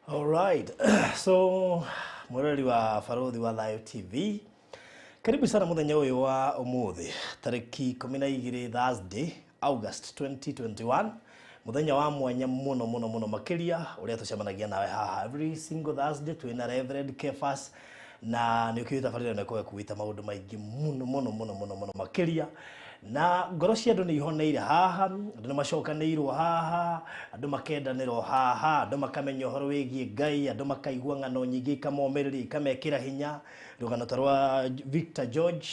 Alright. So mwiroreri wa Barothi wa Thayo TV, karibu sana muthenya uyu wa umuthi tariki 12 Thursday, August 2021, muthenya wa mwanya muno muno muno makiria uria tucemanagia nawe haha every single Thursday twina Reverend Kefas, na ni ukiuta barira na kwa kuita maundu maingi muno muno muno muno muno makiria. Na ngoro cia andu ni ihoneire haha, andu ni macokanĩirwo haha, andu makendanĩrwo haha, andu makamenya ũhoro wĩgiĩ Ngai, andu makaigua ng'ano nyingĩ ikamomĩrĩria, ikamekĩra hinya. Rũgano ta rwa Victor George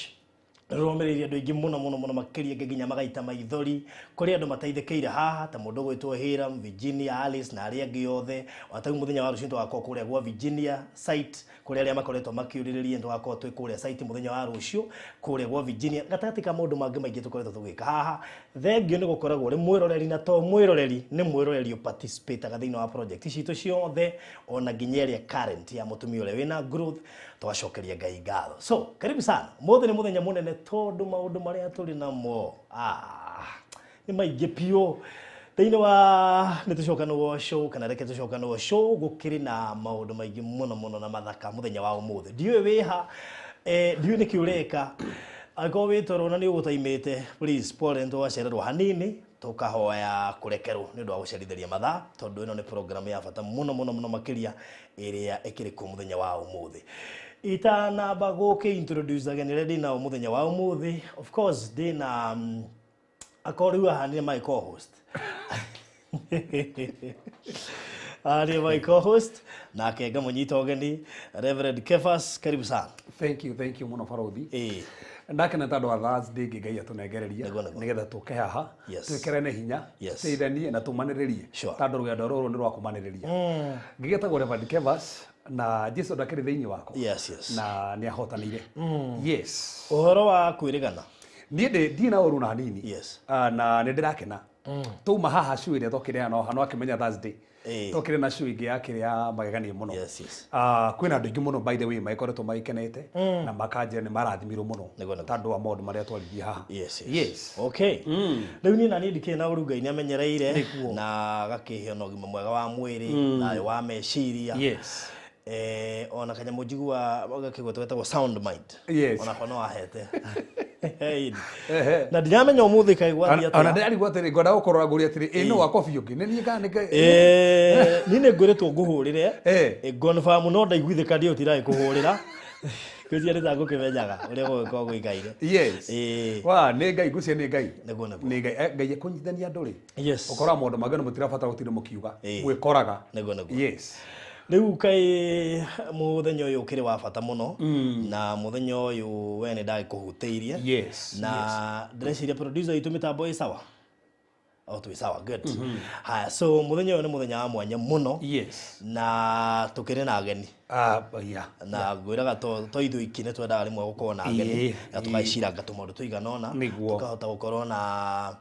rũrũmĩrĩirie andũ aingĩ mũno mũno mũno makĩria, angĩ nginya magaita maithori. Kũrĩ andũ mateithĩkĩire haha ta mũndũ ũgwĩtwo Hiram, Virginia, Alice na arĩa angĩ othe. Ona ta rĩu mũthenya wa rũciũ tũgakorwo kũrĩa gwa Virginia site, kũrĩa arĩa makoretwo makĩũrĩrĩria, tũgakorwo twĩ kũrĩa site mũthenya wa rũciũ kũrĩa gwa Virginia. Gatagatĩ ka maũndũ mangĩ maingĩ tũkoretwo tũgĩka haha, thengio nĩ gũkoragwo ũrĩ mwĩroreri, na to mwĩroreri, nĩ mwĩroreri ũparticipataga thĩinĩ wa project citũ ciothe, ona nginya ĩrĩa current ya mũtumia ũrĩa wĩna growth. Tũgacokeria Ngai ngatho. So karibu sana. Mũthĩ nĩ mũthenya mũnene tondũ maũndũ marĩa tũrĩ namo nĩ maingĩ biũ. Thĩinĩ wa nĩ tũcokanwo show kana reke tũcokanwo show, gũkĩrĩ na maũndũ maingĩ mũno mũno na mathaka mũthenya wa ũmũthĩ. Ndiũĩ wĩha, ndiũĩ nĩkĩ ũreka. Angĩkorwo wĩ toro na nĩ ũgũtaimĩte, please pole, nĩ twacererwo hanini, tũkahoya kũrekerwo nĩ ũndũ wa gũcerithĩria mathaa, tondũ ĩno nĩ program ya bata mũno mũno mũno makĩria ĩrĩa ĩkĩrĩ kuo mũthenya wa ũmũthĩ. Itanamba gũkĩ introduce ageni arĩa ndĩnao mũthenya wa ũmũthĩ, of course ndĩna akorwo rĩu haha nĩ my co-host. Haha nĩ my co-host, nake ngamũnyita ũgeni Reverend Kefas, karibu sana. Thank you, thank you muno Barothi. Ndakena tondũ wa Thursday ĩngĩ Ngai atũnengereria Nĩguo, nĩguo. nĩgetha tũke haha twĩkĩrane hinya, tũteithanie na tũmanĩrĩrie, tondũ rũgendo rũrũ nĩ rwa kũmanĩrĩria. Ngĩgetagwo Reverend Kefas, na Jesu ndakĩrĩ thĩinĩ wakwa. Yes, yes. Na nĩ ahotanĩire. Yes. Ũhoro wa kwĩrĩgana. Niĩ ndirĩ na ũru na hanini. Yes. Na nĩ ndĩrakena. Twauma haha show ĩrĩa twakĩrĩ no hano akĩmenya Thursday. Twakĩrĩ na show ĩngĩ yakĩrĩ ya magegania mũno. Yes, yes. Kwĩna andũ aingĩ mũno by the way magĩkoretwo magĩkenete na makanjĩra nĩ marathimirwo mũno Nĩguo, nĩguo. tondũ wa maũndũ marĩa twaririe haha. Yes, yes. Yes. Okay. Rĩu niĩ na niĩ ndikĩrĩ na ũru, Ngai nĩ amenyereire Nĩguo. na agakĩhe ona ũgima mwega wa mwĩrĩ, thayũ wa meciria. Yes. Ona kanyamũ njigua gakĩgwetwo getagwo sound mind. Yes. Onakwa no ahete. Na ndiramenya ũmũthĩ kaĩ gwathiĩ Ona atĩa. ndĩrarigwo atĩrĩ, ngwenda gũkorora ngũria atĩrĩ, ĩ no wakwa biũ ũngĩ nĩ niĩ kana nĩ Niĩ nĩ ngwĩrĩtwo ngũhũrĩre. Confirm no ndaiguithĩka ndiũ tiragĩkũhũrĩra. Ngwĩciria nĩ ta ngũkĩmenyaga ũrĩa gũgĩkorwo gũikaire. Yes. Wa nĩ Ngai, ngwĩciria nĩ Ngai. Nĩguo, nĩguo. Nĩ Ngai. Ngai ekũnyitithania andũ rĩ. Yes. Ũkoraga maũndũ mangĩ ona mũtirabatara gũtinda mũkiuga. Mwĩkoraga. Nĩguo, nĩguo. Yes. Rĩu kaĩ mũthenya ũyũ ũkĩrĩ wa bata mũno, na mũthenya ũyũ we nĩ ndagĩkũhutĩirie. Yes, Na ndĩreciria producer witũ mĩtambo ĩ sawa? Oh, twĩ sawa, good. Haya, so mũthenya ũyũ nĩ mũthenya wa mwanya mũno. Yes. Na tũkĩrĩ na ageni. Yeah. Na ngwĩraga to ithuĩ iki nĩ twendaga rĩmwe gũkorwo na ageni, na tũgaciranga tũmaũndũ tũigana ũna, Nĩguo. tũkahota gũkorwo na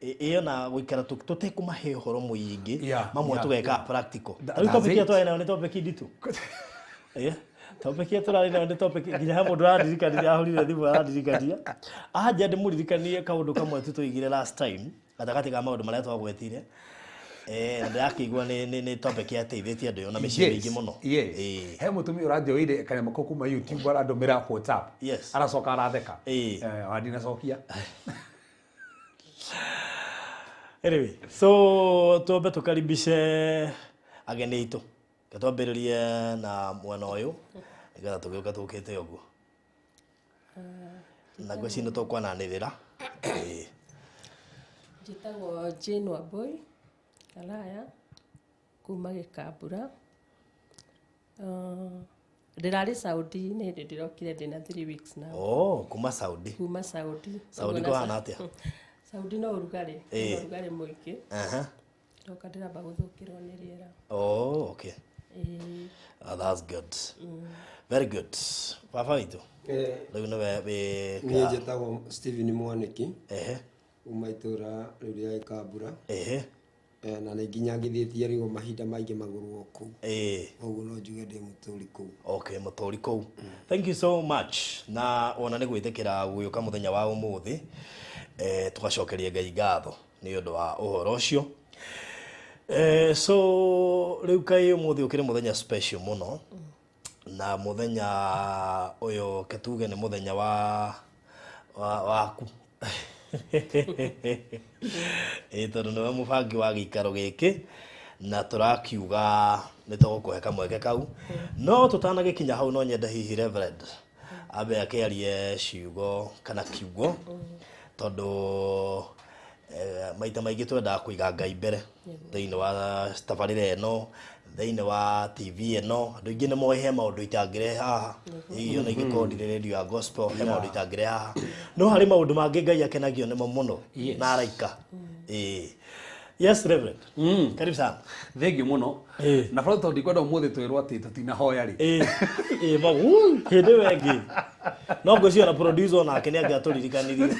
ĩyo na gũikara tũtekũmahe ũhoro mũingĩ, mamwe tũgeka practical. Rĩu That's topic ĩyo it. twarĩ nayo nĩ topic nditũ. Topic ĩyo tũrarĩ nayo nĩ topic nginya he mũndũ arandirikania, ahũrire thimũ arandirikania. Anja ndĩmũririkanie kaũndũ kamwe tu tũigire last time gatagatĩ ka maũndũ marĩa twagwetire. Na ndĩrakĩigua nĩ topic yateithĩtie andũ na mĩciĩ mĩingĩ mũno. Yes. He mũtumia ũranjoire kanyamũ kau kuma YouTube arandũmĩra WhatsApp. Yes. Aracoka aratheka. Wa ndinacokia. Anyway, so tuombe tukaribishe ageni aitũ. Reke twambĩrĩrie na mwena ũyũ nĩgetha tũgĩũka tũkĩte ũguo. Na ngwĩciria nĩ tũkwananĩrĩra. Njĩtagwo Jane Wambui Kalaya kuma Gĩkambura. Ndĩrarĩ Saudi nĩ hĩndĩ ndĩrokire ndĩna 3 weeks now. Oh, kuma Saudi. Kuma Saudi. Saudi kũhana atĩa? Saudi no ũrugarĩ, no ũrugarĩ mũingĩ. Ndoka ndĩramba gũthũkĩrwo nĩ rĩera. Oh, okay. That's good. Very good. Baba witũ. Rĩu nĩwe wĩ Niĩ njĩtagwo Steven Mwanĩki. Ehe. Uma itũra rĩu rĩa Gĩkambura. Ehe. Na nĩ nginyangithĩtie rĩu mahinda maingĩ magũrũ o kũu. Koguo no njuge ndĩ mũtũri kũu. Okay, mũtũri kũu. Thank you so much. Na ona nĩ gwĩtĩkĩra gũgĩũka mũthenya wa ũmũthĩ. Tũgacokeria Ngai ngatho nĩ ũndũ wa ũhoro ũcio. So rĩu kaĩ ũmũthĩ ũkĩrĩ mũthenya special mũno. Na mũthenya ũyũ ketuge nĩ mũthenya wa waku. Tondũ nĩwe mũbangi wa gĩikaro gĩkĩ na tũrakiuga nĩ tũgũkũhe kamweke kau. No tũtanagĩkinya hau no nyende hihi Reverend ambe akĩarie ciugo kana kiugo tondũ maita maingĩ twendaga kũiga Ngai mbere thĩinĩ wa tabarĩra ĩno, thĩinĩ wa TV ĩno. Andũ aingĩ nĩ moĩ he maũndũ itangĩrehe haha, hihi ona ingĩkorwo ndirĩ radio ya gospel he maũndũ itangĩrehe haha, no harĩ maũndũ mangĩ Ngai akenagio nĩmo mũno na araika. Yes Reverend. Karibu sana. Thank you mũno. Na bado tondũ ndikwenda ũmũthĩ twĩrwo atĩ tũtinahoya rĩ. Hĩndĩ ĩyo ĩngĩ no ngwĩciria na producer onake nĩ angĩatũririkanirie.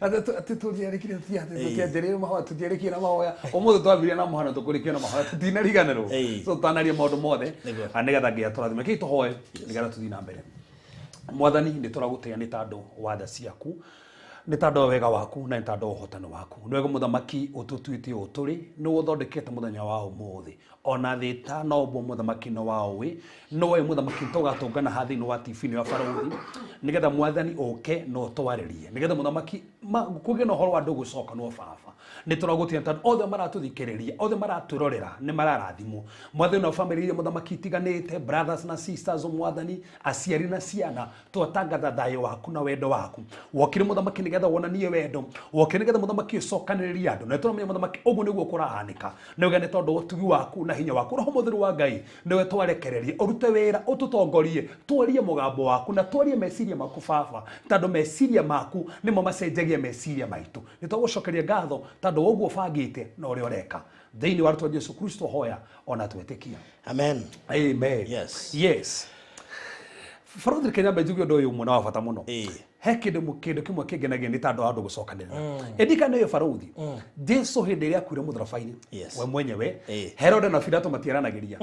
Atĩ tũtiarĩkirie tũtianjĩrĩire mahoya, tũtiarĩkirie na mahoya. Ũmũthĩ twambirie na mũhano tũkũrĩkia na mahoya, tũtinariganĩrwo. So tũtanaria maũndũ mothe nĩgetha Ngai atũrathime. Kĩi tũhoe nĩgetha tũthiĩ na mbere. Mwathani, nĩ tũragũtĩĩa nĩ tondũ wa tha ciaku, nĩ tondũ wa wega waku, na nĩ tondũ wa ũhotani waku. Nĩ wega mũthamaki ũtũtuĩte ũũ tũrĩ, nĩ ũthondekete mũthenya wa ũmũthĩ. Ona thĩ ĩtanombwo mũthamaki nĩ waũĩ, nĩ woĩ mũthamaki tũgatũngana haha thĩinĩ wa TV ĩno ya Barũthi, nĩgetha mwathani ũke na ũtwarĩrie, nĩgetha mũthamaki kũgĩe na ũhoro wa andũ gũcokanwo baba. Nĩ tũragũtĩĩa tondũ othe maratũthikĩrĩria, othe maratwĩrorera nĩ mararathimwo. Mwathani na bamĩrĩ iria mũthamaki itiganĩte, brothers na sisters, mwathani, aciari na ciana, twatangatha thayũ waku na wendo waku. Wokire mũthamaki nĩgetha wonanie wendo, wokire nĩgetha mũthamaki ũcokanĩrĩrie andũ. Na tũramenya mũthamaki ũguo nĩguo kũrahanĩka. Nĩ wega nĩ tondũ wa ũtugi waku na hinya waku. Roho Mũtheru wa Ngai nĩwe twarekererie, ũrute wĩra, ũtũtongorie, twarie mũgambo waku na twarie meciria maku baba, tondũ meciria maku nĩmo macenjagia meciria maitũ. Nĩ twagũcokeria ngatho tondũ ũguo ũbangĩte na ũrĩa ũreka. Thĩinĩ wa rĩtwa Jesu Kristo hoya ona twĩtĩkia. Amen. Amen. Yes. Yes. Barũthi Kenya njuge ũndũ ũyũ ũmwe na wa bata mũno. He kĩndũ kĩmwe kĩngenagia nĩ tondũ wa andũ gũcokanĩrĩra. Ĩndĩ kana ĩyo barũthi, Jesu hĩndĩ ĩrĩa akuire mũtharaba-inĩ, we mwenyewe, Herode na Pilato matiaranagĩria.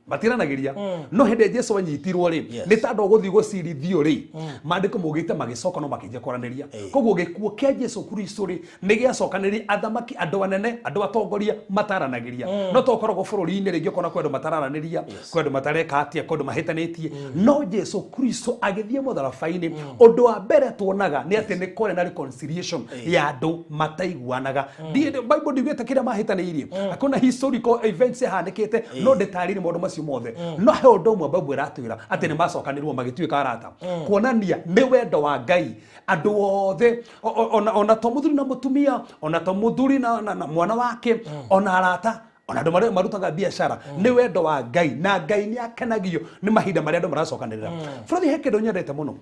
Matiaranagĩria. No hĩndĩ ĩrĩa Jesu anyitirwo rĩ, nĩ tondũ gũthiĩ gũcirithio rĩ, maandĩko maugĩte magĩcoka no makĩanjia kwaranĩria. Koguo gĩkuũ kĩa Jesu Kristo rĩ, nĩ gĩacokanĩrĩria athamaki, andũ anene, andũ atongoria mataranagĩria. No tokoragwo bũrũri-inĩ rĩngĩ ũkona kwĩ andũ matararanĩria, kwĩ andũ matareka atĩa, kwĩ andũ mahĩtanĩtie. No Jesu Kristo agĩthiĩ mũtharaba-inĩ, ũndũ wa mbere tuonaga nĩ atĩ nĩ kwarĩ na reconciliation ya andũ mataiguanaga. Bible ndiugĩte kĩrĩa mahĩtanĩirie. Hakuna historical events ihanĩkĩte, no ndĩtarĩrie maũndũ macio mothe. No he ũndũ ũmwe Bible ĩratwĩra atĩ nĩ macokanĩrwo magĩtuĩka arata. Kuonania nĩ wendo wa Ngai andũ othe, ona to mũthuri na mũtumia, ona to mũthuri na mwana wake, ona arata, ona andũ marĩa marutaga biacara, nĩ wendo wa Ngai. Na Ngai nĩ akenagio nĩ mahinda marĩa andũ maracokanĩrĩra. Bũrũri he kĩndũ nyendete mũno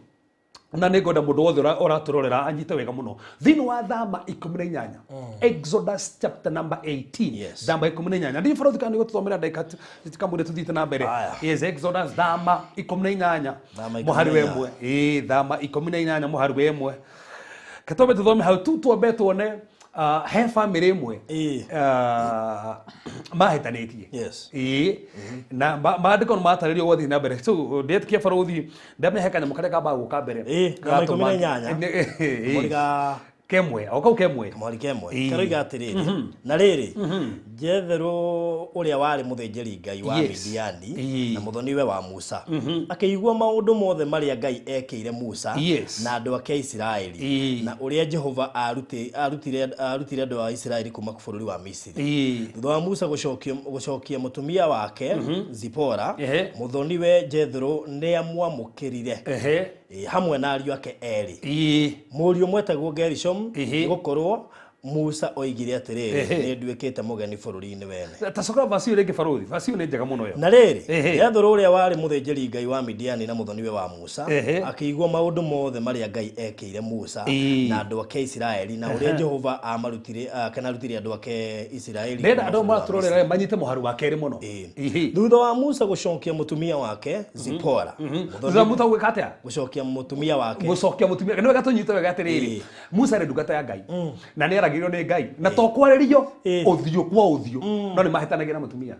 na nĩ ngwenda mũndũ wothe ũratũrorera anyite wega mũno. Thĩinĩ wa Thama 18, Exodus chapter number 18, Thama 18. Ndiĩ bũrũri kana nĩ gũtũthomera ndagĩka kamũira tũthiĩte na mbere. Yes, Exodus Thama 18 mũhari wa 1. Thama 18 mũhari wa 1. Ketwambe tũthome hau tu twambe tuone he bamĩrĩ ĩmwe mahĩtanĩtie. Na maandĩko nĩ matarĩrio gwathiĩ na mbere. So ndĩetĩkia barũthi ndamenya he kanyamũ karĩa kambaga gũka mbere. Thama 18. Kemwe, o kau kemwe. Kamwari kemwe. Karoiga atĩrĩrĩ, na rĩrĩ, Jethero ũrĩa warĩ mũthĩnjĩri Ngai wa Midiani na mũthoniwe wa Musa, akĩigua maũndũ mothe marĩa Ngai ekĩire Musa na andũ ake a Isiraeli, na ũrĩa Jehova arutire andũ a Isiraeli kuma bũrũri wa Misiri. Thutha wa Musa gũcokia mũtumia wake Zipora, mũthoniwe Jethero nĩamwamũkĩrire hamwe na ariũ ake erĩ. Mũriũ ũmwe etagwo Gerishom, nĩgũkorwo Musa oigire atĩrĩrĩ nĩ nduĩkĩte mũgeni bũrũri-inĩ wene. Tacokera verse ĩyo rĩngĩ barothi, verse ĩyo nĩ njega mũno ĩyo. Na rĩrĩ, Jethro ũrĩa warĩ mũthĩnjĩri Ngai wa Midiani na mũthoniwe wa Musa akĩigua maũndũ mothe marĩa Ngai ekĩire Musa na andũ ake Isiraeli na ũrĩa Jehova amarutire kana arutire andũ ake Isiraeli. Ndĩrenda andũ matũrorera manyite mũharu wa kerĩ mũno. Thutha wa Musa gũcokia mũtumia wake Zipora. Thutha Musa gwĩka atĩa? Gũcokia mũtumia wake. Gũcokia mũtumia. Nĩ wega tũnyite wega atĩrĩrĩ. Musa nĩ ndungata ya Ngai. Na nĩ aragĩrio nĩ Ngai. Na to kwarĩrio ũthiũ kwa ũthiũ. No nĩ mahĩtanagia na mũtumia.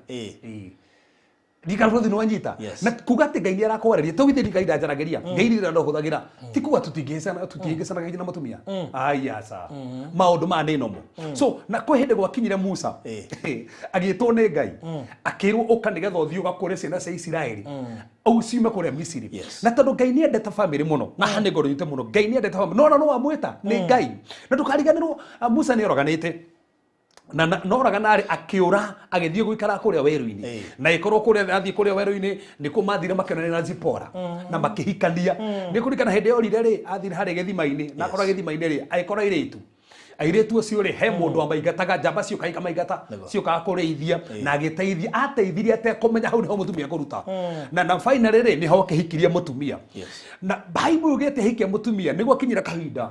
Ndikara nĩ wanyita. Na kuga atĩ Ngai nĩ arakwarĩria to githĩ Ngai ndanjaragĩria. Ngai nĩ ndohũthagĩra. Ti kuga tũtingĩhĩcana na mũtumia. Aya ca. Maũndũ maya nĩ nomo. So na kwĩ hĩndĩ gwakinyire Musa agĩtwo nĩ Ngai akĩrwo ũka nĩgetha ũthiĩ ũgakũre ciana cia Isiraeli. Au ciume kũrĩa Misiri. Na tondũ Ngai nĩ endete family mũno. Na haha nĩ ngoro nyite mũno. Ngai nĩ endete family. No no wamwĩta nĩ Ngai. Na ndũkariganĩrwo Musa nĩ oroganĩte. Na noraga narĩ akĩũra agĩthiĩ gũikara kũrĩa werũ-inĩ. Na ĩkorwo kũrĩa athiĩ kũrĩa werũ-inĩ nĩkuo mathire makĩonana na Zipora na makĩhikania. Nĩ kũririkana hĩndĩ yorire rĩ athire harĩa gĩthima-inĩ na akora gĩthima-inĩ rĩ agĩkora airĩtu. Airĩtu acio rĩ he mũndũ wamaingataga njamba ciũkaga ikamaingata ciũkaga kũrĩithia na agĩteithia ateithirie atekũmenya hau nĩho mũtumia kũruta. Na finally rĩ nĩho akĩhikirie mũtumia. Na Bible yugĩte ahikia mũtumia nĩguo akinyire kahinda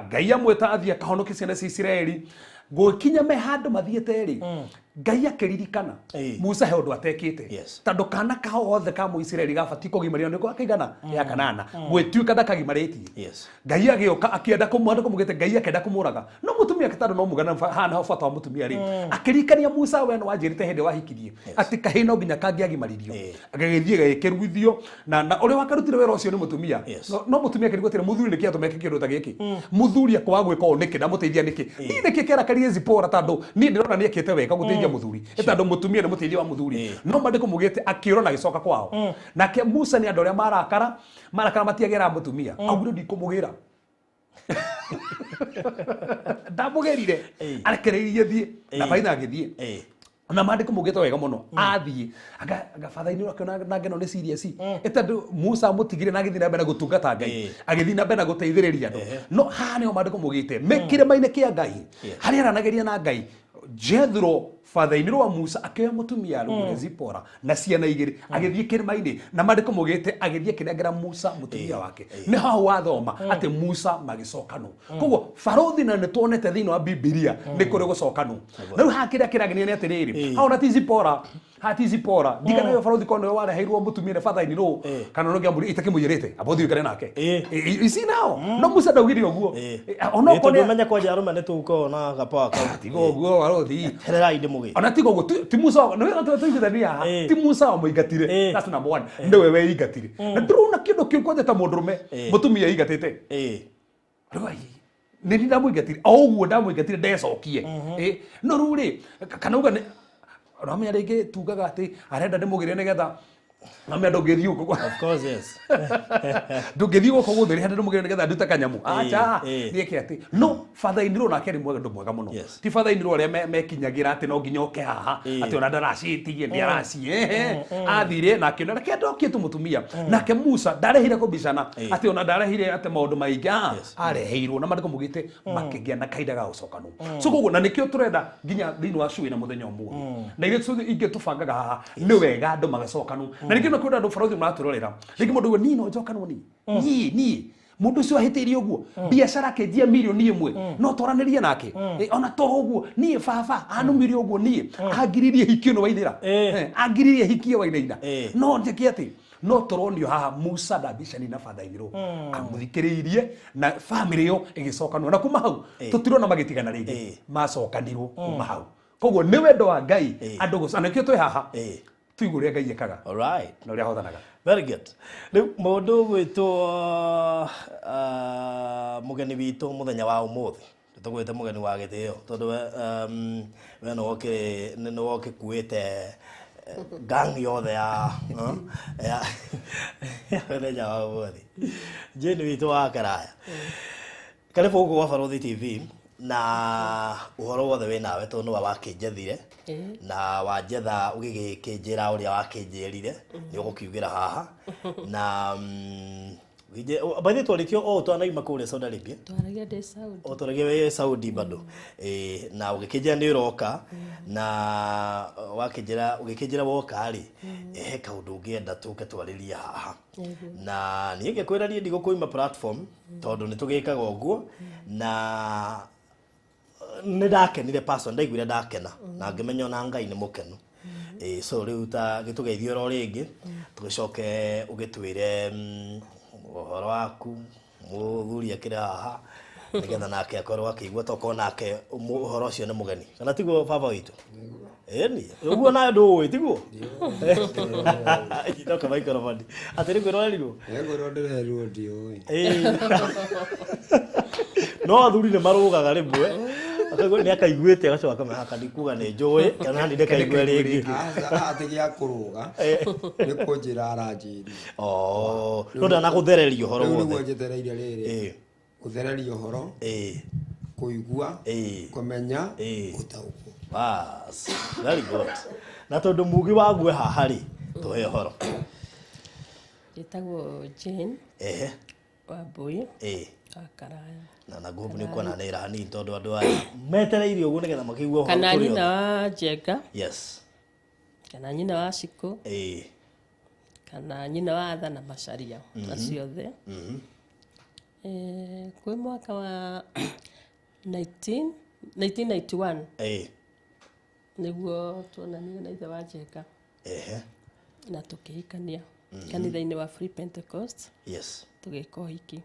Ngai amwĩta athiĩ akahonokie ciana cia Isiraeli. Gũkinya me handũ mathiĩte rĩ Ngai akĩririkana Musa he ũndũ atekĩte tondũ kana ka othe ka Mũisiraeli gabatiĩ kũgimario nĩko akaigana ya kanana gwĩtuĩka ndakagimarĩtie. Ngai agĩũka akĩenda kũmũgĩte Ngai akĩenda kũmũraga no mũtumia tondũ no mugana hana ho bata wa mũtumia rĩ akĩririkania Musa we no wanjĩrĩte hĩndĩ wahikirie atĩ kahĩĩ no nginya kangĩagimaririo agagĩthiĩ gagĩkĩruithio na ũrĩa wakarutire wĩra ũcio nĩ mũtumia. No mũtumia akĩrigwo atĩrĩ mũthuri nĩkĩ atũma eke kĩndũ ta gĩkĩ mũthuri akwaga gwĩka ũũ nĩkĩ ndamũteithia nĩkĩ niĩ nĩkĩ kĩarakarie Zipora tondũ niĩ ndĩrona nĩ ekĩte wega gũteithia mũthuri tondũ mũtumia nĩ mũteithia wa mũthuri no maandĩko maugĩte akĩũra na agĩcoka kwao. Nake Musa nĩ andũ arĩa marakara matiagĩraga mũtumia augire ndikũmũgĩra ndamũgĩrire arekereirie thiĩ na baitha agĩthiĩ na maandĩko maugĩte wega mũno athiĩ anga batha-inĩ akĩona na ngeno nĩ serious tondũ Musa amũtigire na agĩthiĩ na mbere na gũtungata Ngai agĩthiĩ na mbere na gũteithĩrĩria andũ no haha nĩho maandĩko maugĩte me kĩrĩma-inĩ kĩa Ngai harĩa aranagĩria na Ngai Jethro father-inĩ wa Musa akĩoya mũtumia rũgũre Zipora na ciana igĩrĩ agĩthiĩ kĩrĩma-inĩ na maandĩko maugĩte agĩthiĩ akĩnengera Musa mũtumia wake. Nĩ hau wathoma atĩ Musa magĩcokanwo. Koguo barothi na nĩ tuonete thĩinĩ wa Bibilia nĩ kũrĩ gũcokanwo. Na rĩu haha kĩrĩa kĩragenia nĩ atĩrĩrĩ hau na ti Zipora hati Zipora ndikana yo barothi kono wareheirwo mũtumia nĩ father-inĩ rũ kana no kĩamburi itakĩmũiyĩrĩte amba ũthiĩ ũikare nake ici nao no Musa ndaugire ũguo ona okorwo menya kwanja arũme nĩ tũkoragwo na gapower kau tiga ũguo barothi hererai ndĩmũgĩre ona tiga ũguo ti Musa nĩ tũiguithania haha ti Musa wamũingatire that's number one nĩwe weingatire na ndũrona kĩndũ kĩu kwanja ta mũndũrũme mũtumia eingatĩte rĩu nĩ ndamũingatire o ũguo ndamũingatire ndecokie no rĩu rĩ kana uga ramenya rĩngĩ tugaga atĩ arenda ndĩmũgĩre nĩgetha ramenya ndũngĩthiĩ gũkũ. Of course yes. Ndũngĩthiĩ gũkũ gũthĩ rĩ ndĩmũgĩre nĩgetha ndute kanyamũ. Acha nĩeke atĩ no father-in law nake nĩ mwega mwega mũno. Ti father-in law arĩa mekinyagĩra atĩ no nginya oke haha atĩ ona ndaracĩtie ndĩaracie athire na akĩona reke ndokie tu mũtumia. Nake Musa ndarehire kũbicana atĩ ona ndarehire atĩ maũndũ maingĩ areheirwo na maandĩko maugĩte makĩgĩa na kahinda ga gũcokanwo. So koguo na nĩkĩo tũrenda nginya thĩinĩ wa cui na mũthenya ũmũthĩ na ithuĩ ingĩ tũbangaga haha nĩ wega andũ magacokanwo na nĩkĩo kwĩna andũ barothi maratũrorera rĩngĩ mũndũ uga niĩ no njokanwo niĩ niĩ mũndũ ũcio ahĩtĩirie ũguo biacara akĩnjia mirioni ĩmwe no twaranĩrie nake ona to ũguo niĩ baba anumire ũguo niĩ angiririe hikio nĩ waithĩra angiririe hikio wainaina no njĩke atĩ no tũronio haha Musa ndambicani na father-in law amũthikĩrĩirie na family ĩyo ĩgĩcokanwo na kuma hau tũtirona magĩtigana rĩngĩ macokanirwo kuma hau koguo nĩ wendo wa Ngai andũ gũcana nĩkĩo twĩ haha tuigue ũrĩa Ngai ekaga all right na ũrĩa ahotanaga. Very good. Rĩu mũndũ ũgwĩtwo mũgeni witũ mũthenya wa ũmũthĩ tũgwĩte mũgeni wa gĩtĩo tondũ we nĩ wokĩkuĩte gang yothe ya mũthenya wa ũmũthĩ. Jane witũ wa Karaya, karibu gũkũ gwa Barothi TV na ũhoro wothe wĩ nawe tondũ nĩwe wakĩnjethire na wanjetha ũgĩgĩkĩnjĩra ũrĩa wakĩnjĩrire nĩ ũgũkiugĩra haha na By the twarĩtio o twanaima kũrĩa Saudi Arabia. Twaragia ndĩ Saudi. O twaragia wĩ Saudi bado. Na ũgĩkĩnjĩra nĩ ũroka na wakĩnjĩra ũgĩkĩnjĩra woka rĩ, he kaũndũ ũngĩenda tũke twarĩrie haha. Na niĩ ngĩkwĩra niĩ ndigũkũima platform tondũ nĩ tũgĩkaga ũguo na nĩ ndakenire person ndaiguire ndakena na ngĩmenya ona Ngai nĩ mũkenu. So rĩu ta gĩtũgeithie oro rĩngĩ tũgĩcoke ũgĩtwĩre ũhoro waku mũthuri akĩrĩ haha nĩgetha nake akorwo akĩigua tokorwo nake ũhoro ũcio nĩ mũgeni kana tiguo baba witũ? Ĩni ũguo nawe ndũĩ tiguo? Itoka microphone atĩ nĩ kwĩrorerirwo? Ngwĩrwo ndĩrerirwo ndiũĩ. No athuri nĩ marũgaga rĩmwe akaigua nĩ akaiguĩte agacoka akamenya haka ndikuga nĩ njũĩ kana nĩ ndĩkaigua rĩngĩ. Aca atĩ gĩa kũrũga nĩ kũnjĩra aranjĩrire. Oh, no ndanagũthereria ũhoro Rĩu nĩguo wothe. njetereire rĩrĩ. Gũthereria ũhoro. Kũigua. Kũmenya. Gũtaũkwo. Bas, very good. Na tondũ mugi wague haha rĩ, tũhe ũhoro. Njĩtagwo Jane. Wambui. Wa Karaya. Na ngũmbu nĩ kuona nĩ hanini tondũ andũ aya metereire ũguo nĩgetha makĩigue ũhoro Kana kũrĩ nyina othe. wa Njenga. Yes. Kana nyina wa Cikũ. Kana nyina wa Atha na Macharia. Acio othe. Kwĩ mwaka wa 1991. Nĩguo tuonanire na ithe wa Njenga. Na tũkĩhikania kanitha-inĩ wa Free Pentecost. Yes. Tũgĩka ũhiki.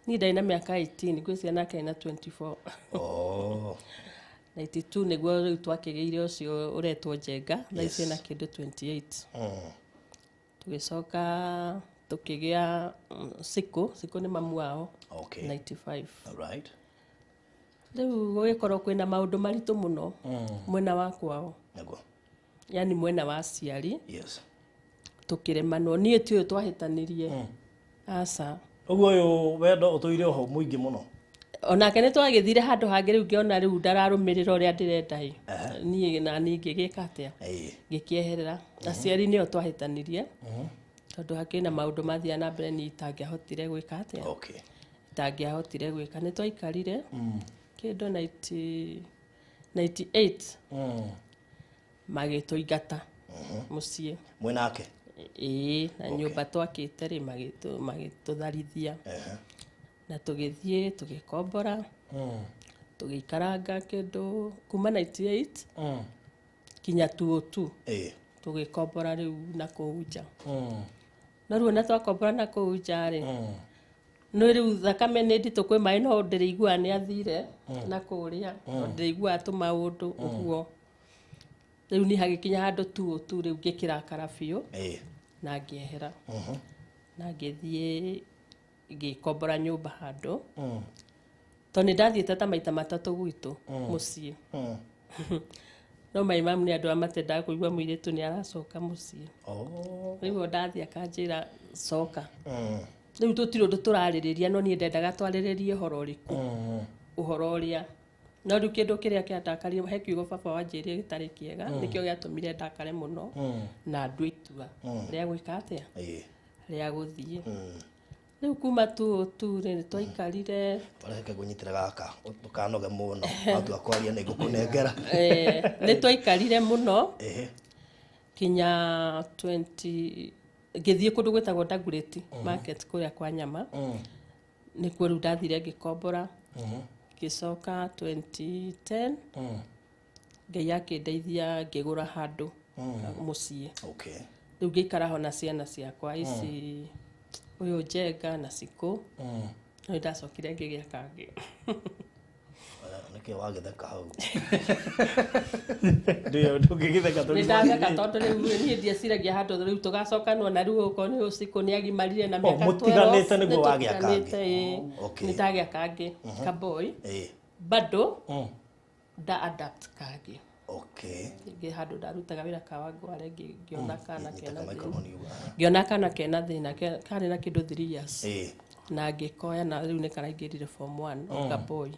Niĩ ndarĩ na mĩaka 18, ngwĩciria nake arĩ na 24. Oh. 92 nĩguo rĩu twakĩgĩire ũcio ũretwo Njenga, thaa ici ena kĩndũ 28. Tũgĩcoka tũkĩgĩa Cikũ, Cikũ nĩ mamu wao. Okay. 95. All right. Rĩu gũgĩkorwo kwĩna maũndũ maritũ mũno mwena wa kwao. Nĩguo. Yani mwena wa aciari. Yes. Tũkĩremanwo niĩ ti ũyũ twahĩtanirie. Aca. Ũguo ũyũ wendo ũtũire oho mũingĩ mũno. Onake nĩ twagĩthire handũ hangĩ rĩu ngĩona rĩu ndararũmĩrĩra ũrĩa ndĩrenda ĩ. Niĩ na niĩ ngĩgĩka atĩa? Ngĩkĩeherera. Aciari nĩo twahĩtanirie. Tondũ hakĩrĩ na maũndũ mathiaga na mbere niĩ itangĩahotire gwĩka atĩa? Okay. Itangĩahotire gwĩka. Nĩ twaikarire kĩndũ 98 magĩtũingata mũciĩ. Mwĩnake? Ĩĩ, na nyũmba twakĩte rĩ magĩtũtharithia. Na tũgĩthiĩ tũgĩkombora. Tũgĩikaranga kĩndũ kuma 98 kinya 202. Tũgĩkombora rĩu na kũu nja. No rĩu ona twakombora na kũu nja rĩ, no rĩu thakame nĩ nditũ kwĩ maĩ no ndĩrĩiguaga nĩ athire na kũrĩa, no ndĩrĩiguaga tũmaũndũ ũguo. Rĩu niĩ hagĩkinya handũ 202 rĩu ngĩkĩrakara biũ. Na ngĩehera. Na ngĩthiĩ ngĩkombora nyũmba handũ. Tondũ nĩ ndathiĩte ta maita matatũ gwitũ mũciĩ. No my mum nĩ andũ arĩa matendaga kũigua mũirĩtu nĩ aracoka mũciĩ. Rĩu o ndathiĩ akanjĩra coka. Rĩu tũtirĩ ũndũ tũrarĩrĩria no niĩ ndendaga twarĩrĩrie ũhoro ũrĩkũ. Ũhoro ũrĩa. No rĩu kĩndũ kĩrĩa kĩandakaririe he kiugo baba wanjĩrire gĩtarĩ kĩega, nĩkĩo gĩatũmire ndakare mũno na ndue itua rĩa gwĩka atĩa? Rĩa gũthiĩ. Rĩu kuma 202 rĩ, nĩ twaikarire. Reke ngũnyitĩre gaka, ndũkanoge mũno. Watua kwaria nĩ ngũkũnengera. Nĩ twaikarire mũno. Kinya 20 ngĩthiĩ kũndũ gwĩtagwo Dagoretti Market kũrĩa kwa nyama. Nĩkuo rĩu ndathire ngĩkombora. Ngĩcoka 2010 Ngai akĩndeithia ngĩgũra handũ mũciĩ. Okay. Rĩu ngĩikara ho na ciana ciakwa ici ũyũ Njenga na Cikũ. No nĩndacokire ngĩgĩa kangĩ. Nĩkĩ wagĩtheka hau? Ndũyũ ndũngĩgĩtheka tondũ Nĩ ndatheka tondũ rĩu niĩ ndieciragia handũ rĩu tũgacokanwo na rĩu okorwo nĩ Cikũ nĩ agimarire na mĩaka mũtiganĩte 12, nĩguo wagĩa kangĩ. nĩtũtiganĩte, ĩĩ. Okay. Nĩ ndagĩa kangĩ kaboy. Bado nda adapt kangĩ. Okay. Ngĩ handũ ndarutaga wĩra Kawangware ngĩona kana kena Nyita thĩna. microphone ũguo. Ngĩona kana kena thĩna karĩ na kĩndũ 3 years. Na ngĩkoya na rĩu nĩ karaingĩrire form 1 o kaboy.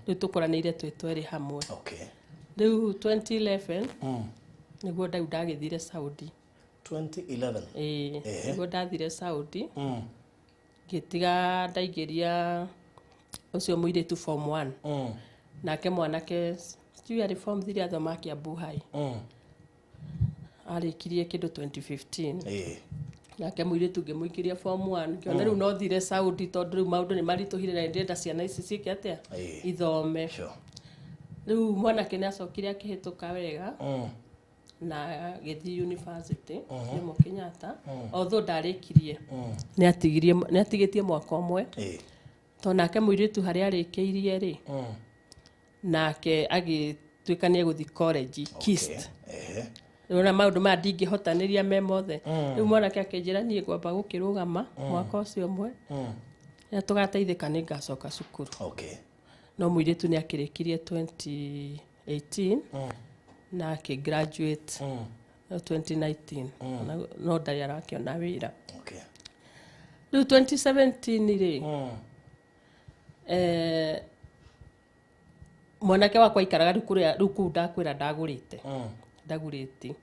Rĩu tũkũranĩire twĩ twerĩ hamwe. Okay. Rĩu 2011 nĩguo rĩu ndagĩthire Saudi. 2011. Ĩĩ, nĩguo ndathire Saudi. Ngĩtiga ndaingĩria ũcio mũirĩtu form 1. Nake mwanake sijui arĩ form 3 athoma Kiambu High. Arĩkirie kĩndũ 2015. Nake mũirĩtu ngĩmũingĩria form 1 ngĩona rĩu no thire Saudi tondũ rĩu maũndũ nĩ maritũhire na ndĩrenda ciana ici ciĩke atĩa ithome. Rĩu mwanake nĩ acokire akĩhĩtũka wega na agĩthiĩ university Jomo Kenyatta. Although ndarĩkirie nĩ atigĩtie mwaka ũmwe. Tondũ nake mũirĩtu harĩa arĩkĩirie rĩ nake agĩtuĩka nĩ egũthiĩ college KIST. Rĩu maũndũ maya ndingĩhotanĩria me mothe. Rĩu mwanake akĩnjĩra niĩ ngwamba gũkĩrũgama mwaka ũcio ũmwe rĩrĩa tũgateithĩka nĩ ngacoka cukuru. No mũirĩtu nĩ akĩrĩkirie 2018 na akĩ graduate 2019 no ndarĩ arakĩona wĩra. Rĩu 2017 rĩ mwanake wakwa aikaraga rĩu kũrĩa rĩu kũu ndakwĩra ndagũrĩte ndagũrĩte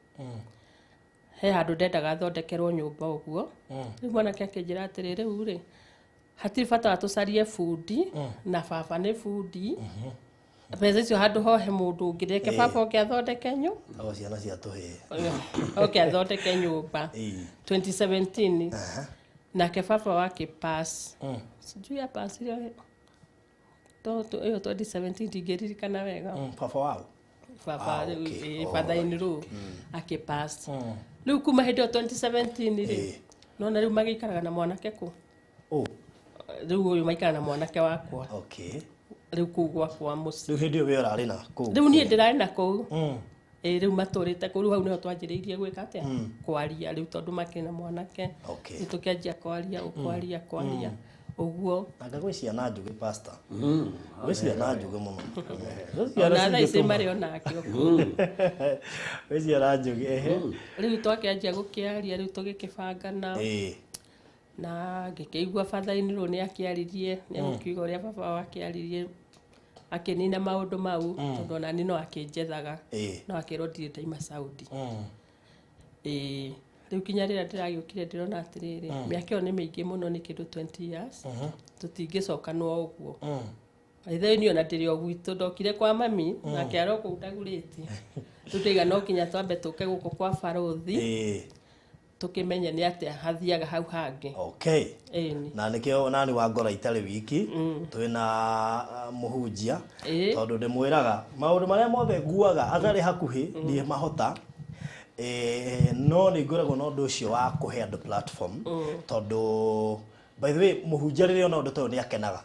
he handũ ndendaga thondekerwo nyũmba ũguo. Rĩu mwanake akĩnjĩra atĩrĩ rĩu rĩ hatirĩ bata wa tũcarie bundi na baba nĩ bundi mbeca icio handũ hohe mũndũ ũngĩ reke baba oke athondeke nyũ ciana cia tũhĩĩ oke athondeke nyũmba 2017 nake baba wake pass sijui apasire ĩyo 2017 ndingĩririkana wega. Baba wao baba father in law akĩpass. Rĩu kuma hĩndĩ ĩyo 2017 rĩ nona rĩu magĩikaraga na mwanake kũ rĩu ũyũ maikara na mwanake wakwa. Rĩu kũu gwakwa mũciĩ. Rĩu hĩndĩ ĩyo we ũrarĩ na kũu? Rĩu niĩ ndĩrarĩ na kũu. Rĩu matũrĩte kũu, rĩu hau nĩho twanjĩrĩirie gwĩka atĩa kwaria rĩu tondũ makĩrĩ na mwanake. Rĩu tũkĩanjia kwaria kwaria kwaria ũguo. Anga gwĩ ciana njũgĩ pastor. Gwĩ ciana njũgĩ mũno. Ona thaa ici marĩ onake ũguo. Gwĩ ciana njũgĩ. Rĩu twakĩanjia gũkĩaria rĩu tũgĩkĩbangana. Na ngĩkĩigua father in law nĩ akĩaririe nĩ agũkiuga ũrĩa baba wakĩaririe akĩnina maũndũ mau tondũ ona niĩ no akĩnjethaga no akĩrwo ndirĩ ndaima Saudi. Rĩu kinya rĩrĩa ndĩragĩũkire ndĩrona atĩrĩrĩ mĩaka ĩyo nĩ mĩingĩ mũno nĩ kĩndũ 20 years tũtingĩcokanwo ũguo. Ithe niĩ ona ndĩrĩ o gwitũ ndokire kwa mami nake aro kũu ndagũrĩtie. Rĩu ndaiga no kinya twambe tũke gũkũ kwa barũthi tũkĩmenye nĩ atĩa hathiaga hau hangĩ. Na nĩkĩo nani wa ngora itarĩ wiki twĩna mũhunjia tondũ ndĩmwĩraga maũndũ marĩa mothe nguaga atarĩ hakuhĩ ndiĩmahota. No nĩ ngoragwo na ũndũ ũcio wa kũhe andũ platform tondũ by the way mũhunjia rĩrĩa ona ũndũ ta ũyũ nĩ akenaga.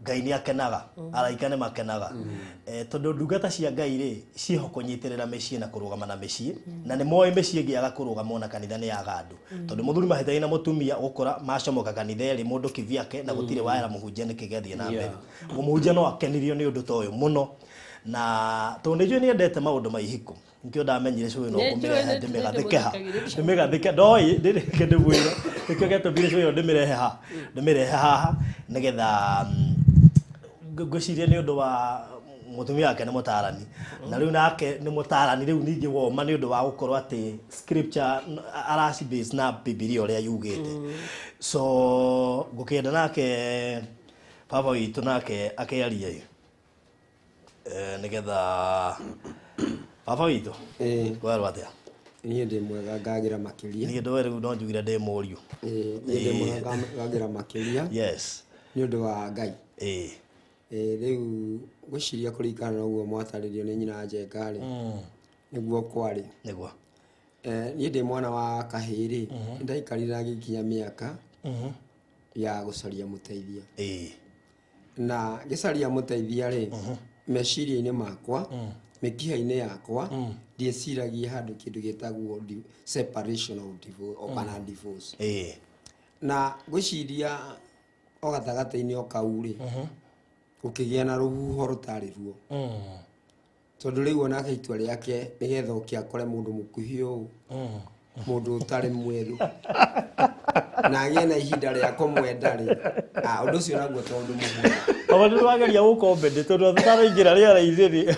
Ngai nĩ akenaga, araika nĩ makenaga. Tondũ ndungata cia Ngai rĩ ciĩho kũnyitĩrĩra mĩciĩ na kũrũgama na mĩciĩ na nĩ moĩ mĩciĩ ĩngĩaga kũrũgama ona kanitha nĩ yaga andũ. Tondũ mũthuri mahĩtania na mũtumia ũgũkora macomoka kanitha ĩrĩ mũndũ kivyake na gũtirĩ wayara mũhunjia nĩkĩ gĩathiĩ na mbere. Ũguo mũhunjia no akenirio nĩ ũndũ ta ũyũ mũno na tondũ nĩ njũĩ nĩ endete maũndũ ma ihiko. Nikio ndamenyire cũĩ no ngũmĩrehe ndĩmĩgathĩke ha ndĩmĩgathĩke ndoĩ ndĩreke ndĩmwĩre nĩkĩo gĩatũmire cũĩ ĩyo ndĩmĩrehe ha ndĩmĩrehe haha nĩgetha ngwĩciria nĩ ũndũ wa mũtumia wake nĩ mũtaarani na rĩu nake nĩ mũtaarani rĩu ningĩ woma nĩ ũndũ wa gũkorwo atĩ scripture araci base na Bibilia ũrĩa yugĩte. So ngũkĩenda nake baba witũ nake akĩaria nĩgetha baba witũ kwerwo atĩa? Niĩ ndĩ mwega ngagĩra makĩria. Niĩ ndũĩ rĩu no njugire ndĩ mũriũ. Niĩ ndĩ mwega ngagĩra makĩria. Yes. Nĩ ũndũ wa Ngai. Rĩu ngwĩciria kũringana na ũguo mwatarĩrio nĩ nyina Njenga rĩ nĩguo kwarĩ. Nĩguo. Niĩ ndĩ mwana wa kahĩĩ rĩ nĩndaikarire na ngĩkinya mĩaka ya gũcaria mũteithia. Na ngĩcaria mũteithia rĩ meciria-inĩ makwa mĩkiha-inĩ yakwa ndieciragia handũ kĩndũ gĩtagwo separation of divorce kana divorce. Na ngwĩciria o gatagatĩ-inĩ o kau rĩ gũkĩgĩa na rũhuho rũtarĩ ruo. Tondũ rĩu onake itua rĩake nĩgetha oke akore mũndũ mũkuhĩ ũũ mũndũ ũtarĩ mwerũ na agĩe na ihinda rĩa kũmwenda rĩ ũndũ ũcio naguo to ũndũ mũhũthũ. Baba nĩ wageria gũkombendi tondũ tũtaraingĩra rĩera-inĩ rĩ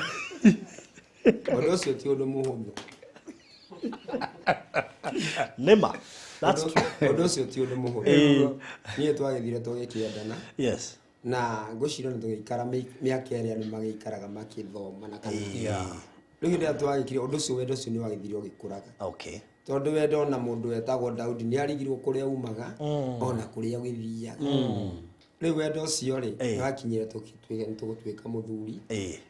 ũndũ ũcio ti ũndũ mũhũthũ. Nĩma. That's true. Ũndũ ũcio ti ũndũ mũhũthũ. Niĩ twagĩthire tũgĩkĩendana. Yes. Na ngwĩciria nĩ tũgĩikara mĩaka ĩrĩa nĩ magĩikaraga makĩthoma na kana. Rĩu hĩndĩ ĩrĩa twagĩkire ũndũ ũcio, wendo ũcio nĩ wagĩthire ũgĩkũraga. Okay. Tondũ wendo ona mũndũ wetagwo Daudi nĩ arigirwo kũrĩa umaga ona kũrĩa ũgĩthiaga. Rĩu wendo ũcio rĩ nĩ wakinyire tũgĩtuĩka nĩ tũgũtuĩka mũthuri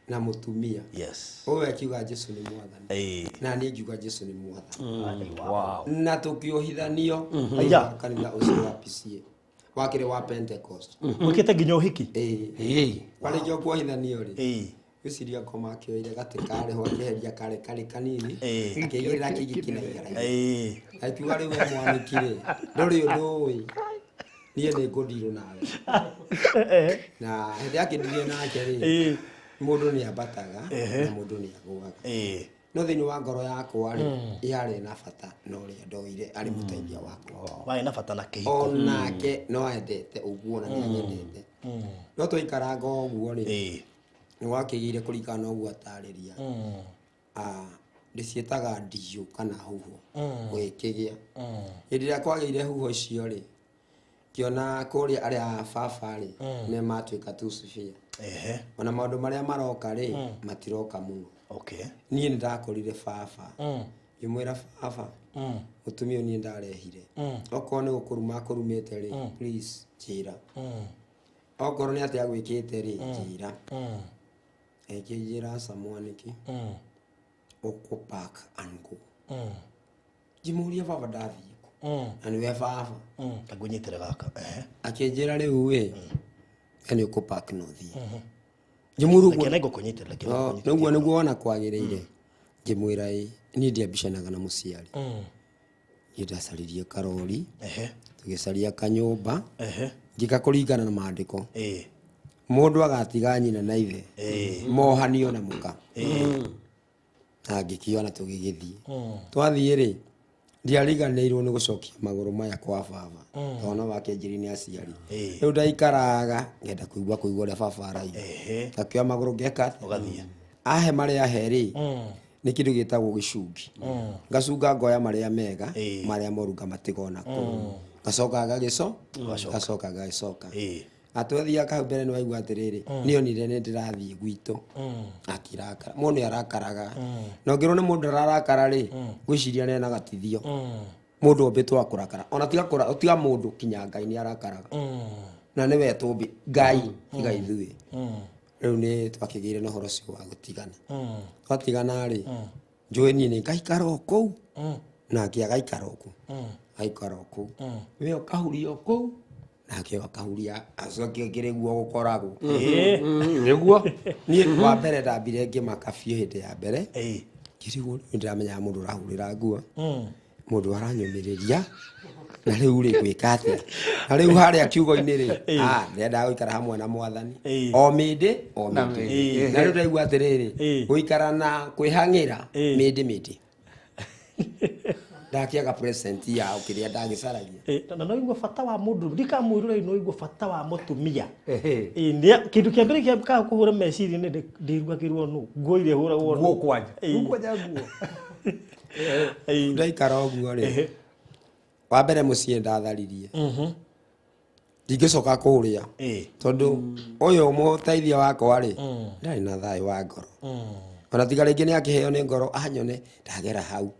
na mũtumia. Yes. Ũyũ akiuga Jesu nĩ mwathani. Na niĩ ngiuga Jesu nĩ mwathani. Wow. Na tũkĩohithanio kanitha ũcio wa PCA wakĩrĩ wa Pentecost. Mwĩkĩte nginya ũhiki? Ĩĩ. Warĩkia kuohithanio rĩ, ngwĩciria ngoma akĩoire gatĩ karĩ ho akĩeheria karĩ karĩ kanini, akĩigĩrĩra kĩngĩ kĩna igara. Akiuga rĩu we mwanĩki rĩ, ndũrĩ ũndũ ũĩ, niĩ nĩ ngũndirwo nawe. Na hĩndĩ akĩndirie nake rĩ, mũndũ nĩ ambataga na mũndũ nĩ agũaga. No thĩinĩ wa ngoro yakwa rĩ, yarĩ na bata na ũrĩa ndoire arĩ mũteithia wakwa. Warĩ na bata na kĩhiko. Onake no endete ũguo na nĩanyendete. No twaikaranga ũguo rĩ, nĩ wakĩgĩire kũringana na ũguo atarĩria. Ndĩciĩtaga ndiyũ kana huho gũgĩkĩgĩa. Hĩndĩ ĩrĩa kwagĩire huho icio rĩ, ngĩona kũrĩa arĩa a baba rĩ, nĩ matuĩka tusibia. Ona maũndũ marĩa maroka rĩ, matiroka mũno. Okay. Niĩ nĩ ndakorire baba. Ngĩmwĩra baba, mũtumia ũyũ niĩ ndarehire. Okorwo nĩ gũkũruma akũrumĩte rĩ, please njĩra. Okorwo nĩ atĩa agwĩkĩte rĩ, njĩra. Akĩnjĩra aca mwanĩki, ũkũ pack and go. Ngĩmũria baba ndathiĩ kũ? Na nĩwe baba. Ngũnyitĩre gaka. Akĩnjĩra rĩu ĩ, we nĩ ũkũ pack na ũthiĩ. Ngĩmwĩra ũguo. Reke ngũkũnyitĩre, reke ngũkũnyitĩre. Nĩguo nĩguo wona kwagĩrĩire. Ngĩmwĩra ĩ, niĩ ndiambicanaga na mũciari. Niĩ ndacaririe karori, tũgĩcaria kanyũmba, ngĩka kũringana na maandĩko. Mũndũ agatiga nyina na ithe, mohanio na mũka. Na ngĩkĩona tũgĩgĩthiĩ. Twathiĩ rĩ, ndiariganĩirwo nĩ gũcokia magũrũ maya kwa baba. Tondũ no wakĩanjĩrire nĩ aciari. Rĩu ndaikaraga ngenda kũigua ũrĩa baba araiga. Ngakĩoya magũrũ ngeka atĩa? Ũgathiĩ. Ahe marĩa ahe rĩ, nĩ kĩndũ gĩtagwo gĩcungi. Ngacunga ngoya marĩa mega, marĩa moru ngamatiga ona kũu. Ngacoka ngacoka ngagĩcoka. Atwathiaga hau mbere nĩ waigua atĩrĩrĩ, nĩonire nĩ ndĩrathiĩ gwitũ. Akĩrakara. Mũndũ nĩ arakaraga. Na ũngĩrwo nĩ mũndũ ararakara rĩ, ngwĩciria nĩ ena gatithio. Mũndũ ombĩtwo akũrakara. Ona tiga mũndũ kinya Ngai nĩ arakaraga. Na nĩwe tũmbi Ngai tiga ithuĩ. Rĩu nĩ twakĩgĩire na ũhoro ũcio wa gũtigana. Twatigana rĩ, njũĩ niĩ nĩ ngaikara o kũu, nake agaikara o kũu. Agaikara o kũu. We ũkahuria o kũu, nake akahuria acoke kĩrĩ guo gũkoragwo. Nĩguo. Niĩ wa mbere ndambire ngĩmaka biũ hĩndĩ ya mbere. Ngĩrigwo nĩ ndĩramenyaga mũndũ ũrahurĩra nguo, mũndũ aranyũmĩrĩria, na rĩu rĩ ngwĩka atĩa? Na rĩu harĩa kiugo-inĩ rĩ, ndĩrendaga gũikara hamwe na mwathani. O mĩndĩ, o mĩndĩ. Na rĩu ndaigua atĩrĩrĩ, gũikara na kwĩhang'ĩra mĩndĩ mĩndĩ. Ndakĩaga present yao kĩrĩa ndagĩcaragia. Na no igua bata wa mũndũ, ndikamwĩrora no igua bata wa mũtumia. Kĩndũ kĩa mbere kĩa kũhũra meciria-inĩ ndĩrugagĩrwo nũ, nguo iria hũragwo nũ. Nguo kwanja. Nguo kwanja nguo. Ndaikara ũguo rĩ, wa mbere mũciĩ ndatharirie. Ndingĩcoka kũũrĩa. Tondũ ũyũ mũteithia wakwa rĩ, ndarĩ na thayũ wa ngoro. Ona tiga rĩngĩ nĩ akĩheo nĩ ngoro anyone ndagera hau.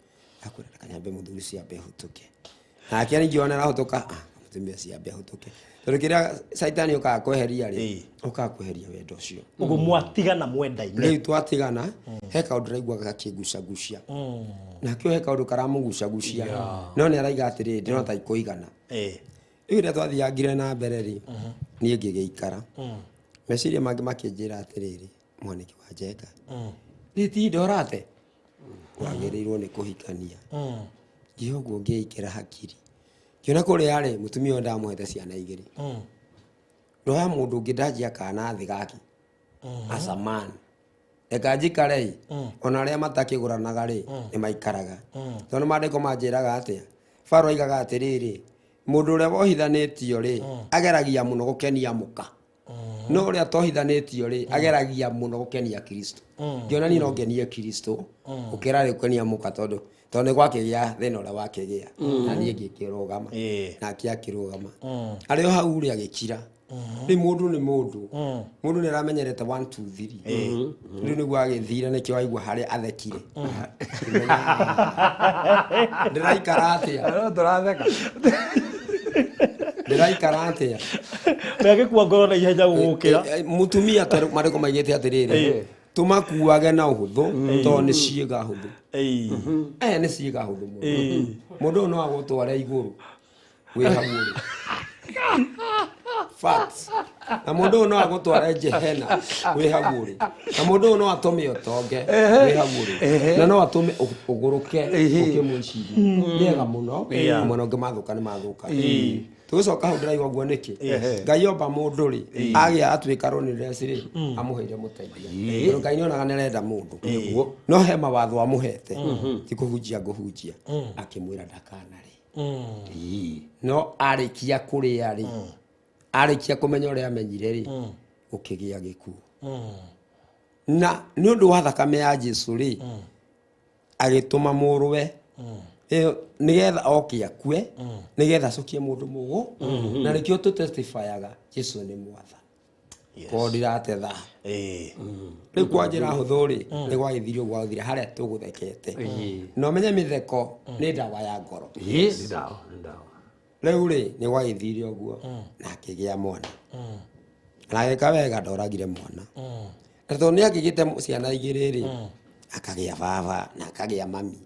Akwĩra reke nyambe mũthuri ũcio ambe ahũtũke. Nake ningĩ ona arahũtũka, mũtumia ũcio ambe ahũtũke. Tondũ kĩrĩa caitani ũkaga kweheria rĩ, ũkaga kweheria wendo ũcio. Ũguo mwatigana mwendaine. Rĩu twatigana, he kaũndũ ndaiguaga gakĩngucagucia. Nakĩo he kaũndũ karamũgucagucia. No nĩ araiga atĩrĩrĩ, ndĩrona ta ikũigana. Rĩu rĩrĩa twathiangire na mbere rĩ, niĩ ngĩgĩikara. Meciria mangĩ makĩnjĩra atĩrĩrĩ, mwanĩki wa Njenga, rĩtinda ũrate, wagĩrĩirwo nĩ kũhikania. Ngĩo ũguo ngĩikĩra hakiri. Ngĩona kũrĩa rĩ, mũtumia ũyũ ndamũhete ciana igĩrĩ. Ndoya mũndũ ũngĩ ndanjia kana thĩ gake. As a man. Reka njikare ĩ, ona arĩa matakĩgũranaga rĩ, nĩ maikaraga. Tondũ maandĩko manjĩraga atĩa? Farao aigaga atĩrĩrĩ, mũndũ ũrĩa wohithanĩtio rĩ, ageragia mũno gũkenia mũka. No ũrĩa atohithanĩtio rĩ ageragia mũno gũkenia Kristo. Ngĩona niĩ no ngenie Kristo gũkĩra rĩ gũkenia mũka tondũ nĩ gwakĩgĩa thĩna ũrĩa wakĩgĩa na niĩ ngĩkĩrũgama nake akĩrũgama. Arĩ o hau rĩ agĩkira. Rĩu mũndũ nĩ mũndũ. Mũndũ nĩ aramenyerete 1 2 3. Rĩu nĩguo agĩthira nĩkĩo aigua harĩa athekire. Ndĩraikara atĩa? Tũratheka. Ndĩraikara atĩa? Agĩkua ngoro na ihenya gũgũkĩra. Mũtumia marĩko maigĩte atĩrĩrĩ tũmakuage na ũhũthũ tondũ nĩ ciĩga hũthũ. Nĩ ciĩga hũthũ mũno. Mũndũ ũyũ no agũtware igũrũ wĩ hau ũrĩ. Facts. Na mũndũ ũyũ no agũtware Jehena wĩ hau ũrĩ. Na mũndũ ũyũ no atũme ũtonge wĩ hau ũrĩ. Na no atũme ũgũrũke ũkĩmwĩciria. Nĩega mũno. Mwena ũngĩ mathũka nĩ mathũka. Tũgĩcoka hau ndĩraigua ũguo nĩkĩ? Ngai omba mũndũ rĩ agĩa atuĩka loneliness rĩ amũheire mũteithia. Tondũ Ngai nĩonaga nĩarenda mũndũ. No he mawatho amũhete. Ti kũhunjia ngũhunjia. Akĩmwĩra ndakanarĩe. No arĩkia kũrĩa rĩ arĩkia kũmenya ũrĩa amenyire rĩ gũkĩgĩa gĩkuũ. Na nĩ ũndũ wa thakame ya Jesu rĩ agĩtũma mũrũwe nĩgetha oke akue nĩgetha acokie mũndũ mũgũ na nĩkĩo tũtestifyaga Jesu nĩ mwathani. Korwo ndiratetha. Rĩu kwa njĩra hũthũ rĩ nĩ gwagĩthirio gwagĩthire harĩa tũgũthekete. Na ũmenye mĩtheko nĩ ndawa ya ngoro. Rĩu rĩ nĩ gwagĩthire ũguo na akĩgĩa mwana. Na agĩka wega ndoragire mwana. Na tondũ nĩ akĩgĩte ciana igĩrĩ rĩ akagĩa baba na akagĩa mami.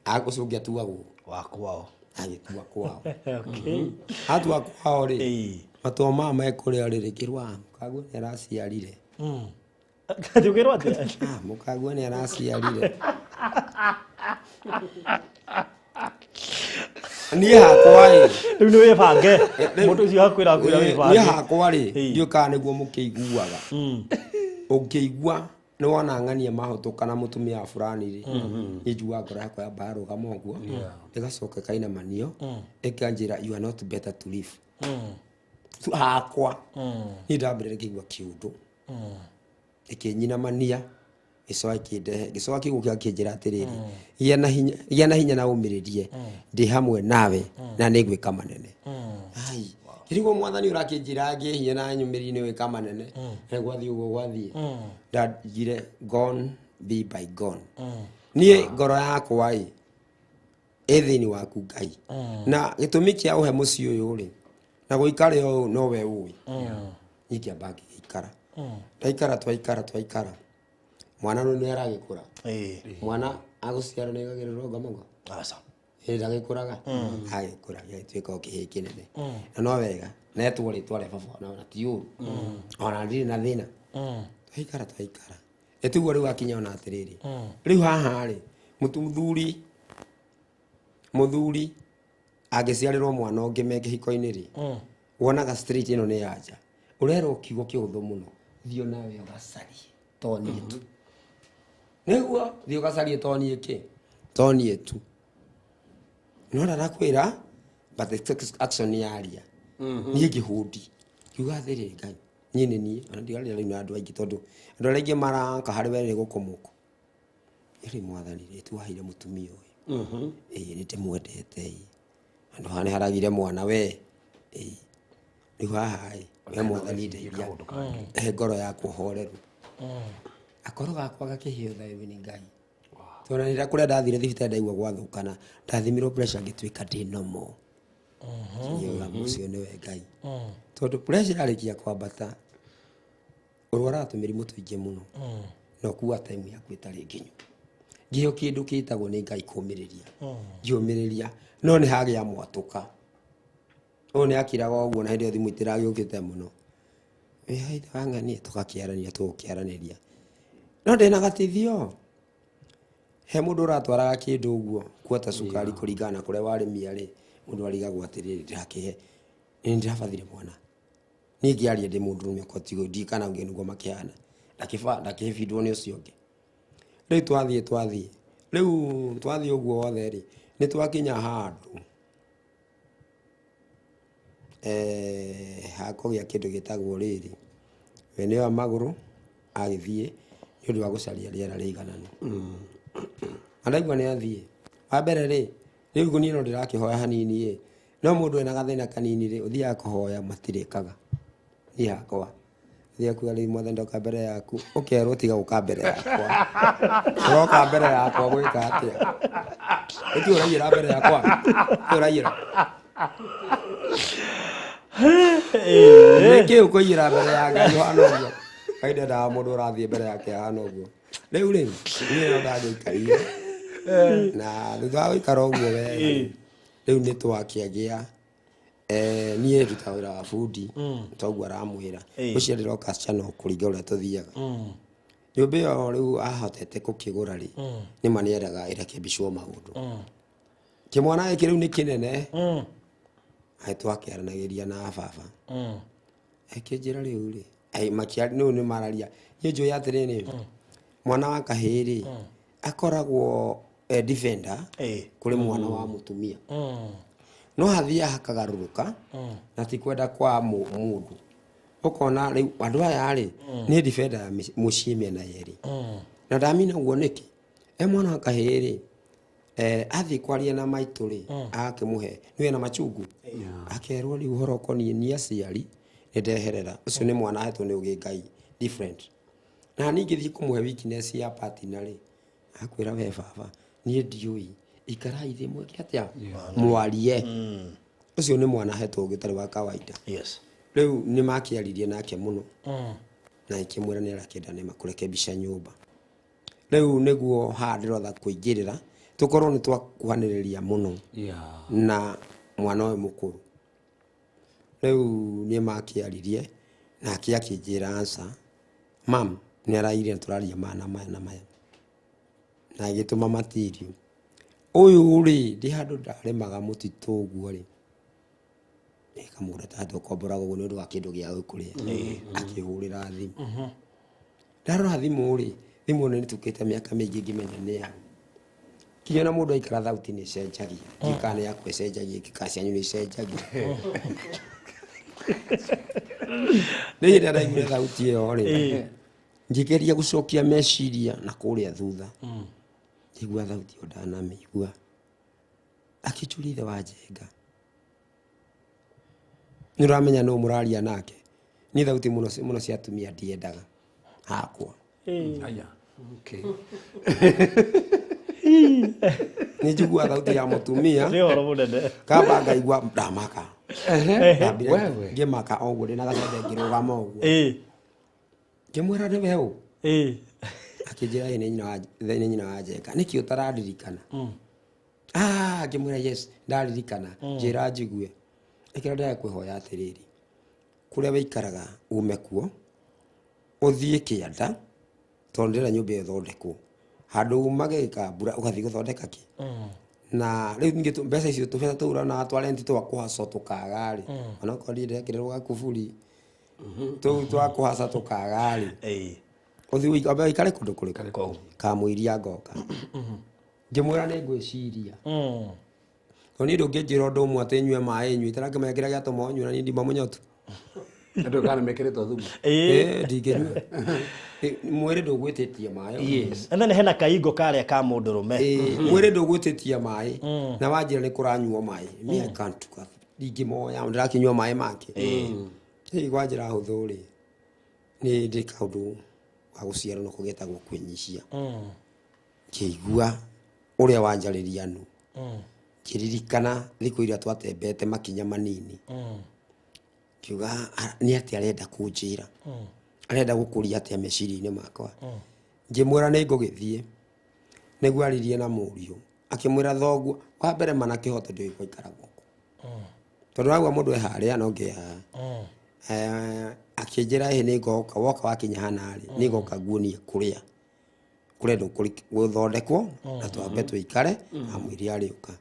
Ũcio ũngĩ atuagwo wa kwao. Agĩtua kwao. Atua kwao rĩ matua maya mekũrĩa rĩ rĩkĩrwa mũkaguo nĩ araciarire. Ũkĩrwo atĩa? Mũkaguo nĩ araciarire. Niĩ hakwa rĩ rĩu nĩ wĩbange. Mũndũ ũcio akwĩra akwĩra wĩbange. Niĩ hakwa rĩ ndiũĩ kana nĩguo mũkĩiguaga. Ũngĩigua nĩ wona ng'ania mahũtũka na mũtumia wa fulani rĩ niĩ njiguaga ngoro yakwa yamba yarũgama ũguo ĩgacoka ĩkainamanio ĩkanjĩra you are not better to live. Hakwa niĩ ndambĩrĩria ngĩigua kĩũndũ ĩkĩnyinamania gĩcoka kĩndehe gĩcoka kiugo kĩa kĩnjĩra atĩrĩrĩ gĩa na hinya na ũmĩrĩrie ndĩ hamwe nawe na nĩngwĩka manene. Ai kĩrigwo mwathani ũrakĩnjĩra ngĩe hinya na nyũmĩrĩrie nĩgwĩka manene gwathiĩ ũguo gwathiĩ ndagire gone be by gone. Niĩ ngoro yakwa ĩ ĩ thĩinĩ waku Ngai. Na gĩtũmi kĩa ũhe mũciĩ ũyũ rĩ na gũikare ũũ no we ũĩ. Niĩ ngĩamba ngĩgĩikara. Ndaikara twaikara mwana rĩu nĩ aragĩkũra. Mwana agũciarwo nĩ agagĩrĩrwo ngomango. Aca. Ndagĩkũraga. Agĩkũra gĩgĩtuĩka o kĩhĩĩ kĩnene. Na no wega netwo rĩtwa rĩa baba ona ti ũru. Ona ndirĩ na thĩna. Twaikara. Ĩtiguo rĩu akinya ona atĩrĩrĩ. Rĩu haha rĩ mũthuri angĩciarĩrwo mwana ũngĩ me kĩhiko-inĩ rĩ wonaga street ĩno nĩ ya nja. Ũrerwo kiugo kĩhũthũ mũno thiĩ nawe ũgacarie to niĩ tu. Nĩguo thiĩ ũgacarie to niĩ kĩ to niĩ tu. No ndarakwĩra but the action yaria. Niĩ ngĩhũndi ngiuga atĩrĩrĩ Ngai niĩ nĩ niĩ ona ndiaria rĩu na andũ aingĩ tondũ andũ arĩa aingĩ maraka harĩ we nĩ gũkũmũkũ. Ĩrĩ mwathani rĩ tuwaheire mũtumia ũyũ. Ĩĩ nĩ ndĩmwendete ĩ. Handũ haha nĩ haragire mwana we. Ĩĩ rĩu haha ĩ we mwathani ndeithia he ngoro yakwa horeru. Akorwo gakwa gakĩheo thayũ nĩ Ngai. Tondũ nĩ kũrĩa ndathire thibitarĩ ndaigua gwathũkana ndathimirwo pressure ngĩtuĩka ndĩ normal. Ngiuga mũcio nĩwe Ngai. Tondũ pressure yarĩkia kwambata ũrwaraga tũmĩrimũ tũingĩ mũno. Na ũkua time yaku ĩtarĩ nginyu. Ngĩheo kĩndũ kĩtagwo nĩ Ngai kũmĩrĩria. Ngĩũmĩrĩria no nĩ hagĩa mwatũka. Ũyũ nĩ akiraga ũguo na hĩndĩ ĩyo thimũ itiragĩũkĩte mũno. Wĩ haithe wa ng'ania tũgakĩaranĩria tũgũkĩaranĩria. No ndĩna gatithio. He mũndũ ũratwaraga kĩndũ ũguo kuota cukari kũringana na kũrĩa warĩmia rĩ mũndũ arigagwo atĩrĩrĩ ndĩrakĩhe nĩ ndĩrabathire mwana. Niĩ ngĩaria ndĩ mũndũrũme okorwo ti ndiũĩ kana ũngĩ nĩguo makĩhana. Ndakĩbindwo nĩ ũcio ũngĩ. Rĩu twathiĩ. Rĩu twathiĩ ũguo wothe rĩ nĩ twakinya handũ hakũgĩa kĩndũ gĩtagwo rĩrĩ We nĩoya magũrũ agĩthiĩ nĩ ũndũ wa gũcaria rĩera rĩigananu. Andaigua nĩ athiĩ. Wa mbere rĩ, rĩu niĩ no ndĩrakĩhoya hanini ĩ, no mũndũ ena gathĩna kanini rĩ, ũthiaga kũhoya matirĩkaga. Niĩ hakwa. Ũthiaga kuga rĩu mwathani ndoka mbere yaku, ũkerwo tiga gũka mbere yakwa. Ũroka mbere yakwa gwĩka atĩa? Ũtiĩ ũraiyĩra mbere yakwa. Ũtiĩ ũraiyĩra. Nĩkĩ ũkũiyĩra mbere ya Ngai ũhana ũguo? Ngai ndendaga mũndũ ũrathiĩ mbere yake ahana ũguo. Rĩu rĩ, niĩ no ndagĩikarire. Na thutha wa gũikara ũguo wega, rĩu nĩ twakĩagĩa. Niĩ ndutaga wĩra wa bundi, toguo aramwĩra. Ũcio ndĩroka channel kũringa ũrĩa tũthiaga. Nyũmba ĩyo rĩu ahotete gũkĩgũra rĩ, nĩma nĩendaga ĩrekebicwo maũndũ. Kĩmwana gĩkĩ rĩu nĩ kĩnene. Aĩ twakĩaranagĩria na baba. Akĩnjĩra rĩu rĩ, rĩu nĩ mararia. Niĩ njũĩ atĩrĩrĩ, mwana wa kahĩĩ rĩ, akoragwo defender kũrĩ mwana wa mũtumia. No hathiaga hakagarũrũka na ti kwenda kwa mũndũ. Ũkona rĩu andũ aya rĩ, nĩ defender ya mũciĩ mĩena yerĩ. Na ndamina ũguo nĩkĩ? Mwana wa kahĩĩ rĩ, athiĩ kwaria na maitũ rĩ, agakĩmũhe nĩwe na machungu. Akerwo rĩu ũhoro ũkoniĩ ni aciari nĩ ndeherera. Ũcio nĩ mwana ahetwo nĩ ũgĩ Ngai different. Na ningĩ thiĩ kũmũhe weakness ya partner rĩ, akwĩra we baba, niĩ ndiũĩ, ikarai thĩ mwĩke atĩa? Mwarie. Ũcio nĩ mwana ahetwo ũgĩ ũtarĩ wa kawaida. Yes. Rĩu nĩ makĩaririe nake mũno. Na ĩkĩmwĩra nĩ arakĩenda nĩ makũrekebisha nyũmba. Rĩu nĩguo haha ndĩrotha kũingĩrĩra, tũkorwo nĩ twakuhanĩrĩria mũno. Na mwana ũyũ mũkũrũ. Rĩu nĩ makĩaririe, nake akĩnjĩra answer, mam, nĩ araire tũraria maya na maya na maya. Na agĩtũma material. Ũyũ rĩ, ndĩ handũ ndarĩmaga mũtitũ ũguo rĩ, kamũgũnda ta tũkomboraga ũguo nĩ ũndũ wa kĩndũ gĩa kũrĩa. Akĩhũrĩra thimũ. Ndarora thimũ rĩ, thimũ ĩno nĩtukĩte mĩaka mĩingĩ ngĩmenya nĩ ya. Kinya na mũndũ aikara thauti nĩ ĩcenjagia. Ndiũĩ kana nĩ yakwa ĩcenjagia, kana cianyu nĩ icenjagia. Nĩ hĩndĩ ĩrĩa ndaiguire thauti ĩyo rĩ, ngĩgeria gũcokia meciria na kũrĩa thutha. Ngĩigua thauti ĩyo ndanamĩigua. Akĩnjũria ithe wa Njenga. Nĩ ũramenya nũ mũraria nake. Niĩ thauti mũno mũno cia atumia ndiendaga hakwa. Aya. Okay. Nĩ njiguaga thauti ya mũtumia. Nĩ ũhoro mũnene. Kamba ngaigua ndamaka. Ndambire ngĩmaka o ũguo ndĩna gacembe ngĩrũgama ũguo. Ngĩmwĩra nĩ we ũ? Akĩnjĩra ĩ nĩ nyina wa Njenga. Nĩkĩ ũtarandirikana? Ngĩmwĩra yes, ndaririkana. Njĩra njigue. Ĩkĩra ndĩrakwĩhoya atĩrĩrĩ. Kũrĩa wĩikaraga ume kuo, ũthiĩ kĩanda, tondũ ndĩrenda nyũmba ĩyo ĩthondekwo. Handũ umage gĩkambura ũgathiĩ gũthondeka kĩ? Na rĩu ningĩ mbeca icio tũbeca tũu ũrona twa rent twa kũhacwo tũkaga rĩ. Onokorwo niĩ ndĩrekĩrĩrwo gakuburi, tũu twa kũhaca tũkaga rĩ. Ũthiĩ wambe ũikare kũndũ kũrĩkũ? Kamũiria ngoka. Ngĩmwĩra nĩ ngwĩciria. Tondũ niĩ ndũngĩnjĩra ũndũ ũmwe atĩ nyue maĩ nyue, itarakĩmenya kĩrĩa gĩatũma ũnyue na niĩ ndima mũnyotu. Andũ kana mekĩrĩtwo thumu. Ndingĩnyua. Mwĩrĩ ndũgwĩtĩtie maĩ. Yes. And then hena kaingo karĩa ka mũndũrũme. Mwĩrĩ ndũgwĩtĩtie maĩ. Na wanjĩra nĩ kũranyuo maĩ. Me I can't do that. Ndingĩmoya, ndĩrakĩnyua maĩ make. Kwa njĩra hũthũ rĩ, nĩ ndĩ kaũndũ ga gũciarwo nako getagwo kwĩnyihia. Ngĩigua ũrĩa wanjarĩria nũ. Ngĩririkana thikũ iria twatembete makinya manini. Ngiuga, nĩ atĩa arenda kũnjĩra? Arenda gũkũria atĩa meciria-inĩ makwa? Ngĩmwĩra nĩ ngũgĩthiĩ. Nĩguo aririe na mũriũ. Akĩmwĩra thoguo, wa mbere mana kĩhoto ndĩũĩ gũikara gũkũ. Tondũ rauga mũndũ e harĩa no ngĩ haha. Akĩnjĩra ĩhĩ nĩ ngoka, woka wakinya hana rĩ, nĩ ngoka nguonie kũrĩa kũrendwo gũthondekwo, na twambe tũikare, amwĩre arĩũka.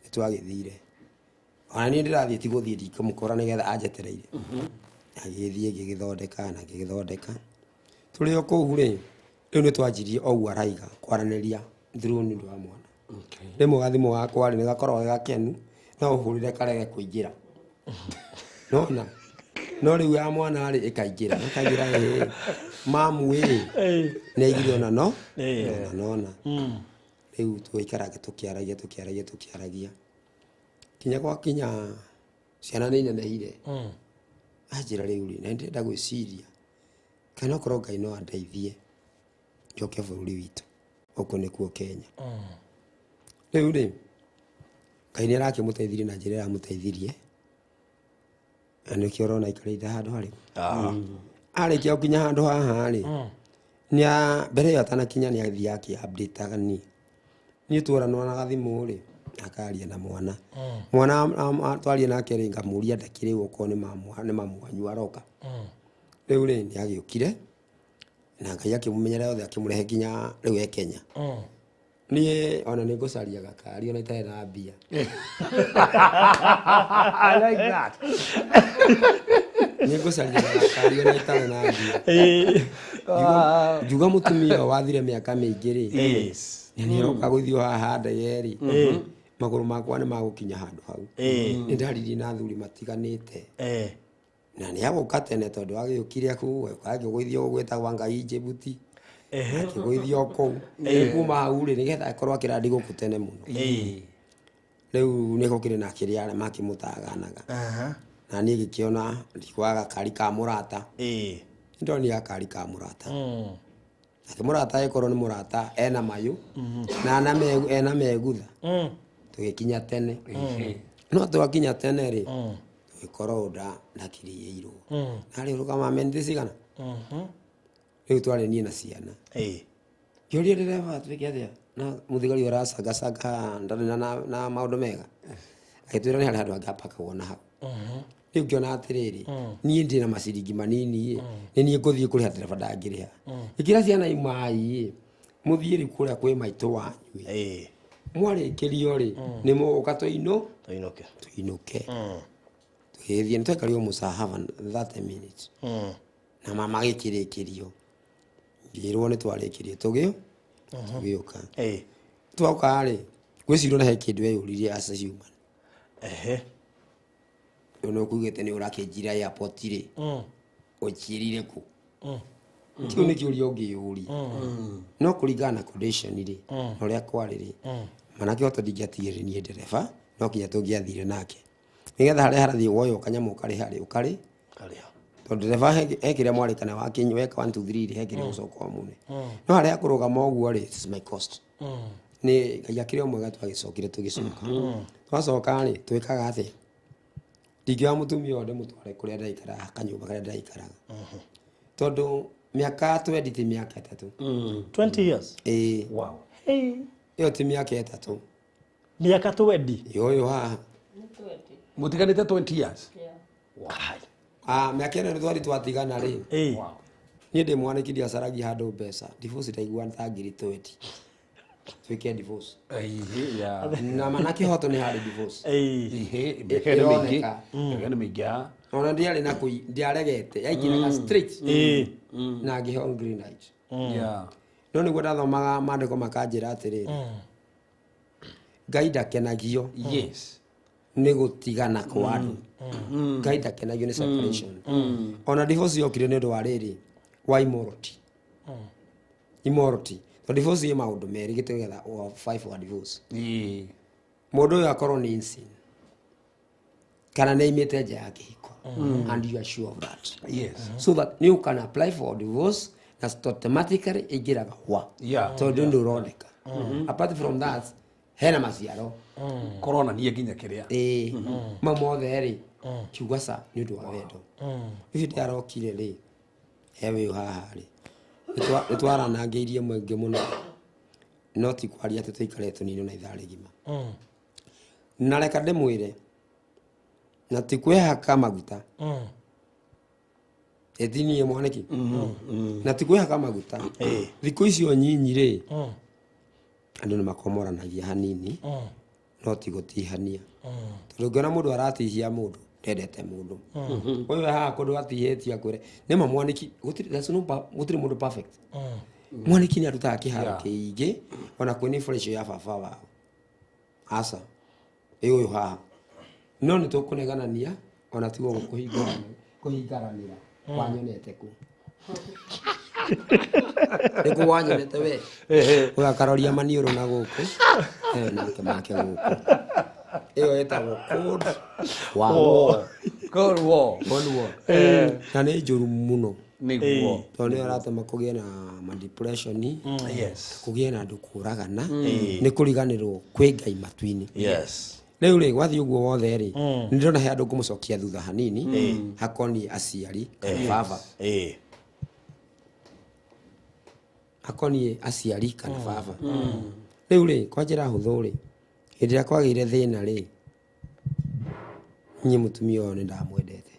Nĩ twagĩthire. Ona niĩ ndĩrathiĩ ti gũthiĩ ndikũmũkora nĩgetha anjetereire. Agĩthiĩ ngĩgĩthondeka na ngĩgĩthondeka. Tũrĩ o kũu rĩ, rĩu nĩ twanjirie o ũguo araiga kwaranĩria through nĩ ũndũ wa mwana. Rĩmwe gathimũ gakwa rĩ, nĩ gakoragwo ge gakenu, no ũhũrĩre karege kũingĩra. Nona? No rĩu ya mwana rĩ ĩkaingĩra ĩkaingĩra ĩ mamu ĩ nĩ aigire ona no ona nona. Rĩu tũikaraga tũkĩaragia tũkĩaragia tũkĩaragia kinya kwa kinya ciana nĩ inenehire. Anjĩra rĩu rĩ na ndĩrenda gwĩciria kana okorwo Ngai no andeithie njoke bũrũri witũ gũkũ nĩkuo Kenya. Rĩu rĩ Ngai nĩ arakĩmũteithirie na njĩra ĩramũteithirie na nĩkĩo ũrona aikarĩte handũ harĩkũ. Arĩkia gũkinya handũ haha rĩ nĩa mbere ĩyo atanakinya nĩ athiaga akĩ-update-aga niĩ. Niĩ tworanwo na gathimũ rĩ akaria na mwana. Mwana twaria nake rĩ ngamũria ndakĩrĩ okorwo nĩ mamu wanyu aroka. Rĩu rĩ nĩ agĩũkire na Ngai akĩmũmenyerera othe akĩmũrehe nginya rĩu e Kenya. Niĩ ona nĩ ngũcaria gakari ona itarĩ na mbia. I like that. Nĩ ngũcaria gakari ona itarĩ na mbia. Njuga mũtumia ũyũ wathire mĩaka mĩingĩ rĩ. Yes. Na nĩ aroka gũthiĩ haha ndege rĩ. Magũrũ makwa nĩ magũkinya handũ hau. Nĩ ndaririe na athuri matiganĩte. Na nĩ agũka tene tondũ agĩũkire kũu agĩgũithio gwĩtagwo Ngai Njibuti. Akĩgũithio kũu. Kuma hau rĩ nĩgetha akorwo akĩrandi gũkũ tene mũno. Rĩu nĩ gũkĩrĩ na kĩrĩa makĩmũtaganaga. Na niĩ ngĩkĩona ndikwaga gakari ka mũrata. Nĩndonire gakari ka mũrata. Nake mũrata agĩkorwo nĩ mũrata ena mayũ na ena megutha. Tũgĩkinya tene. No twakinya tene rĩ tũgĩkorwo ndakirĩirwo. Narĩ rũgama menthi cigana. Rĩu twarĩ niĩ na ciana. Ngĩũria ndereba twĩke atĩa na mũthigari ũracangacanga ndarĩ na maũndũ mega. Agĩtwĩra nĩ harĩ handũ hangĩ hapakagwo na hau. Rĩu ngĩona atĩrĩrĩ niĩ ndĩ na maciringi manini ĩ nĩ niĩ ngũthiĩ kũrĩha ndereba ndangĩrĩha. Ĩkĩra ciana imai ĩ mũthiĩ rĩu kũrĩa kwĩ maitũ wanyu ĩ. Mwarĩkĩrio rĩ nĩ mũgũka tũinũke. Tũinũke. Tũgĩthiĩ nĩ twaikarire mũcahaba 30 minutes. Na mama agĩkĩrĩkĩrio. Ngĩrwo nĩ twarĩkirie tũgĩũka. Twoka rĩ gwĩcirio na he kĩndũ eyũririe as a human. Rĩu nĩ ũkugĩte nĩ ũrakĩnjira airport rĩ ũnjirire kũ? Kĩu nĩ kĩũria ũngĩyũria. No kũringana na condition rĩ na ũrĩa kwarĩ rĩ manake ota ndingĩatigire niĩ ndereba no kinya tũngĩathire nake nĩgetha harĩa harathiĩ woyo kanyamũ karĩ harĩ ũkarĩ tondũ ndereba he kĩrĩa mwarĩkana wakinya weka 1 2 3 rĩ he kĩrĩa gũcoka mũne. No harĩa kũrũgama ũguo rĩ it is my cost. Nĩ Ngai akĩrĩ o mwega twagĩcokire tũgĩcoka. Twacoka rĩ twĩkaga atĩa? Ndingĩoya mũtumia ũyũ ndĩmũtware kũrĩa ndaikaraga kanyũmba karĩa ndaikaraga. Tondũ mĩaka 20 ti mĩaka 3. 20 years. Ĩĩ. Wow. Ĩyo ti mĩaka 3. Mĩaka 20. Yoyo haha. Mũtiganĩte 20 years. Ah, mĩaka ĩno twari twatigana rĩ. Niĩ ndĩ mwanĩki ndiacaragia handũ mbeca. Divorce ndaigua ta ngiri 20. Twĩke divorce. Na mana kĩhoto nĩ harĩ divorce. Mĩaka ĩno mĩingĩ. Mĩaka ĩno mĩingĩ. Ona ndiarĩ na ndiaregete yaingĩraga straight. Na ngĩheo green light. No nĩguo ndathomaga maandĩko makanjĩra atĩrĩrĩ. Ngai ndakenagio. Yes. Nĩ gũtigana kwa andũ. Ngai ndakenagio nĩ separation. Ona divorce yokire nĩ ũndũ wa rĩrĩ wa immorality. Immorality. Tondũ divorce ĩ maũndũ merĩ gĩtũgetha wa 5 wa divorce. Mũndũ ũyũ akorwo nĩ insane. Kana nĩ aimĩte nja ya kĩhiko. And you are sure of that. Yes. So that you can apply for divorce na automatically ĩingĩraga hwa. Tondũ ndũ ũroneka. Apart from that hena maciaro. Corona niĩ nginya kĩrĩa. Mau mothe rĩ kiuga ca nĩ ũndũ wa wendo. Ũcio ndĩarokire rĩ he wĩ haha rĩ nĩ twaranangĩirie mũingĩ mũno no ti kwaria atĩ tũikare tũnini na ithaa rĩgima. Na reka ndĩmwĩre na ti kwĩhaka maguta. Ĩti niĩ mwanĩki. Na ti kwĩhaka maguta. Thikũ icio nyinyi rĩ andũ nĩ makomoranagia hanini no ti gũtihania. Tondũ ũngĩona mũndũ aratihia mũndũ ndendete mũndũ. Ũyũ haha kũndũ atihĩtie akwĩre nĩ ma mwanĩki gũtirĩ mũndũ perfect. Mwanĩki nĩ arutaga kĩharo kĩingĩ ona kwĩ nĩ fresh ya baba wao. Aca ĩ ũyũ haha no nĩ tũkũneganania ona tigo gũkũhingũra Kũhingaranĩra wanyonete kũ? Nĩkũ wanyonete we? Ũyũ akaroria maniũrũ na gũkũ, nake make gũkũ. Ĩyo ĩtagwo cold war. Cold war. Cold war. Na nĩ njũru mũno. Nĩguo. Tondũ nĩyo ĩratũma kũgĩe na ma depression. Yes. Kũgĩe na andũ kũragana. Nĩ kũriganĩrwo kwĩ Ngai matu-inĩ. Yes. Rĩu rĩ gwathiĩ ũguo wothe rĩ, nĩ ndĩrona he andũ ngũmũcokia thutha hanini, hakoniĩ aciari kana baba. Hakoniĩ aciari kana baba. Rĩu rĩ kwa njĩra hũthũ rĩ, hĩndĩ ĩrĩa kwagĩire thĩna rĩ, niĩ mũtumia ũyũ nĩ ndamwendete.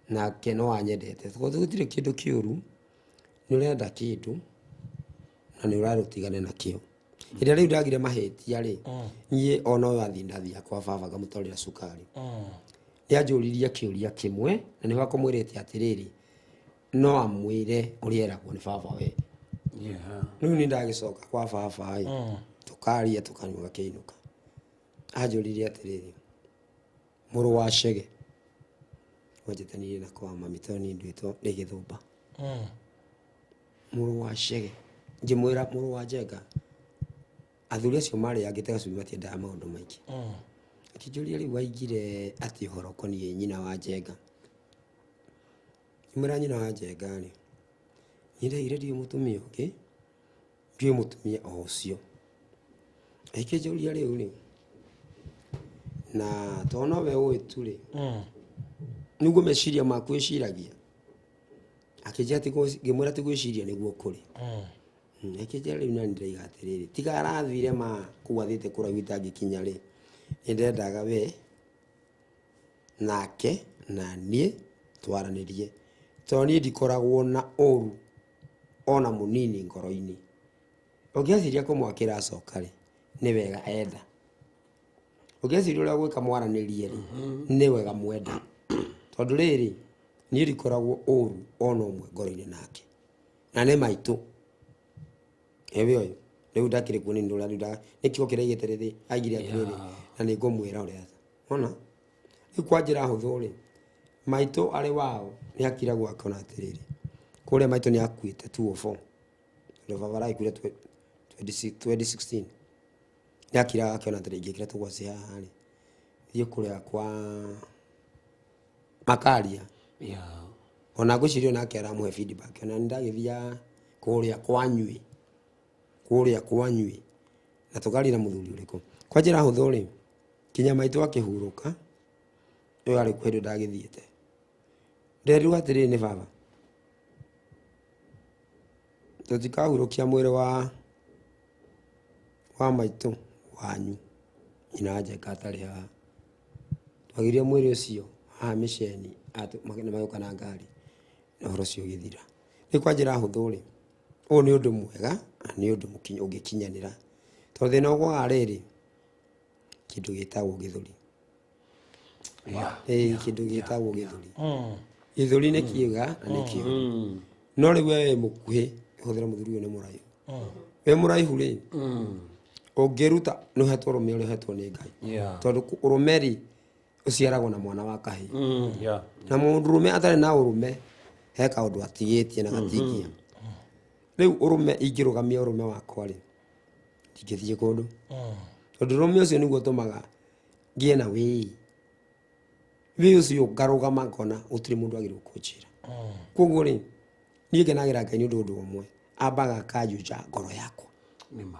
Nake no anyendete. Tondũ gũtirĩ kĩndũ kĩũru, nĩ ũrenda kĩndũ na nĩ ũrarũtigane nakĩo. Hĩndĩ ĩrĩa rĩu ndagire mahĩtia rĩ, niĩ ona ũyũ athiĩ ndathiaga kwa baba ngamũtwarĩra cukari. Nĩ anjũririe kĩũria kĩmwe na nĩho akũmwĩrĩte atĩrĩrĩ, no amwĩre ũrĩa eragwo nĩ baba we. Rĩu nĩ ndagĩcoka kwa baba ĩ, tũkaria tũkanyua gakĩinũka. Anjũririe atĩrĩrĩ, mũrũ wa Chege, wanjĩtanirie na kwa mami tondũ niĩ nduĩtwo ndĩ Gĩthũmba. Mũrũ wa Chege, ngĩmwĩra mũrũ wa Njenga, athuri acio marĩ angĩte gacumbĩ matiendaga maũndũ maingĩ. Akĩnjũria rĩu waigire atĩ ũhoro ũkoniĩ nyina wa Njenga. Ngĩmwĩra nyina wa Njenga rĩ, niĩ ndaigire ndirĩ mũtumia ũngĩ, ndiũĩ mũtumia o ũcio. Akĩnjũria rĩu rĩ, na tondũ nowe ũĩ tu rĩ, nĩguo meciria maku wĩciragia. Akĩnjĩra ti ngĩmwĩra ti gwĩciria nĩguo kũrĩ. Akĩnjĩra rĩu nani ndĩraiga atĩrĩrĩ, tiga arathire ma kũu athiĩte kũraihu itangĩkinya rĩ, nĩ ndendaga we nake na niĩ twaranĩrie. Tondũ niĩ ndikoragwo na ũru ona mũnini ngoro-inĩ. Ũngĩeciria kũmwakĩra acoka rĩ, nĩ wega enda. Ũngĩeciria ũrĩa gwĩka mwaranĩrie rĩ, nĩ wega mwenda. Tondũ rĩrĩ, niĩ ndikoragwo ũru ona ũmwe ngoro-inĩ nake. Na nĩ maitũ. Ewe ũyũ, rĩu ndakĩrĩ kuo nĩ ũrĩa rĩu nĩ kiugo kĩrĩa aigĩte rĩrĩ, aigire atĩrĩrĩ, na nĩ ngũmwĩra ũrĩa. Wona? Rĩu kwa njĩra hũthũ rĩ, maitũ arĩ wao nĩ akiragwo akona atĩrĩrĩ, kũrĩa maitũ nĩ akuĩte 204. Tondũ baba arakuire 2016. Nĩ akiraga akĩona atĩrĩ, ingĩkĩra tũgwaci haha rĩ, thiĩ kũrĩa kwa Makaria. Ona ngwĩciria onake aramũhe feedback. Ona nĩ ndagĩthiaga kũrĩa kwanyuĩ. Kũrĩa kwanyuĩ. Na tũkaria na mũthuri ũrĩkũ. Kwa njĩra hũthũ rĩ, kinya maitũ akĩhurũka, ũyũ arĩ kwĩ hĩndĩ ndagĩthiĩte. Nderirwo atĩrĩrĩ nĩ baba, tũtikahurũkia mwĩrĩ wa maitũ wanyu, nyina wa Njenga atarĩ haha. Twagirie mwĩrĩ ũcio haha mĩceni, nĩ magĩũka na ngari, na ũhoro ũcio ũgĩthira. Rĩu kwa njĩra hũthũ rĩ, ũyũ nĩ ũndũ mwega na nĩ ũndũ ũngĩkinyanĩra. Tondũ thĩna ũgwaga rĩrĩ, kĩndũ gĩtagwo gĩthũri. Kĩndũ gĩtagwo gĩthũri. Gĩthũri nĩ kĩega na nĩ kĩũru. No rĩu we wĩ mũkuhĩ, hũthĩra mũthuri ũyũ nĩ mũraihu. Wĩ mũraihu rĩ, ũngĩruta nĩ ũhetwo ũrũme ũrĩa ũhetwo nĩ Ngai. Tondũ ũrũme rĩ, ũciaragwo na mwana wa kahĩĩ. Na mũndũrũme atarĩ na ũrũme, he kaũndũ atigĩtie na gatingia. Rĩu ũrũme ingĩrũgamia ũrũme wakwa rĩ, ndingĩthiĩ kũndũ. Tondũ ũrũme ũcio nĩguo ũtũmaga ngĩe na wĩi. Wĩi ũcio ngarũgama ngona gũtirĩ mũndũ agĩrĩirwo kũnjĩra. Koguo rĩ, niĩ ngenagĩra Ngai nĩ ũndũ ũmwe, ambaga akanjunja ngoro yakwa. Nĩma.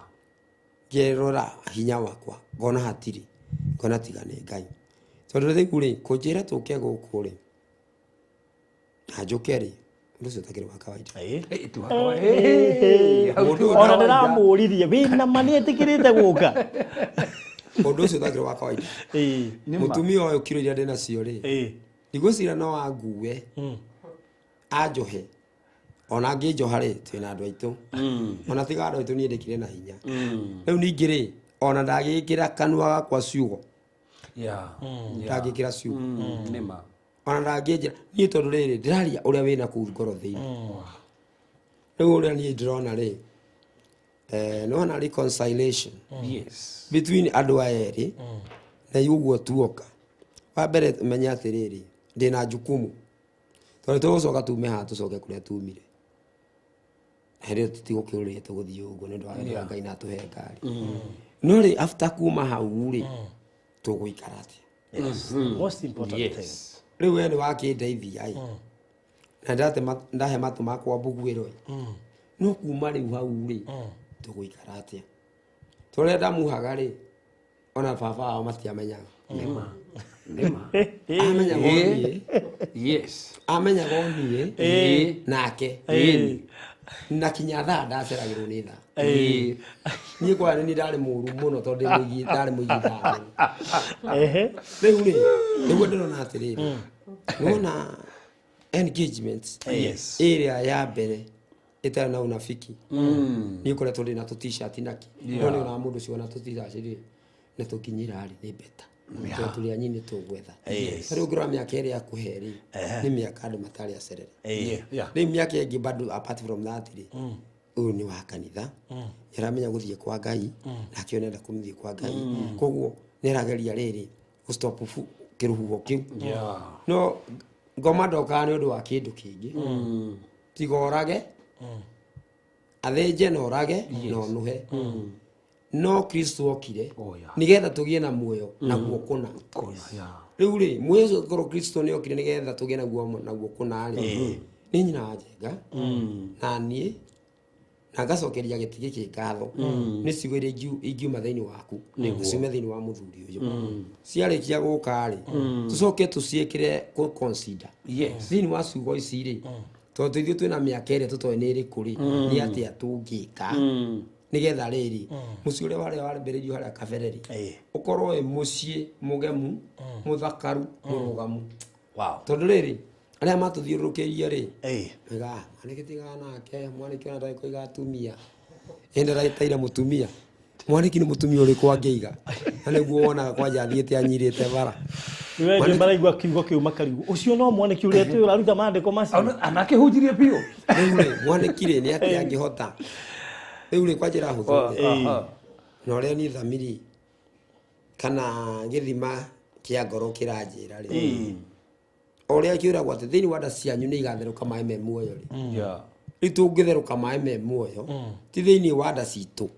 Ngerora hinya wakwa, ngona hatirĩ, ngona tiga nĩ Ngai. Tondũ rĩu rĩ, kũnjĩra tũke gũkũ rĩ, na njũke rĩ, ũndũ ũcio ũtakĩrĩ wa kawaida. Ona ndĩramũririe, wĩna ma nĩ etĩkĩrĩte gũka? Ũndũ ũcio ũtakĩrĩ wa kawaida. Mũtumia ũyũ kiro iria ndĩnacio rĩ, ndigwĩciria no angue, anjohe. Ona angĩnjoha rĩ, twĩna andũ aitũ. Ona tiga andũ aitũ niĩ ndĩkire na hinya. Rĩu ningĩ rĩ, ona ndagĩkĩra kanua gakwa ciugo. Ndangĩkĩra ciugo. Nĩma. Ona ndangĩnjĩra, niĩ tondũ rĩrĩ, ndĩraria ũrĩa wĩna kũu ngoro thĩinĩ. Rĩu ũrĩa niĩ ndĩrona rĩ, nĩwona reconciliation. Between andũ aya erĩ, na ũguo tuoka. Wa mbere ũmenye atĩrĩrĩ, Ndĩna jukumu. Tondũ tũgũcoka tume haha tũcoke kũrĩa tumire. Hĩndĩ ĩyo tũtigũkĩũrĩte tũgũthiĩ ũguo nĩ ũndũ wa wendo wa Ngai na atũhe ngari. No rĩ after kuma hau rĩ tũgũikara atĩa? Yes. Most important thing. Rĩu we nĩ wakĩndeithia ĩ. Na ndahe matũ makwa mbuguĩro ĩ. No kuma rĩu hau rĩ tũgũikara atĩa? Tondũ ũrĩa ndamuhaga rĩ ona baba wao matiamenyaga. Nĩma. Amenyaga o niĩ. Yes. Amenyaga o niĩ nake. Na kinya thaa ndaceragĩrwo nĩ thaa. Niĩ kwa nĩ ndarĩ mũru mũno tondũ ndarĩ mũigi thaa. Rĩu rĩ nĩguo ndĩrona atĩrĩrĩ. Nĩwona engagement ĩrĩa ya mbere ĩtarĩ na unafiki. Niĩ ngoretwo ndĩ na tũ t-shirt naki. No nĩ ona mũndũ ũcio na tũ t-shirt rĩ na tũkinyĩra rĩ nĩ better. Tondũ tũrĩa nyini tũgwetha. Rĩu ũngĩrora mĩaka ĩrĩa akũhe rĩ nĩ mĩaka andũ matarĩ acerere. Rĩu mĩaka ĩngĩ bado apart from that rĩ ũyũ nĩ wa kanitha. Nĩaramenya gũthiĩ kwa Ngai nake nĩenda kũmũthiĩ kwa Ngai. Koguo nĩarageria rĩrĩ gũstop kĩrũhuho kĩu. No ngoma ndokaga nĩ ũndũ wa kĩndũ kĩngĩ. Tiga orage athĩnje na orage na ũnũhe. No Kristo okire nĩgetha tũgĩe na muoyo naguo kũna. Rĩu rĩ muoyo ũcio korwo Kristo nĩ okire nĩgetha tũgĩe naguo kũna rĩ nĩ nyina wa Njenga na niĩ na ngacokeria gĩtĩ gĩkĩ ngatho nĩ ciugo iria ingiuma thĩinĩ waku ciume thĩinĩ wa mũthuri ũyũ. Ciarĩkia gũka rĩ tũcoke tũciĩkĩre kũ consider thĩinĩ wa ciugo ici rĩ tondũ ithuĩ twĩna mĩaka ĩrĩa tũtoĩ nĩ ĩrĩkũ rĩ nĩ atĩa tũngĩka nĩgetha rĩrĩ mũciĩ ũrĩa warĩa wambĩrĩirio harĩa kabere rĩ ũkorwo wĩ mũciĩ mũgemu mũthakaru mũrũgamu. Tondũ rĩrĩ arĩa matũthiũrũrũkĩirie rĩ maiga mwanĩke tigaga nake mwanĩke ona ndarĩ kũiga atumia ĩndĩ ndagĩtaire mũtumia mwanĩki nĩ mũtumia ũrĩkũ angĩiga na nĩguo wonaga kwanja athiĩte anyirĩte bara. Nĩ maraigua kiugo kĩu makarigwo ũcio no mwanĩki ũrĩa tũĩ ũraruta maandĩko macio anakĩhunjirie biũ. Rĩu rĩ mwanĩki rĩ nĩ atĩa angĩhota rĩu rĩ kwa njĩra hũthũ na ũrĩa niĩ thamiri kana gĩthima kĩa ngoro kĩranjĩra rĩ o ũrĩa kĩũragwo atĩ thĩinĩ wa nda cianyu nĩ igatherũka maĩ me muoyo rĩ. Rĩu tũngĩtherũka maĩ me muoyo ti thĩinĩ wa nda citũ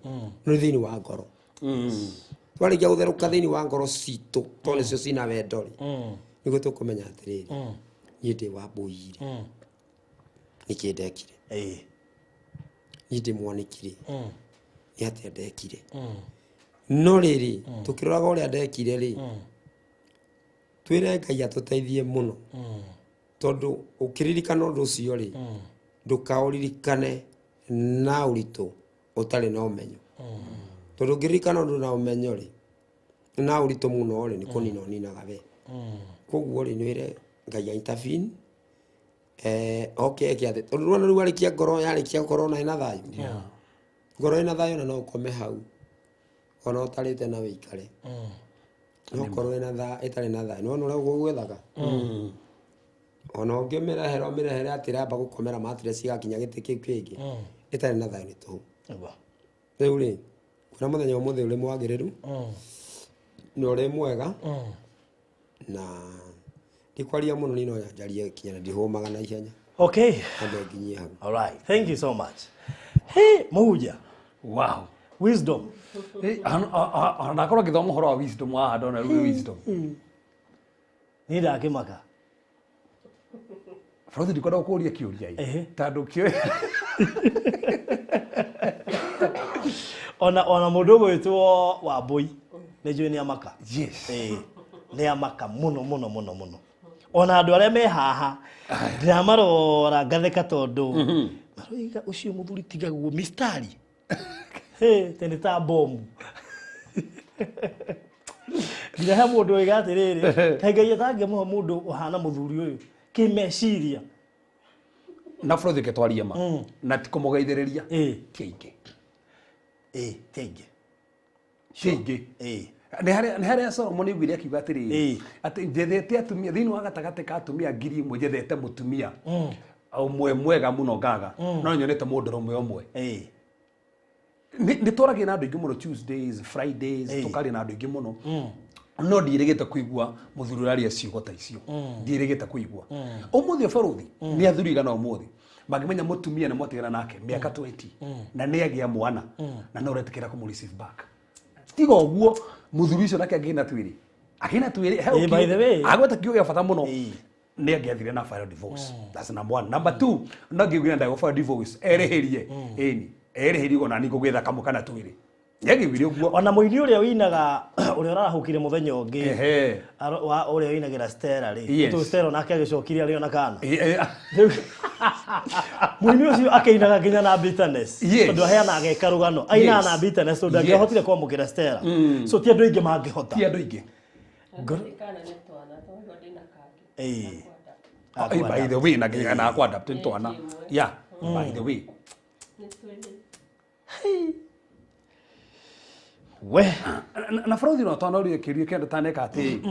no thĩinĩ wa ngoro. Twarĩkia gũtherũka thĩinĩ wa ngoro citũ tondũ nĩcio cina wendo rĩ nĩguo tũkũmenya atĩrĩrĩ niĩ ndĩ wa mbũi rĩ nĩkĩ ndekire niĩ ndĩ mwanĩki rĩ nĩ atĩa ndekire. No rĩrĩ tũkĩroraga ũrĩa ndekire rĩ twĩre Ngai atũteithie mũno tondũ ũkĩririkana ũndũ ũcio rĩ ndũkaũririkane na ũritũ ũtarĩ na ũmenyo. Tondũ ũngĩririkana ũndũ na ũmenyo rĩ na ũritũ mũno rĩ nĩ kũnina ũninaga we. Koguo rĩ nĩwĩre Ngai a intervene oke eke atĩ tondũ nĩwona rĩu arĩkia ngoro yarĩkia gũkorwo na ĩna thayũ. Ngoro ĩna thayũ na no ũkome hau ona ũtarĩte na wĩikare. No korwo ĩna tha ĩtarĩ na thayũ nĩwona ũrĩa ũgwethaga. Ona ũngĩmĩrehera ũmĩrehere atĩ ĩramba gũkomera mattress igakinya gĩtĩ kĩu kĩngĩ ĩtarĩ na thayũ nĩ tũhũ. Rĩu rĩ kuna mũthenya ũmũthĩ ũrĩ mwagĩrĩru na ũrĩ mwega na ndikwaria mũno niĩ no njarie kinya na ndihũmaga na ihenya. Okay. Ambe nginyie hau. All right. Thank you so much. Hey, Mũhunjia. Wow. Wisdom. Ndakorwo ngĩthoma ũhoro wa wisdom haha ndona rĩu wisdom. Niĩ ndakĩmaka. Bũrũthi ndikwenda gũkũria kĩũria ĩ. Tondũ kĩo ona mũndũ ũgwĩtwo Wambũi nĩ njũĩ nĩ amaka. Yes. Nĩ amaka mũno mũno mũno mũno. Ona andũ arĩa me haha ndĩramarora ngatheka tondũ maroiga ũcio mũthuri tigaguo mistari. Tene ta bomu. Nginya he mũndũ oiga atĩrĩrĩ kaĩ Ngai atangĩmũhe mũndũ ũhana mũthuri ũyũ kĩmeciria. Na bũrũthi ke twarie ma na ti kũmũgeithĩrĩria ti aingĩ. Ti aingĩ. Ti aingĩ. Nĩ harĩa Solomon aiguire akiuga atĩrĩrĩ atĩ njethete atumia thĩinĩ wa gatagatĩ ka atumia 1000 njethete mũtumia ũmwe mwega mũno ngaga no nyonete mũndũrũme ũmwe. Nĩ twaragia na andũ aingĩ mũno Tuesdays, Fridays tũkaria na andũ aingĩ mũno. No ndirigite kuigua muthuri uraria ciugo ta icio. Ndirigite kuigua. Umuthi baruthi ni athuri igana umuthi mangimenya mutumia na mwatigana nake miaka 20 na ni agia mwana na no uretikira kumu receive back. Tiga uguo muthuri ucio nake angina twiri. Agina twiri he by the way agweta kiugo gia bata muno. Ni angiathire na file divorce. That's number 1. Number 2 no ngiugire ndago file divorce ereherie. Eni ereherie ona ni ngugwetha kamwe kana twiri. Yagĩwire ũguo. Ona mũini ũrĩa winaga ũrĩa ũrarahũkire mũthenya ũngĩ wa ũrĩa winagĩra Stella rĩ. Tũ Stella nake agĩcokirie arĩ ona kana. Mũini ũcio akĩinaga nginya na bitterness. Tondũ aheanaga geka rũgano. Ainaga na bitterness tondũ angĩahotire kwamũkĩra Stella. So ti andũ aingĩ mangĩhota. Ti andũ aingĩ. By the way na nginya na akwa adapt twana. Yeah, by the way. We na baruthi no twana uri kiuria kenda taneka ati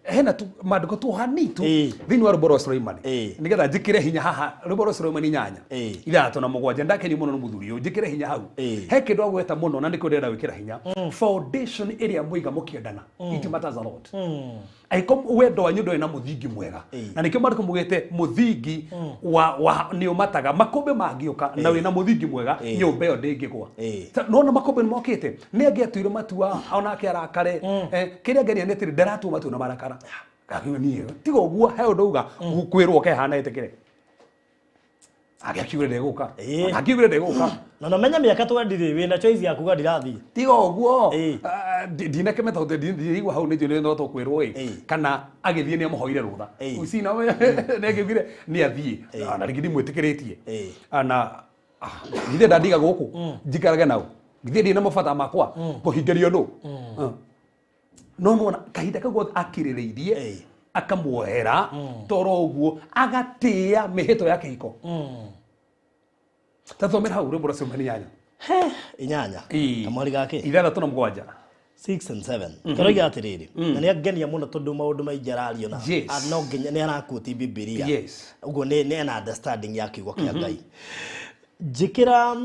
hena tu mandiko tu hanitu thiini wa rwimbo rwa Suleimani nigetha njikire hinya haha rwimbo rwa Suleimani 8 6 na 7 ndakeni muno ni muthuri uyu njikire hinya hau he kindu agweta muno na nikio ndirenda gwikira hinya foundation iria muiga mukiendana it matters a lot aiko wendo wanyu nduri na muthingi mwega na nikio mandiko mugite muthingi wa ni umataga makombe mangiuka na wina muthingi mwega nyumba iyo ndingigwa nona makombe ni mokite ni angiatuire matua onake arakare kiria ngenia ni atiri ndaratua matua na marakara akiuga nie tiga uguo he undu uga kwirwo kehana itikire agiakiugire ndeguka akiugire ndeguka na namenya miaka 20 wina choice ya kuga ndirathie tiga uguo ndinakemeta ndirigua hau ni no tukwirwo i kana agithie ni amuhoire rutha ucina ni akiugire ni athie na ringi ndimwitikiritie na githe ndandiga guku njikarage nau githe ndina mabata makwa kuhingerio nu no nona kahinda kau gothe akiririirie akamuohera toro uguo agatia mihito ya kihiko tathomera hau rwimbo rwa Suleimani 8 inyanya kamwari gake 6 na 7 6 and 7 karoiga atiriri na ni angenia muno tondu maundu maingi arario na no nginya ni arakuti Bibilia uguo ni ena understanding ya kiugo kia Ngai njikira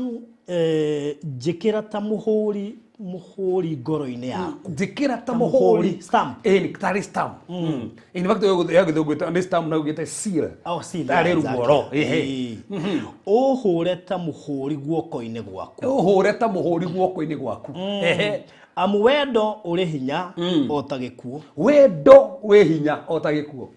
njikira ta muhuri ngoro-inĩ yaku njikira ta muhuri stamp ni tari stamp in fact ya githũngũ nĩ stamp na ugite seal oh seal tari rugoro ehe uhure ta muhuri guoko-inĩ gwaku uhure ta muhuri guoko-inĩ gwaku ehe amu wendo uri hinya o ta gĩkuũ wendo wĩ hinya o ta gĩkuũ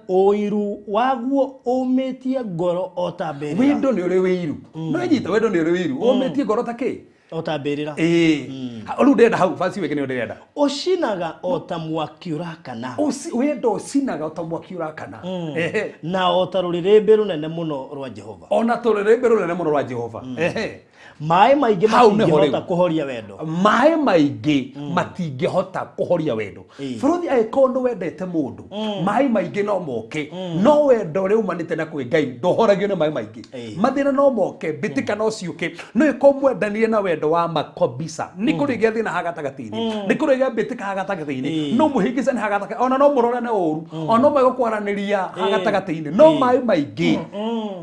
Ũiru waguo ũmĩtie ngoro o ta mbĩrĩra. Wendo nĩ ũrĩ wĩiru. No nyita wendo nĩ ũrĩ wĩiru. Ũmĩtie ngoro ta kĩ? O ta mbĩrĩra. Ĩĩ. Rĩu ndĩrenda hau basi wĩke nĩ ndĩrenda. Ũcinaga o ta mwaki ũrakana. Wendo ũcinaga o ta mwaki ũrakana. Ehe. Na o ta rũrĩrĩmbĩ rũnene mũno rwa Jehova. Ona rũrĩrĩmbĩ rũnene mũno rwa Jehova. Ehe. Maĩ maingĩ matingĩhota kũhoria wendo. Maĩ maingĩ matingĩhota kũhoria wendo. Bũrũri angĩkorwo nĩ wendete mũndũ, maĩ maingĩ no moke, no wendo ũrĩa umanĩte na kwĩ Ngai ndũhoragio nĩ maĩ maingĩ. Mathĩna no moke, mbĩtĩka no ciũke, no ĩkorwo mwendanire na wendo wa ma kabisa. Nĩ kũrĩ gĩa thĩna haha gatagatĩ-inĩ, nĩ kũrĩ gĩa mbĩtĩka haha gatagatĩ-inĩ, no mũhĩngĩcane haha gatagatĩ, ona no mũrorane ũru, ona no megũkwaranĩria haha gatagatĩ-inĩ, no maĩ maingĩ,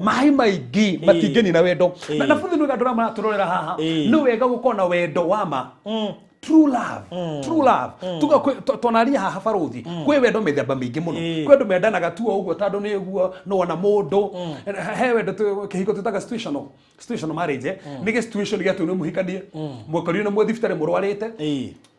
maĩ maingĩ matingĩnina wendo. Na bũrũri nĩ andũ arĩa turorera haha no wega gukona wendo wa ma true love true love tuga tonaria haha baruthi kwi wendo mithemba mingi muno kwi andu mendanaga tu uguo tondu ni uguo no ona mundu he wendo kihiko twitaga situational marriage ni ge situation gia tu ni muhikanie mwakorire na mwethibitari murwarite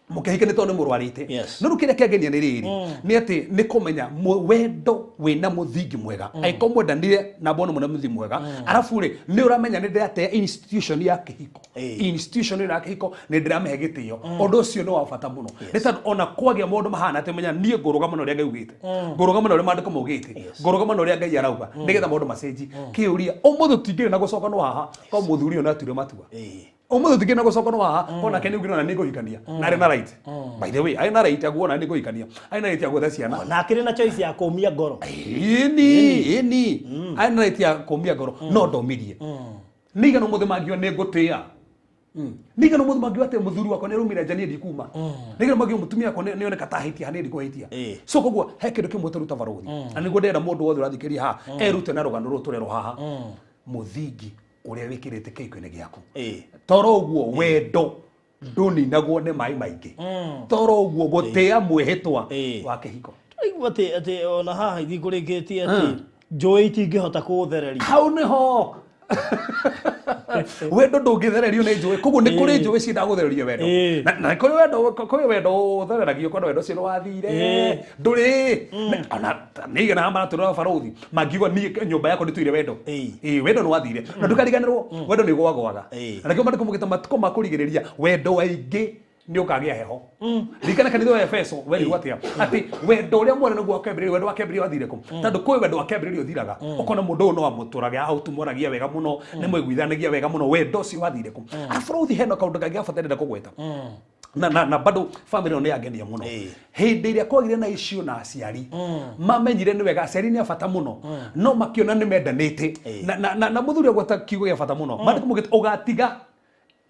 mukihikanie tondu ni murwarite no riu kiria kiangenia ni riri ni ati ni kumenya wendo wina muthingi mwega angĩkorwo mwendanire na mbono muna muthingi mwega arafu ri ni uramenya ni ndiratea institution ya kihiko institution ya kihiko ni ndiramehe gitio undu ucio ni wa bata muno ni tondu ona kwagia maundu mahana ati menya nie nguruga muno uria Ngai ugite nguruga muno uria maandiko maugite nguruga muno uria Ngai arauga nigetha maundu macenji kiuria umuthi tutingire na gucokanwo haha ko muthuri ona ature matua umuthi tutingire na gucokanwo haha ko nake ni ugire na ni nguhikania na ari na right by the way ari na right aguona ni nguhikania ari na right ya gwetha ciana na akiri na choice ya kumia ngoro ini ini ari na right ya kumia ngoro no ndomirie niga no muthi mangio ni ngutia niga no muthi mangio ati muthuri wakwa ni rumire nja nie ndikuma niga no mangio mutumia wakwa ni oneka ta hitia ni ndikuhitia so koguo he kindu kimwe turuta baruthi na niguo ndĩrenda mundu wothe urathikiria haha erute na rugano ruru turerwo haha muthingi uria wikirite kĩhiko-inĩ gĩaku toro uguo wendo Ndũninagwo nĩ maĩ maingĩ. Toro ũguo gũtĩa mwĩhĩtwa wa kĩhiko. Tũraigua atĩ ona haha ithiĩ kũrĩkĩtie atĩ njũĩ itingĩhota kũũthereria. Hau nĩho wendo ndũngĩthererio nĩ njũĩ, koguo nĩ kũrĩ njũĩ ciendaga gũthereria wendo. Na nĩ kũrĩ wendo, kũrĩ wendo ũthereragio kona wendo ũcio nĩ wathire. Ndũrĩ ona nĩ igana maratũra barothi mangiuga niĩ nyũmba yakwa ndĩtũire wendo. Wendo nĩ wathire na ndũkariganĩrwo, wendo nĩ ũgwagwaga. Na nĩkĩo maandĩko maugĩte matukũ ma kũrigĩrĩria wendo waingĩ nĩ ũkagĩa heho. Ririkana kanitha wa Efeso werirwo atĩa? Atĩ wendo ũrĩa mwene nĩguo wakĩambĩrĩria, wendo wa kĩambĩrĩria wathire kũ? Tondũ kwĩ wendo wa kĩambĩrĩria ũthiraga. Ũkona mũndũ ũyũ no amũtũraga hau, tũmwaragia wega mũno, nĩ mwaiguithanagia wega mũno, wendo ũcio wathire kũ? Arabu rĩu hena kaũndũ kangĩ ga bata ndĩrenda kũgweta. Na bado family ĩno nĩ yangenia mũno. Hĩndĩ ĩrĩa kwagire na issue na aciari, mamenyire nĩ wega aciari nĩ a bata mũno, no makĩona nĩ mendanĩte. Na mũthuri agweta kiugo gĩa bata mũno. Maandĩko maugĩte ũgatiga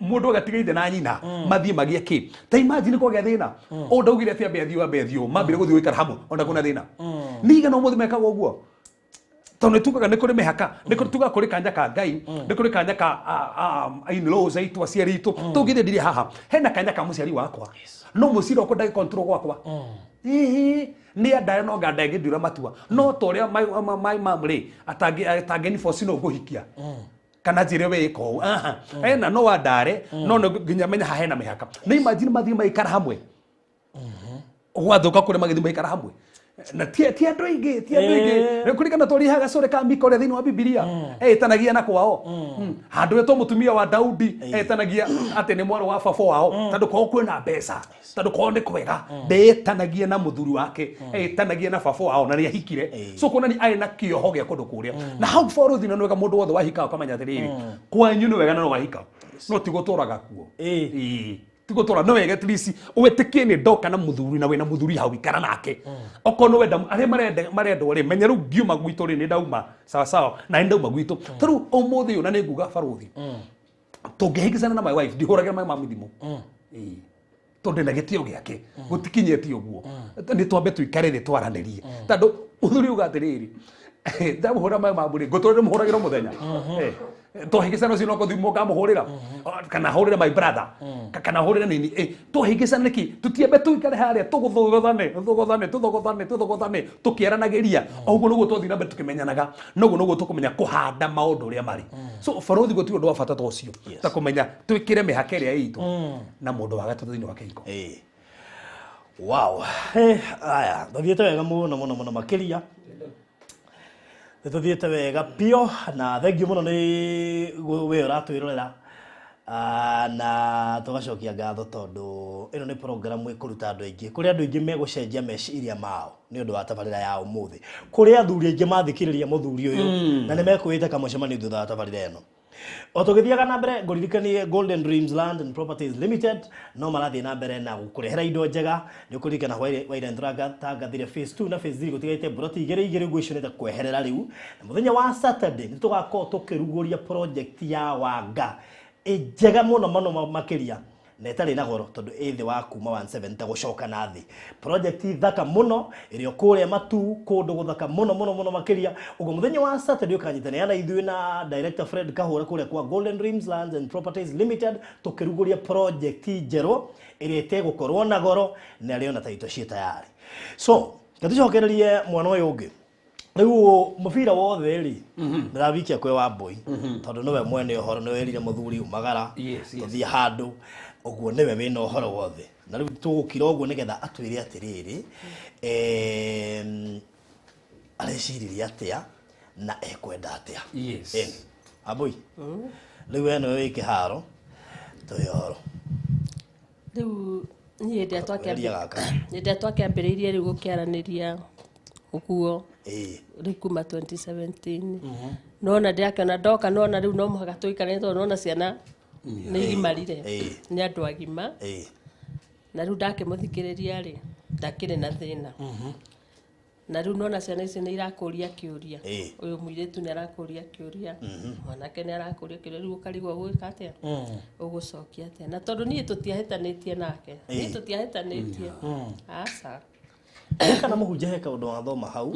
mũndũ agatiga ithe na nyina mathiĩ magĩe kĩ. Ta imagine kwagĩa thĩna. Ũũ ndaugire atĩ ambe athiĩ, ambe athiĩ, mambire gũthiĩ gũikara hamwe ona kwĩna thĩna. Nĩ igana ũmũthĩ mekaga ũguo. Tondũ nĩ tugaga nĩ kũrĩ mĩhaka, nĩ kũrĩ tugaga kũrĩ kanya ka Ngai, nĩ kũrĩ kanya ka in-laws aitũ, aciari aitũ. Tũngĩthiĩ ndirĩ haha, hena kanya ka mũciari wakwa. No mũciari wakwa ndagĩ control gwakwa. Hihi nĩ andaye no nga ndangĩnduĩra matua. No ta ũrĩa my mom rĩ, atangĩni force no ngũhikia. Kana njĩre we ĩka ũũ. Aha. Ena no andare, no nĩ nginya menya haha hena mĩhaka. Nĩ imagine mathiĩ maikara hamwe. Gwathuka kũrĩa magĩthiĩ maikara hamwe. Na ti andũ aingĩ, ti andũ aingĩ. Rĩu kũringana tũrĩ haha gacore ka Mika ũrĩa thĩinĩ wa Bibilia, etanagia na kwao. Handũ etwo mũtumia wa Daudi, etanagia atĩ nĩ mwarĩ wa baba wao, tondũ kwao kwĩna mbeca, tondũ kwao nĩ kwega. Ndetanagia na mũthuri wake, etanagia na baba wao na nĩ ahikire. So kuonania arĩ na kĩoho gĩa kũndũ kũrĩa. Na hau borothi na nĩ wega mũndũ wothe wahika ũkamenya atĩrĩrĩ, kwanyu nĩ wega na no wahika, no ti gũtũraga kuo. Ti gũtũra, no wega at least wĩtĩkie nĩ ndoka na mũthuri na wĩna mũthuri hau ikara nake. Okorwo nĩ wenda arĩa marendwo rĩ, menya rĩu ngiuma gwitũ rĩ, nĩ ndauma sawa sawa, na nĩ ndauma gwitũ. Ta rĩu ũmũthĩ ũyũ na nĩ nguga barothi, tũngĩhĩngĩcana na my wife, ndihũragĩra my mom thimũ. Tondũ ndĩna gĩtĩo gĩake, gũtikinyĩte ũguo. Nĩ twambe tũikare thĩ twaranĩrie. Tondũ mũthuri uga atĩrĩrĩ, ndamũhũra my mom rĩ, ngũtũra ndĩmũhũragĩra mũthenya. Twahĩngĩcana ũcio no gũthimwo ngamũhũrĩra. Kana hũrĩre my brother. Kana hũrĩre nini. Twahĩngĩcana nĩkĩ? Tũtiambe tũikare harĩa, tũgũthogothane, tũthogothane, tũthogothane, tũthogothane, tũkĩaranagĩria. Ũguo nĩguo twathiĩ na mbere tũkĩmenyanaga, noguo nĩguo tũkũmenya kũhanda maũndũ ũrĩa marĩ. So barothi gũtirĩ ũndũ wa bata ta ũcio. Ta kũmenya twĩkĩre mĩhaka ĩrĩa itũ na mũndũ wa gatatũ thĩinĩ wa kĩhiko. Wow. Aya, tũthiĩte wega mũno mũno mũno makĩria. Nĩtũthiĩte wega biũ na thengiũ mũno nĩ we ũratwĩrorera. Na tũgacokia ngatho tondũ ĩno nĩ program ĩkũruta andũ aingĩ. Kũrĩ andũ aingĩ megũcenjia meciria mao nĩ ũndũ wa tabarĩra ya ũmũthĩ. Kũrĩ athuri aingĩ mathikĩrĩria mũthuri ũyũ na nĩ mekwĩte kamũcemanio thutha wa tabarĩra ĩno. O tũgĩthiaga na mbere ngũririkanie Golden Dreams Land and Properties Limited no marathiĩ na mbere na gũkũrehera indo njega. Nĩ ũkũririkana Waira nĩtũratangathire phase 2 na phase 3 gũtigarĩte mburoti igĩrĩ igĩrĩ ũguo icio nĩ ta kweherera rĩu. Na mũthenya wa Saturday nĩ tũgakorwo tũkĩrugũria project ya Wanga ĩ njega mũno mũno makĩria na ĩtarĩ na goro tondũ ĩ thĩ wa kuma 170 gũcoka na thĩ. Project thaka mũno ĩrĩa kũrĩa Matu, kũndũ gũthaka mũno mũno mũno makĩria. Ũguo mũthenya wa Saturday ũkanyitanĩra na ithuĩ na Director Fred Kahũra kũrĩa kwa Golden Dreams Lands and Properties Limited tũkĩrugũria project njerũ ĩrĩa ĩtegũkorwo na goro na ĩrĩa ona title ciĩ tayari. So, tũcokererie mwana ũyũ ũngĩ. Rĩu mũbira wothe rĩ, ndĩrawikia kwĩ Wambũi tondũ nĩwe mwene ũhoro, nĩwe wĩrire mũthuri umagara, tũthiĩ handũ, ũguo nĩwe wĩna ũhoro wothe. Na rĩu tũgũkira ũguo nĩgetha atwĩre atĩrĩrĩ, areciririe atĩa na ekwenda atĩa. Wambũi, rĩu we nĩwe wĩ kĩharo, tũhe ũhoro. Rĩu niĩ hĩndĩ ĩrĩa Weria gaka. hĩndĩ ĩrĩa twakĩambĩrĩirie rĩu gũkĩaranĩria ũguo, rĩu kuma 2017. Nona ndĩrakĩona ndoka, nona rĩu no mũhaka tũikare tondũ nona ciana nĩ igimarire. Nĩ andũ agima. Na rĩu ndakĩmũthikĩrĩria rĩ, ndakĩrĩ na thĩna. Na rĩu nona ciana ici nĩ irakũria kĩũria. Ũyũ mũirĩtu nĩ arakũria kĩũria, mwanake nĩ arakũria kĩũria, rĩu ũkarigwo ũgwĩka atĩa? Ũgũcokia atĩa? Na tondũ niĩ tũtiahĩtanĩtie nake. Niĩ tũtiahĩtanĩtie. Aca. Kana mũhunjia he kaũndũ wathoma hau,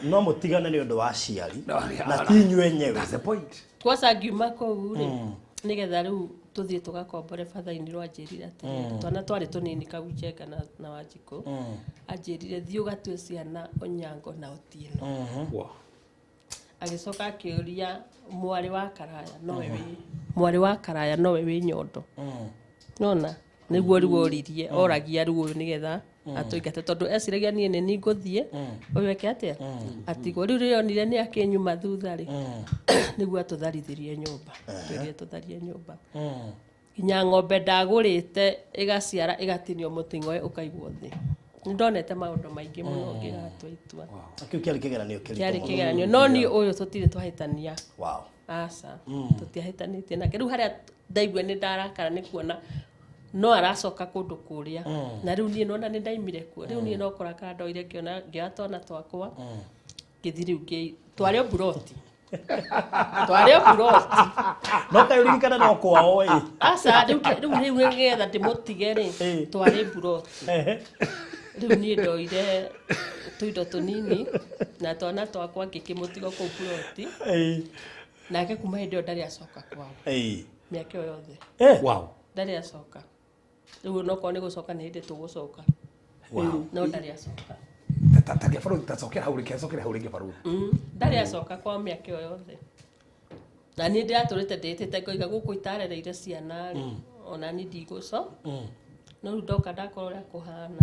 no mũtigane nĩ ũndũ wa aciari, No, yeah. na ti inyuĩ enyewe. That's the point. Kwanza ngiuma kũu rĩ, nĩgetha rĩu Tuthiĩ tũgakombore batha-inĩ rwanjĩrire atĩrĩrĩ, twana twarĩ tũnini kau Njenga na Wanjikũ. Anjĩrire thiĩ ũgatue ciana Onyango na Otieno. Wow. Agĩcoka akĩũria mwarĩ wa Karaya nowe wĩ mwarĩ wa Karaya nowe wĩ Nyondo. Nona nĩguo rĩu oririe oragia rĩu ũyũ nĩgetha atũingate tondũ eciragia niĩ nĩ niĩ ngũthiĩ ũyũ eke atĩa atigwo. Rĩu rĩrĩa onire nĩ akĩnyuma thutha rĩ, nĩguo atũtharithirie nyũmba, twĩrire tũtharie nyũmba. Nginya ng'ombe ndagũrĩte ĩgaciara ĩgatinio mũting'oe ũkaigwo thĩ. Nĩ ndonete maũndũ maingĩ mũno ngĩgatua itua. Kĩu kĩarĩ kĩgeranio kĩritũ Kĩarĩ mũno. kĩgeranio, no niĩ ũyũ tũtirĩ twahĩtania. Wow. Aca, tũtiahĩtanĩtie nake. Rĩu harĩa ndaigua nĩ ndarakara nĩ kuona no aracoka kũndũ kũrĩa, na rĩu niĩ nona nĩ ndaimire kuo. Rĩu niĩ no kũrakara ndoire ngĩona ngĩoya twana twakwa ngĩthiĩ rĩu twarĩ o buroti. Twarĩ o buroti. No kaĩ ũririkane no kwao ĩ. Aca, rĩu rĩu nĩgetha ndĩmũtige rĩ, twarĩ buroti. Rĩu niĩ ndoire tũindo tũnini na twana twakwa ngĩkĩmũtiga kũu buroti. Nake kuma hĩndĩ ĩyo ndarĩ acoka kwao. Mĩaka ĩyo yothe. Wow. Ndarĩ acoka. Rĩu onokorwo nĩ gũcoka nĩ hĩndĩ tũgũcoka. Wow. No ndarĩ acoka. Ta baruthi, tacokera hau rĩngĩ, cokera hau rĩngĩ baruthi. Ndarĩ acoka kwao mĩaka ĩyo yothe. Na niĩ ndĩratũrĩte ndĩtĩte ngoiga gũkũ itarereire ciana rĩ, ona niĩ ndigũco. No rĩu ndoka ndakorwo ũrĩa kũhana.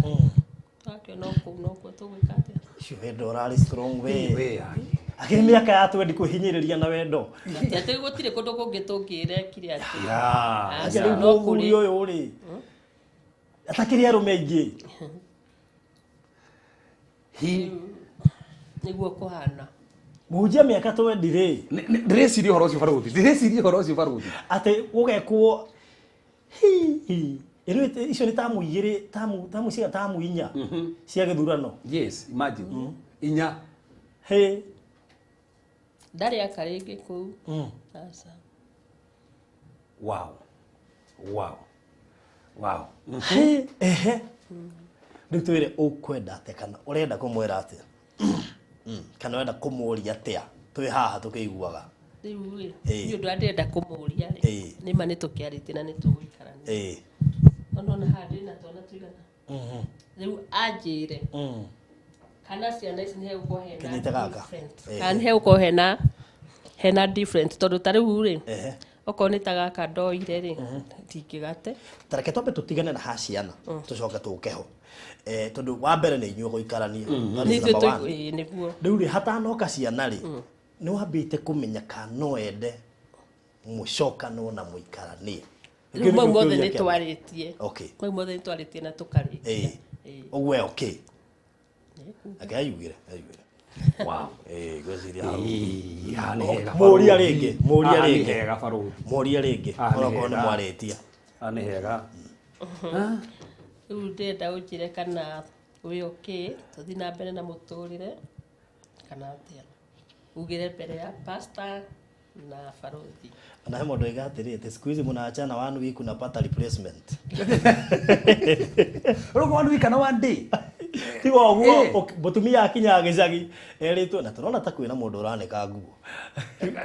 Twakĩona o kũu nokuo tũgwĩka atĩa. Ũcio wendo ũrarĩ strong we. We, ai. Akĩrĩ mĩaka ya twendi kwĩhinyĩrĩria na wendo. Ti atĩ gũtirĩ kũndũ kũngĩ tũngĩrekire atĩ. Yeah. Aca, Rĩu no mũthuri kũrĩ. ũyũ rĩ, atakĩrĩ arũme aingĩ. Hi. Nĩguo kũhana. Mũhunjia mĩaka twendi rĩ. Ndĩreciria ũhoro ũcio baruthi. Ndĩreciria ũhoro ũcio baruthi. Atĩ gũgekwo hi. Ĩno icio nĩ tamu igĩrĩ, tamu cia tamu inya cia gĩthurano. Yes, imagine. Inya. He. Ndarĩ aka rĩngĩ kũu. Aca. Wow. Wow. Wow. He, ehe. Rĩu twĩre ũkwenda atĩa kana ũrenda kũmwĩra atĩa? Kana ũrenda kũmũria atĩa? Twĩ haha tũkĩiguaga. Rĩu rĩ, niĩ ũndũ ũrĩa ndĩrenda kũmũria rĩ, nĩ ma nĩ tũkĩarĩtie na nĩ tũgũikarania. No nona haha ndĩ na twana tũigana. Rĩu anjĩre. Kana ciana ici nĩ hegũkorwo hena Kĩnyite gaka. different. Kana nĩ hegũkorwo hena different tondũ ta rĩu rĩ, okorwo nĩ ta gaka ndoire rĩ, ndingĩgate. Ta reke twambe tũtigane na ha ciana, tũcoke tũke ho. Tondũ wa mbere nĩ inyuĩ gũikarania. That is Nĩ ithuĩ number one. nĩguo. Rĩu rĩ, hatanoka ciana rĩ, nĩ wambĩte kũmenya kana no ende mũcokanwo na mũikaranie. Rĩu mau mothe nĩ twarĩtie. Okay. Mau mothe nĩ twarĩtie na tũkarĩkia. Ũguo e okay. Ake ayugire, ayugire. Wow. Ngwĩciria hau. Haha nĩ hega Mũria baruthi. rĩngĩ, mũria Haha nĩ rĩngĩ. hega baruthi. Mũria rĩngĩ, Haha nĩ onokorwo nĩ hega. mwarĩtia. Haha nĩ hega. Rĩu ndĩrenda ũnjĩre kana wĩ okay, tũthiĩ na mbere na mũtũrĩre kana atĩa. Ugĩre mbere ya pastor na baruthi. Na he mũndũ oiga atĩrĩ, atĩ siku hizi mnaachana 1 week unapata replacement. Rĩu 1 week kana 1 day? Tiga ũguo, mũtumia akinyaga gĩcagi erĩtwo, na tũrona ta kwĩna mũndũ ũranĩka nguo.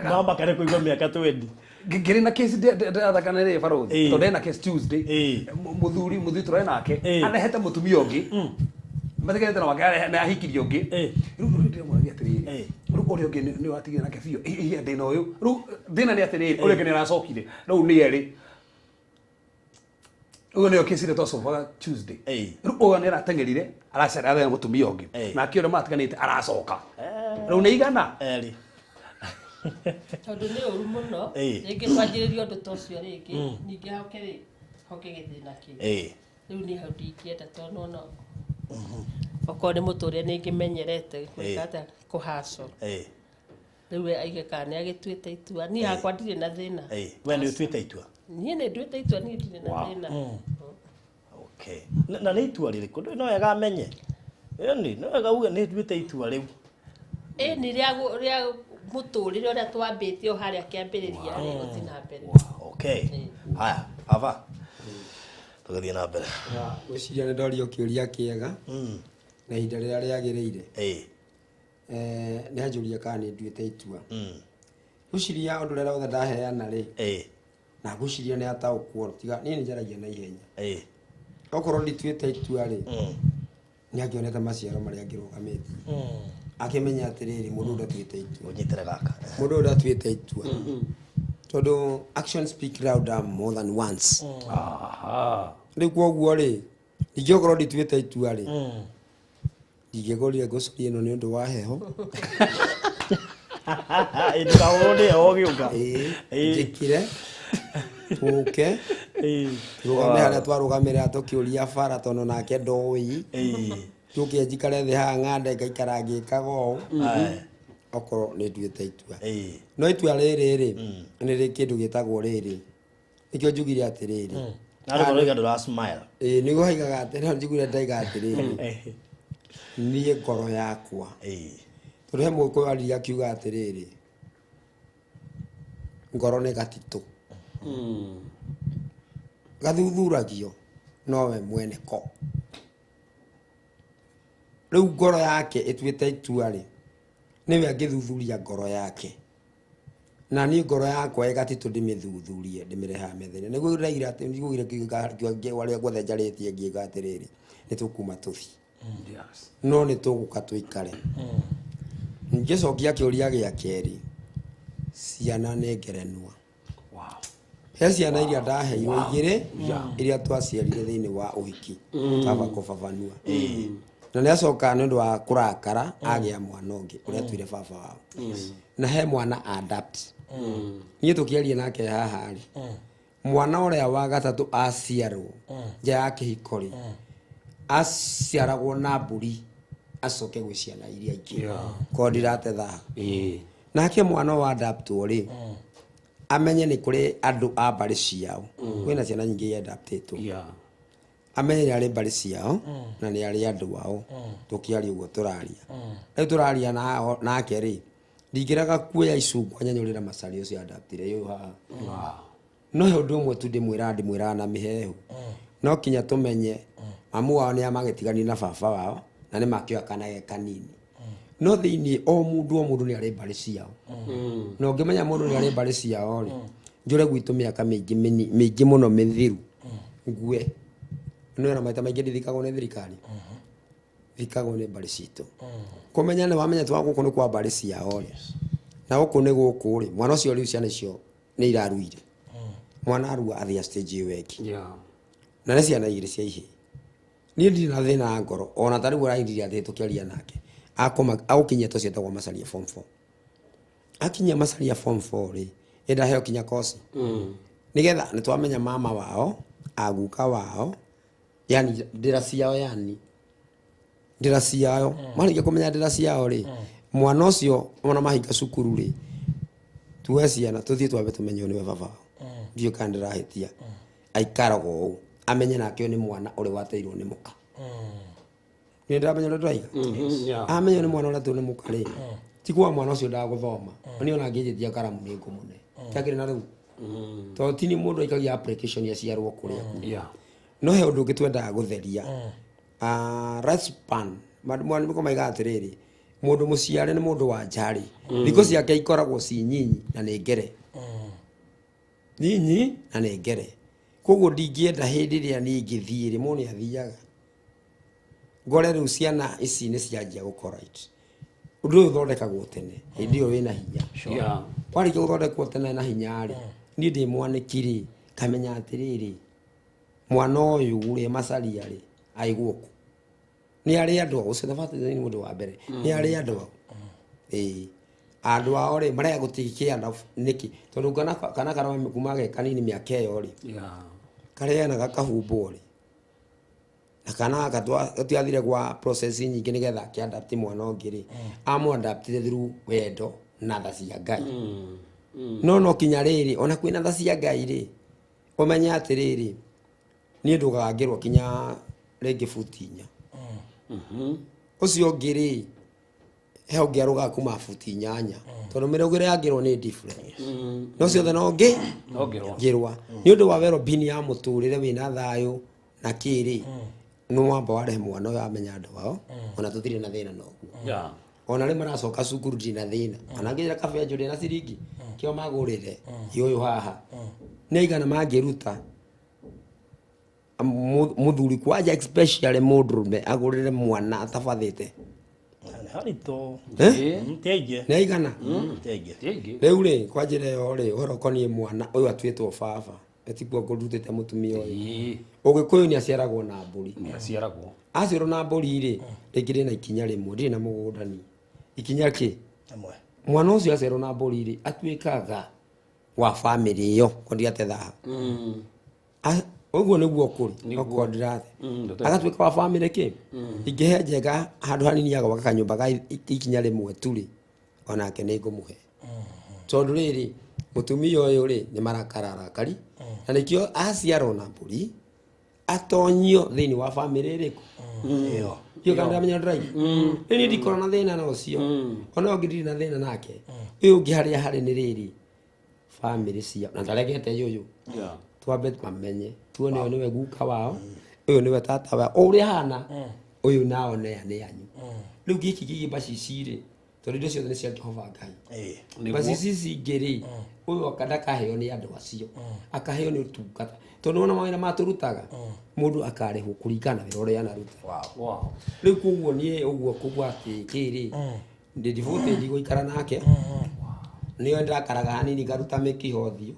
Mama kare kũigua mĩaka 20. Ngĩrĩ na case ndĩrathakana rĩ baruthi. Tondũ ndĩna case Tuesday. Mũthuri tũrarĩ nake, anehete mũtumia ũngĩ. Matiganĩte na wake, nĩ ahikirie ũngĩ. Rĩu rĩu ndĩramũragia atĩrĩrĩ, rĩu ũrĩa ũngĩ nĩ watigire nake biũ. Ĩ, ndĩna ũyũ. Rĩu thĩna nĩ atĩrĩrĩ, ũrĩa ũngĩ nĩ aracokire. Rĩu nĩ erĩ. Ũyũ nĩyo case ĩrĩa twacobaga Tuesday. Rĩu ũyũ nĩ arateng'erire, aracerera athenya mũtumia ũngĩ. Nake ũrĩa matiganĩte aracoka. Rĩu nĩ igana? Erĩ. Tondũ nĩ ũru mũno, rĩngĩ twanjĩrĩrie ũndũ ta ũcio rĩngĩ, ningĩ hoke rĩ, hoke gĩthĩna kĩngĩ. Rĩu niĩ hau ndingĩenda tondũ nĩwona okorwo nĩ mũtũrĩre nĩ ngĩmenyerete gwĩka atĩa, kũhacwo. Rĩu we aige kana nĩ agĩtuĩte itua. Niĩ hakwa ndirĩ na thĩna. We nĩ ũtuĩte itua? Niĩ nĩ nduĩte itua, niĩ ndirĩ na thĩna. Okay. Na nĩ itua rĩrĩkũ? No wega amenye. Ĩni, no wega uge nĩ nduĩte itua rĩu. Ĩni rĩa mũtũrĩre ũrĩa twambĩtie o harĩa kĩambĩrĩria rĩ, gũthiĩ na mbere. Okay. Haya, baba. Tũgĩthiĩ na mbere. Ngwĩciria nĩ ndorio kĩũria kĩega na ihinda rĩrĩa rĩagĩrĩire. Nĩ anjũria kana nĩ nduĩte itua. Ngwĩciria ũndũ ũrĩa wothe ndaheana rĩ, Na ngwĩciria nĩ ataũkwo tiga niĩ nĩ njaragia na ihenya. Okorwo ndituĩte itua rĩ, nĩ angĩonete maciaro marĩa angĩrũgamĩtie. Akĩmenya atĩrĩrĩ, mũndũ ũyũ ndatuĩte itua. Ũnyitĩre gaka. Mũndũ ũyũ ndatuĩte itua. Tondũ action speak louder more than once. Rĩu koguo rĩ, ingĩokorwo ndituĩte itua rĩ, ndingĩgũrire ngũcori ĩno nĩ ũndũ wa heho. Ndũkahũrwo nĩ heho ũgĩũka. Njĩkire tũke tũrũgame harĩa twarũgamĩrĩra tũkĩũria bara tondũ nake ndoĩ. Tũke njikare thĩ haha ng'ande ngaikara ngĩkaga ũũ. Okorwo nĩ nduĩte itua. No itua rĩrĩ rĩ, nĩ rĩ kĩndũ gĩtagwo rĩrĩ. Nĩkĩo njugire atĩrĩrĩ. Na rĩu ũroiga ndũra smile. Nĩguo haigaga atĩ, no njugire ndaiga atĩrĩrĩ. Niĩ ngoro yakwa. Tondũ he mũgĩkũyũ aririe akiuga atĩrĩrĩ, ngoro nĩ gatitũ. Gathuthuragio nowe mwene ko. Rĩu ngoro yake ĩtuĩte itua rĩ, nĩwe angĩthuthuria ngoro yake. Na niĩ ngoro yakwa ĩgatitũ ndĩmĩthuthurie, ndĩmĩrehaga metha-inĩ. Nĩguo ndĩraigire atĩ, nĩguo ngire kiuga arĩa guothe njarĩtie ngiuga atĩrĩrĩ, nĩ tũkuma tũthiĩ. No nĩ tũgũka tũikare. Ngĩcokia kĩũria gĩa kerĩ, ciana nĩ ngerenwa. He ciana iria ndaheirwo igĩrĩ, iria twaciarire thĩinĩ wa ũhiki, baba kũbabanua. Na nĩ acoka nĩ ũndũ wa kũrakara, agĩa mwana ũngĩ, ũrĩa tuire baba wao. Na he mwana adapt. Niĩ tũkĩaria nake haha rĩ, mwana ũrĩa wa gatatũ aciarwo, nja ya kĩhiko rĩ, aciaragwo na mbũri, acoke gwĩ ciana iria ingĩ. Korwo ndirate thaa. Nake mwana wa adaptwo rĩ, amenye nĩ kũrĩ andũ a mbarĩ ciao. Kwĩna ciana nyingĩ iria adaptĩtwo. Amenye nĩ arĩ mbarĩ ciao, na nĩ arĩ andũ ao. Tũkĩaria ũguo tũraria. Rĩu tũraria nake rĩ, ndingĩrega kuoya icungwa nyanyũrĩre macari ũcio adaptire ũyũ haha. No he ũndũ ũmwe tu ndĩmwĩraga na mĩhehu. No kinya tũmenye mamu wao nĩ amagĩtiganire na baba wao, na nĩ makĩoya kana ge kanini. No thĩinĩ o mũndũ o mũndũ nĩ arĩ mbarĩ ciao. Na ũngĩmenya mũndũ nĩ arĩ mbarĩ ciao rĩ, njũre gwitũ mĩaka mĩingĩ mũno mĩthiru. Ngue. Nĩ wona maita maingĩ ndithikagwo nĩ thirikari. Thikagwo nĩ mbarĩ citũ. Kũmenya nĩ wamenya twa gũkũ nĩ kwa mbarĩ ciao rĩ. Na gũkũ nĩ gũkũ rĩ, mwana ũcio rĩu ciana icio nĩ iraruire. Mwana arua athia stage ĩyo ĩngĩ. Na nĩ ciana igĩrĩ cia ihĩĩ. Niĩ ndirĩ na thĩna wa ngoro, ona ta rĩu ũraigire atĩ tũkĩaria nake. Agũkinyia tũcio etagwo Macharia form 4. Akinyia Macharia form 4 rĩ, ĩndaheo kinya kosi. Nĩgetha nĩ twamenya mama wao, aguka wao, yani ndĩra ciao, yani ndĩra ciao. Marĩkia kũmenya ndĩra ciao rĩ, mwana ũcio ona mahinga cukuru rĩ, tuoe ciana tũthiĩ twambe tũmenye ũyũ nĩwe baba wao. Ndiũĩ kana ndĩrahĩtia. Aikaraga ũũ, amenye nake ũyũ nĩ mwana ũrĩa wateirwo nĩ mũka. Nĩ ndĩramenya ũrĩa ndĩraiga? Amenye nĩ mwana ũrĩa wateirwo nĩ mũka rĩ, ti kuga mwana ũcio ndagũthoma. Niĩ ona ngĩnjĩtia karamu nĩ ngũmũne. Kĩagĩrĩire na rĩu. Tondũ ti nĩ mũndũ aikagia application aciarwo kũrĩa. No he ũndũ ũngĩ twendaga gũtheria. Lifespan. Mwana nĩko maigaga atĩrĩrĩ, mũndũ mũciare nĩ mũndũ wa nja rĩ, thikũ ciake ikoragwo ci nyinyi na nĩ ngere. Nyinyi na nĩ ngere. Koguo ndingĩenda hĩndĩ ĩrĩa niĩ ingĩthiĩ rĩ, mũndũ nĩ athiaga. Ngore rĩu ciana ici nĩ cianjia gũkorite. Ũndũ ũyũ ũthondekagwo tene, hĩndĩ ĩyo wĩna hinya. Warĩkia gũthondekwo tene na hinya rĩ, niĩ ndĩ mwanĩki rĩ, ngamenya atĩrĩrĩ, mwana ũyũ ũrĩa Macharia rĩ, aigwo kũ? Nĩ arĩ andũ ao, ũcio nĩ mũndũ wa mbere. Nĩ arĩ andũ ao. Andũ ao rĩ, marega gũtikia na nĩkĩ? Tondũ kana karome kuma ge kanini mĩaka ĩyo rĩ, karĩa gakahumbwo rĩ. Na kana gaka twathire gwa process nyingĩ nĩgetha akĩadapt mwana ũngĩ rĩ, amũadaptire through wendo na tha cia Ngai. No no kinya rĩrĩ, ona kwĩna tha cia Ngai rĩ, ũmenye atĩrĩrĩ, niĩ ndũgangĩrwo kinya rĩngĩ buti inya. Ũcio ũngĩ rĩ, he ũngĩ arũgaga kuma buti inyanya. Tondũ mĩrũgĩre ya ngĩrwo nĩ different. No ciothe no No ngĩrwa. ngĩrwa. Nĩ ũndũ wa well-being ya mũtũrĩre wĩna thayũ na kĩrĩ, nĩ wamba warehe mwana ũyũ amenya andũ ao, ona tũtirĩ na thĩna na ũguo. Ona rĩ maracoka cukuru ndirĩ na thĩna. Ona ngĩra kabenjũ ndĩ na ciringi kĩo magũrĩre ũyũ haha. Nĩ aigana mangĩruta muthuri kwanja especially mũndũrũme agũrĩre mwana atabathĩte. Nĩ haritũ. Ti aingĩ. Nĩ aigana? Ti aingĩ. Rĩu rĩ kwa njĩra ĩyo rĩ ũhoro ũkoniĩ mwana ũyũ atuĩtwo baba etikuo ngũrutĩte mũtumia ũyũ. Ũgĩkũyũ nĩ aciaragwo na mbũri. Nĩ aciaragwo. Aciarwo na mbũri rĩ rĩngĩ ndĩ na ikinya rĩmwe ndirĩ na mũgũnda niĩ. Ikinya kĩ? Mwana ũcio aciarwo na mbũri rĩ atuĩkaga wa family ĩyo ko ndigate thaha. Ũguo nĩguo kũrĩ okorwo ndirathe. Agatuĩka wa family kĩ? Ingĩhe Njega handũ hanini agwaka kanyũmba ga ikinya rĩmwe tu rĩ onake nĩ ngũmũhe. Tondũ rĩrĩ mũtumia ũyũ rĩ nĩ marakara arakari na nĩkĩo aciarwo na mbũri atonyio thĩinĩ wa family ĩrĩkũ? Ĩyo. Iyo kana ndamenya ndĩraiga. Rĩu niĩ ndikoragwo na thĩna na ũcio. Ona ũngĩ ndirĩ na thĩna nake. Ũyũ ũngĩ harĩa harĩ nĩ rĩrĩ family ciao na ndaregete ũyũ. Twambe mamenye tuone ũyũ nĩwe guka wao ũyũ nĩwe tata wao o ũrĩa hana ũyũ nao nĩ anyu. Rĩu gĩkĩ gĩgĩ bacici rĩ tondũ indo ciothe nĩ cia Jehova Ngai. Bacici ici ingĩ rĩ ũyũ ndakaheo nĩ andũ acio akaheo nĩ ũtungata tondũ wona mawĩra matũrutaga mũndũ akarĩhwo kũringana na wĩra ũrĩa anaruta. Rĩu koguo niĩ ũguo kũgwa atĩ kĩrĩ ndĩ devoted gũikara nake nĩyo ndakaraga hanini ngaruta mĩkiha ũthiũ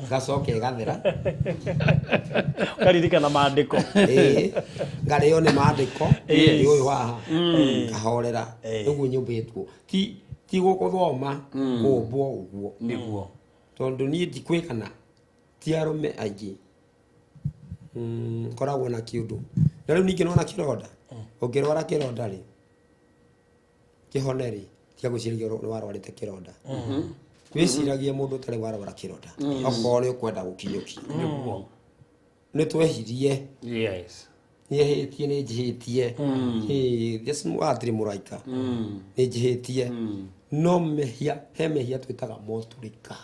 ngacoka ĩgathera. Ũkaririkana maandĩko. Ngarĩo nĩ maandĩko ũyũ haha ngahorera ũguo nyũmbĩtwo ti gũthoma kũmbwo ũguo nĩguo tondũ niĩ ndikwĩkana ti arũme aingĩ ngoragwo na kĩũndũ na rĩu ningĩ nĩwona kĩronda ũngĩrwara kĩronda rĩ kĩhone rĩ tiga gwĩciragia nĩ warwarĩte kĩronda. Wĩciragie mũndũ ũtarĩ warwara kĩronda okorwo nĩ ũkwenda gũkinyũkia. Nĩ twehirie. Nĩ ehĩtie nĩ njĩhĩtie. Hatirĩ mũraika. Nĩ njĩhĩtie. No mehia he mehia twĩtaga motũrĩka.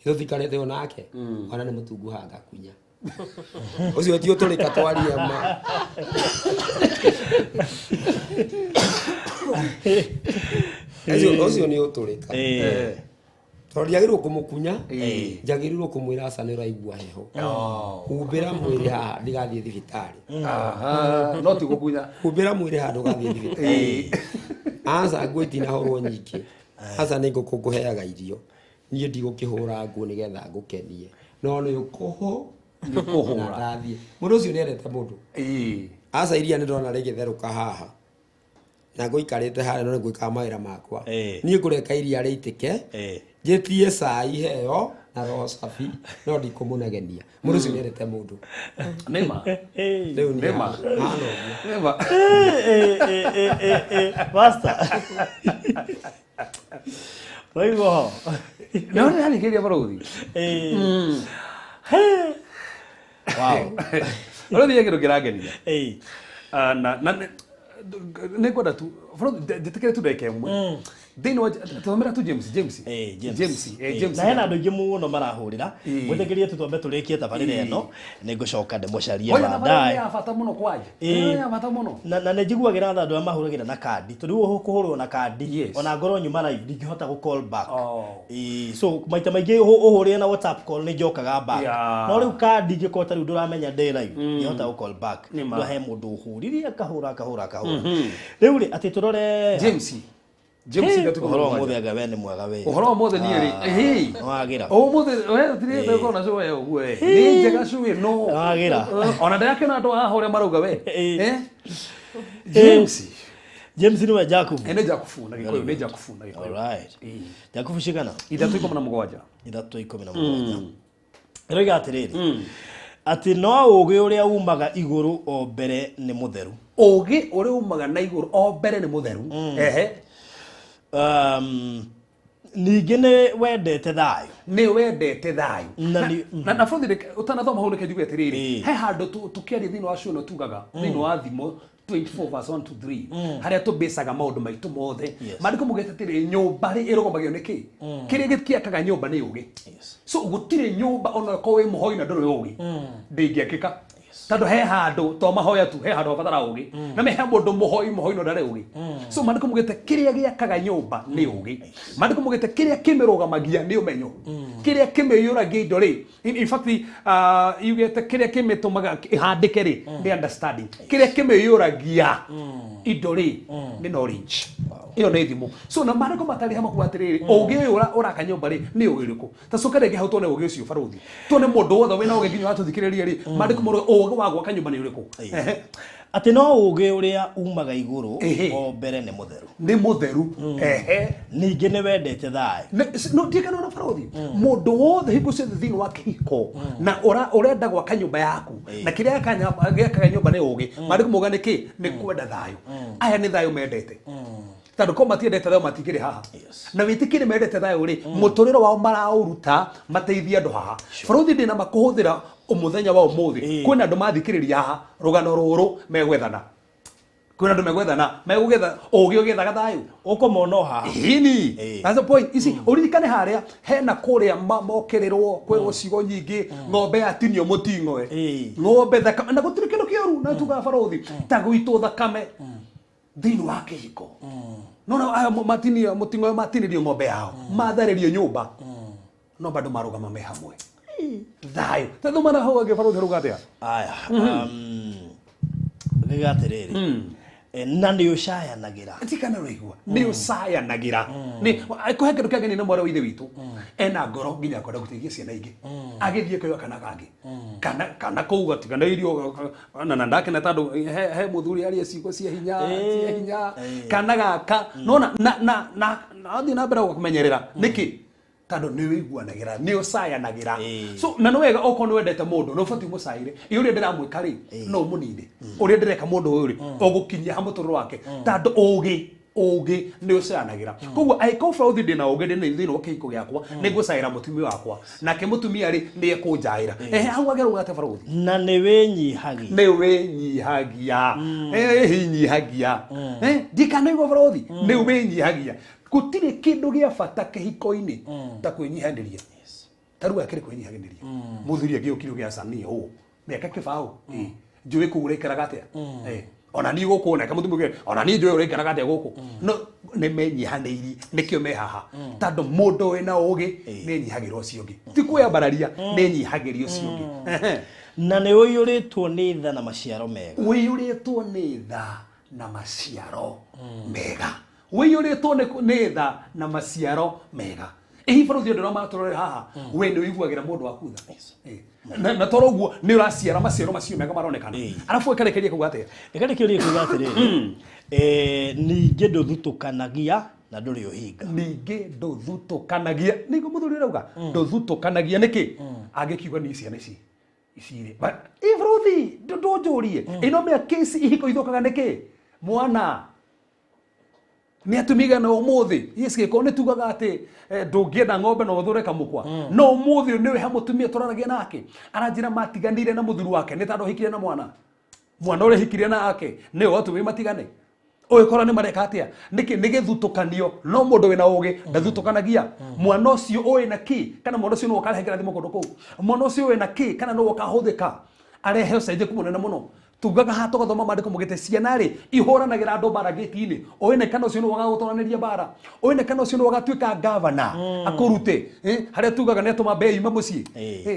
Tũtikarĩte o nake ona nĩ mũtunguhaga ngakunya. Ũcio ti ũtũrĩka twaria ma. Ũcio nĩ ũtũrĩka. Tondũ ndiagĩrĩirwo kũmũkunya njagĩrĩirwo kũmwĩra aca nĩ ũraigua heho. Humbĩra mwĩrĩ haha ndigathiĩ thibitarĩ. No ti gũkunya. Humbĩra mwĩrĩ haha ndũgathiĩ thibitarĩ. Aca nguo itinahũrwo nyingĩ. Aca nĩ ngũkũ ngũheaga irio. Niĩ ndigũkĩhũra nguo nĩgetha ngũkenie. No nĩ ũkũhũra. Ndathiĩ. Mũndũ ũcio nĩendete mũndũ. Aca iria nĩndona rĩgĩtherũka haha. Na ngũikarĩte harĩa no nĩngwĩkaga mawĩra makwa. Niĩ ngũreka iria rĩitĩke. Njĩtie cai heo na roho safi no ndikũmũnegenia. Mũndũ ũcio nĩendete mũndũ. Nĩma. Rĩu nĩ Nĩma. hana ũguo. Nĩma. Pastor. Waigua ho? No nĩ arĩkĩria barũthi. Wow. Barũthi he kĩndũ kĩrangenia. Na nĩ ngwenda tu barũthi njĩtĩkĩre tu ndagĩka ĩmwe. Thĩinĩ wa tũthomera tu James James. James. James. Na hena andũ aingĩ mũno marahũrĩra. Mwĩtĩkĩrie tu twambe tũrĩkie tabarĩra ĩno nĩ ngũcoka ndĩmũcarie baadaye. Ya bata mũno kwanja. Ya bata mũno. Na nĩ njiguagĩra tha andũ arĩa mahũragĩra na kandi. Tondũ rĩu ũkũhũrwo na kandi ona ngorwo nyuma live ndingĩhota gũ call back. So maita maingĩ ũhũrĩre na WhatsApp call nĩ njokaga back. No rĩu kandi ingĩkorwo ta rĩu ndũramenya ndĩ live ndingĩhota gũ call back. Ndũ he mũndũ ũhũririe akahũra akahũra akahũra. Rĩu rĩ atĩ tũrore James. James gatuko ũhoro wa mũthĩ anga we nĩ mwega we. Ũhoro wa mũthĩ niĩ rĩ Nĩwagĩra. Ũmũthĩ we tũtirĩ tũkorwo na cũĩ ũguo we. Nĩ njega cũĩ no. Nĩwagĩra. Ona ndĩrakĩona andũ haha ũrĩa marauga we. James. James nĩwe Jakubu. Nĩ Jakubu na Gĩkũyũ nĩ Jakubu na Gĩkũyũ. Alright. Jakubu cigana? 3:17. 3:17. Ĩroiga atĩrĩrĩ. Atĩ no ũũgĩ ũrĩa umaga igũrũ o mbere nĩ mũtheru. Ũũgĩ ũrĩa umaga na igũrũ o mbere nĩ mũtheru. Ehe. Ningĩ nĩ wendete thayũ. Nĩ wendete thayũ. Na Na bũrũri ũtanathoma hau nĩke njuge atĩrĩrĩ. He handũ tũkĩaria thĩinĩ wa cio tugaga thĩinĩ wa thimo 24 verse 1 to 3 harĩa tũbĩcaga maũndũ maitũ mothe. Maandĩko maugĩte atĩrĩrĩ nyũmba rĩ ĩrũgamagio nĩ kĩ? Kĩrĩa gĩkĩakaga nyũmba nĩ ũũgĩ. So gũtirĩ nyũmba ona ũkorwo wĩ mũhoi na ndũrĩ ũũgĩ. Ndĩngĩakĩka. Tondũ he handũ to mahoya tu, he handũ habatara ũgĩ. Na me he mũndũ mũhoi mũhoi no ndarĩ ũgĩ. So maandĩko maugĩte kĩrĩa gĩakaga nyũmba nĩ ũgĩ. Maandĩko maugĩte kĩrĩa kĩmĩrũgamagia nĩ ũmenyo. Kĩrĩa kĩmĩiyũragia indo rĩ, in fact yugĩte kĩrĩa kĩmĩtũmaga ĩhandĩke rĩ nĩ understanding. Kĩrĩa kĩmĩiyũragia indo rĩ nĩ knowledge. Ĩyo nĩ thimo. So na maandĩko matarĩ hamwe kuga atĩrĩrĩ, ũgĩ ũyũ ũraka nyũmba rĩ nĩ ũgĩ ũrĩkũ? Ta coka rĩngĩ hau tuone ũgĩ ũcio barũthi. Tuone mũndũ wothe wĩna ũgĩ nginya ũratũthikĩrĩria rĩ, maandĩko marauga ũgĩ wa gwaka nyũmba nĩ ũrĩkũ? Atĩ no ũgĩ ũrĩa umaga igũrũ o mbere nĩ mũtheru. Nĩ mũtheru. Ningĩ nĩ wendete thayũ. No ndirikana ona barũthi, mũndũ wothe hingo ciothe thĩinĩ wa kĩhiko na ũrenda gwaka nyũmba yaku na kĩrĩa gĩakaga nyũmba nĩ ũgĩ, maandĩko mauga nĩ kĩ? Nĩ kwenda thayũ. Aya nĩ thayũ mendete. Tondũ korwo matiendete thayũ matingĩrĩ haha. Na wĩtĩkĩre mendete thayũ rĩ, mũtũrĩre wao maraũruta mateithie andũ haha. Barũthi ndĩna makũhũthĩra mũthenya wa ũmũthĩ. Kwĩna andũ mathikĩrĩria haha rũgano rũrũ megwethana. Kwĩna andũ megwethana, megũgetha ũgĩ ũgĩethaga thayũ. Ũkũmona o haha. Ĩni. That's the point. Ici ũririkane harĩa hena kũrĩa mokĩrĩrwo kwĩrwo ciugo nyingĩ, ng'ombe yatinio mũting'oe. Ng'ombe thakame na gũtirĩ kĩndũ kĩũru na tugaga barũthi ta gũitwo thakame thĩinĩ wa kĩhiko. No no aya matinio mũting'oe matinĩrio ng'ombe yao, matharĩrio nyũmba. No bado marũgama me hamwe. Thayũ. Tondũ mana hau angĩ barũthi rũga atĩa? Aya. Ngiuga atĩrĩrĩ. Na nĩ ũcayanagĩra. Tikana ũraigua. Nĩ ũcayanagĩra. Nĩ kũhe kĩndũ kĩangĩ nĩ mwarĩ wa ithe witũ. Ena ngoro nginya kwenda gũteithia ciana ingĩ. Agĩthiĩ kũoya kana kangĩ. Kana kũu gatigana irio na ndakena tondũ he mũthuri aria ciugo cia hinya, cia hinya. Kana gaka. Nona na na athiĩ na mbere gũkũmenyerera. Nĩkĩ? Tondũ nĩ ũiguanagĩra, nĩ ũcayanagĩra. So na nĩ wega okorwo nĩ wendete mũndũ, nĩ ũbatiĩ ũmũcaĩre. Ĩ ũrĩa ndĩramwĩka rĩ, no ũmũnine. Ũrĩa ndĩreka mũndũ ũyũ rĩ, ũgũkinyia ha mũtũrĩre wake. Tondũ ũgĩ nĩ ũcayanagĩra. Koguo angĩkorwo barũthi ndĩna ũgĩ ndĩ thĩinĩ wa kĩhiko gĩakwa, nĩ ngũcaĩra mũtumia wakwa. Nake mũtumia rĩ, nĩ ekũnjaĩra. Hau agĩrĩirwo atĩa barũthi? Na nĩ wĩnyihagia. Nĩ wĩnyihagia. Wĩnyihagia. Ndikanaigua barũthi, nĩ wĩnyihagia. Gũtirĩ kĩndũ gĩa bata kĩhiko-inĩ ta kwĩnyihanĩria. Ta rĩu akĩrĩ kwĩnyihanĩria. Mũthuri angĩũkire ũgĩa cania ũũ, mĩaka kĩbaũ. Njũĩ kũu ũraikaraga atĩa? Ona niĩ gũkũ nake mũtumia ũngĩ, ona niĩ njũĩ ũraikaraga atĩa gũkũ. No nĩ menyihanĩirie, nĩkĩo me haha. Tondũ mũndũ wĩna ũgĩ nĩ enyihagĩra ũcio ũngĩ. Ti kwĩyambararia, nĩ enyihagĩria ũcio ũngĩ. Na nĩ ũiyũrĩtwo nĩ tha na maciaro mega. Ũiyũrĩtwo nĩ tha na maciaro mega. Ũiyũrĩtwo nĩ tha na maciaro mega. Ĩhi barũthi andũ arĩa maratũrorera haha, we nĩ ũiguagĩra mũndũ waku tha. Na toro ũguo nĩ ũraciara maciaro macio mega maronekana. Arabu ĩkarekeria kuga atĩa? Ĩkarekeria kuga atĩrĩrĩ, ningĩ ndũthutũkanagia na ndũrĩ ũhinga. Ningĩ ndũthutũkanagia. Nĩguo mũthuri ũrauga, ndũthutũkanagia nĩkĩ? Angĩkiuga niĩ ciana ici ici rĩ. Ĩ barũthi, ndũnjũrie. Ĩno mĩaka ici ihiko ithũkaga nĩkĩ? Mwana nĩ atumia na ũmũthĩ. Yes, gĩko nĩ tugaga atĩ ndũngĩenda ng'ombe no ũthũre kamũkwa. No ũmũthĩ nĩ he mũtumia tũraragia nake. Aranjĩra matiganire na mũthuri wake nĩ tondũ ahikire na mwana. Mwana ũrĩa ahikire nake nĩwe watũmire matigane. Ũgĩkora nĩ mareka atĩa? Nĩkĩ? Nĩ gĩthutũkanio. No mũndũ wĩna ũgĩ ndathutũkanagia. Mwana ũcio ũĩ na kĩ? Kana mwana ũcio nĩwe ũkarehe kĩrathimo kũndũ kũu? Mwana ũcio ũĩ na kĩ? Kana nĩwe ũkahũthĩka arehe ũcenjeku mũnene mũno. Tugaga haha tũgathoma maandĩko maugĩte ciana rĩ ihũranagĩra andũ mbara gĩti-inĩ. Ũĩ na kana ũcio nĩwe ũgagũtwaranĩria mbara. Ũĩ na kana ũcio nĩwe ũgatuĩka gavana akũrute. Harĩa tugaga nĩ atũma mbei yume mũciĩ.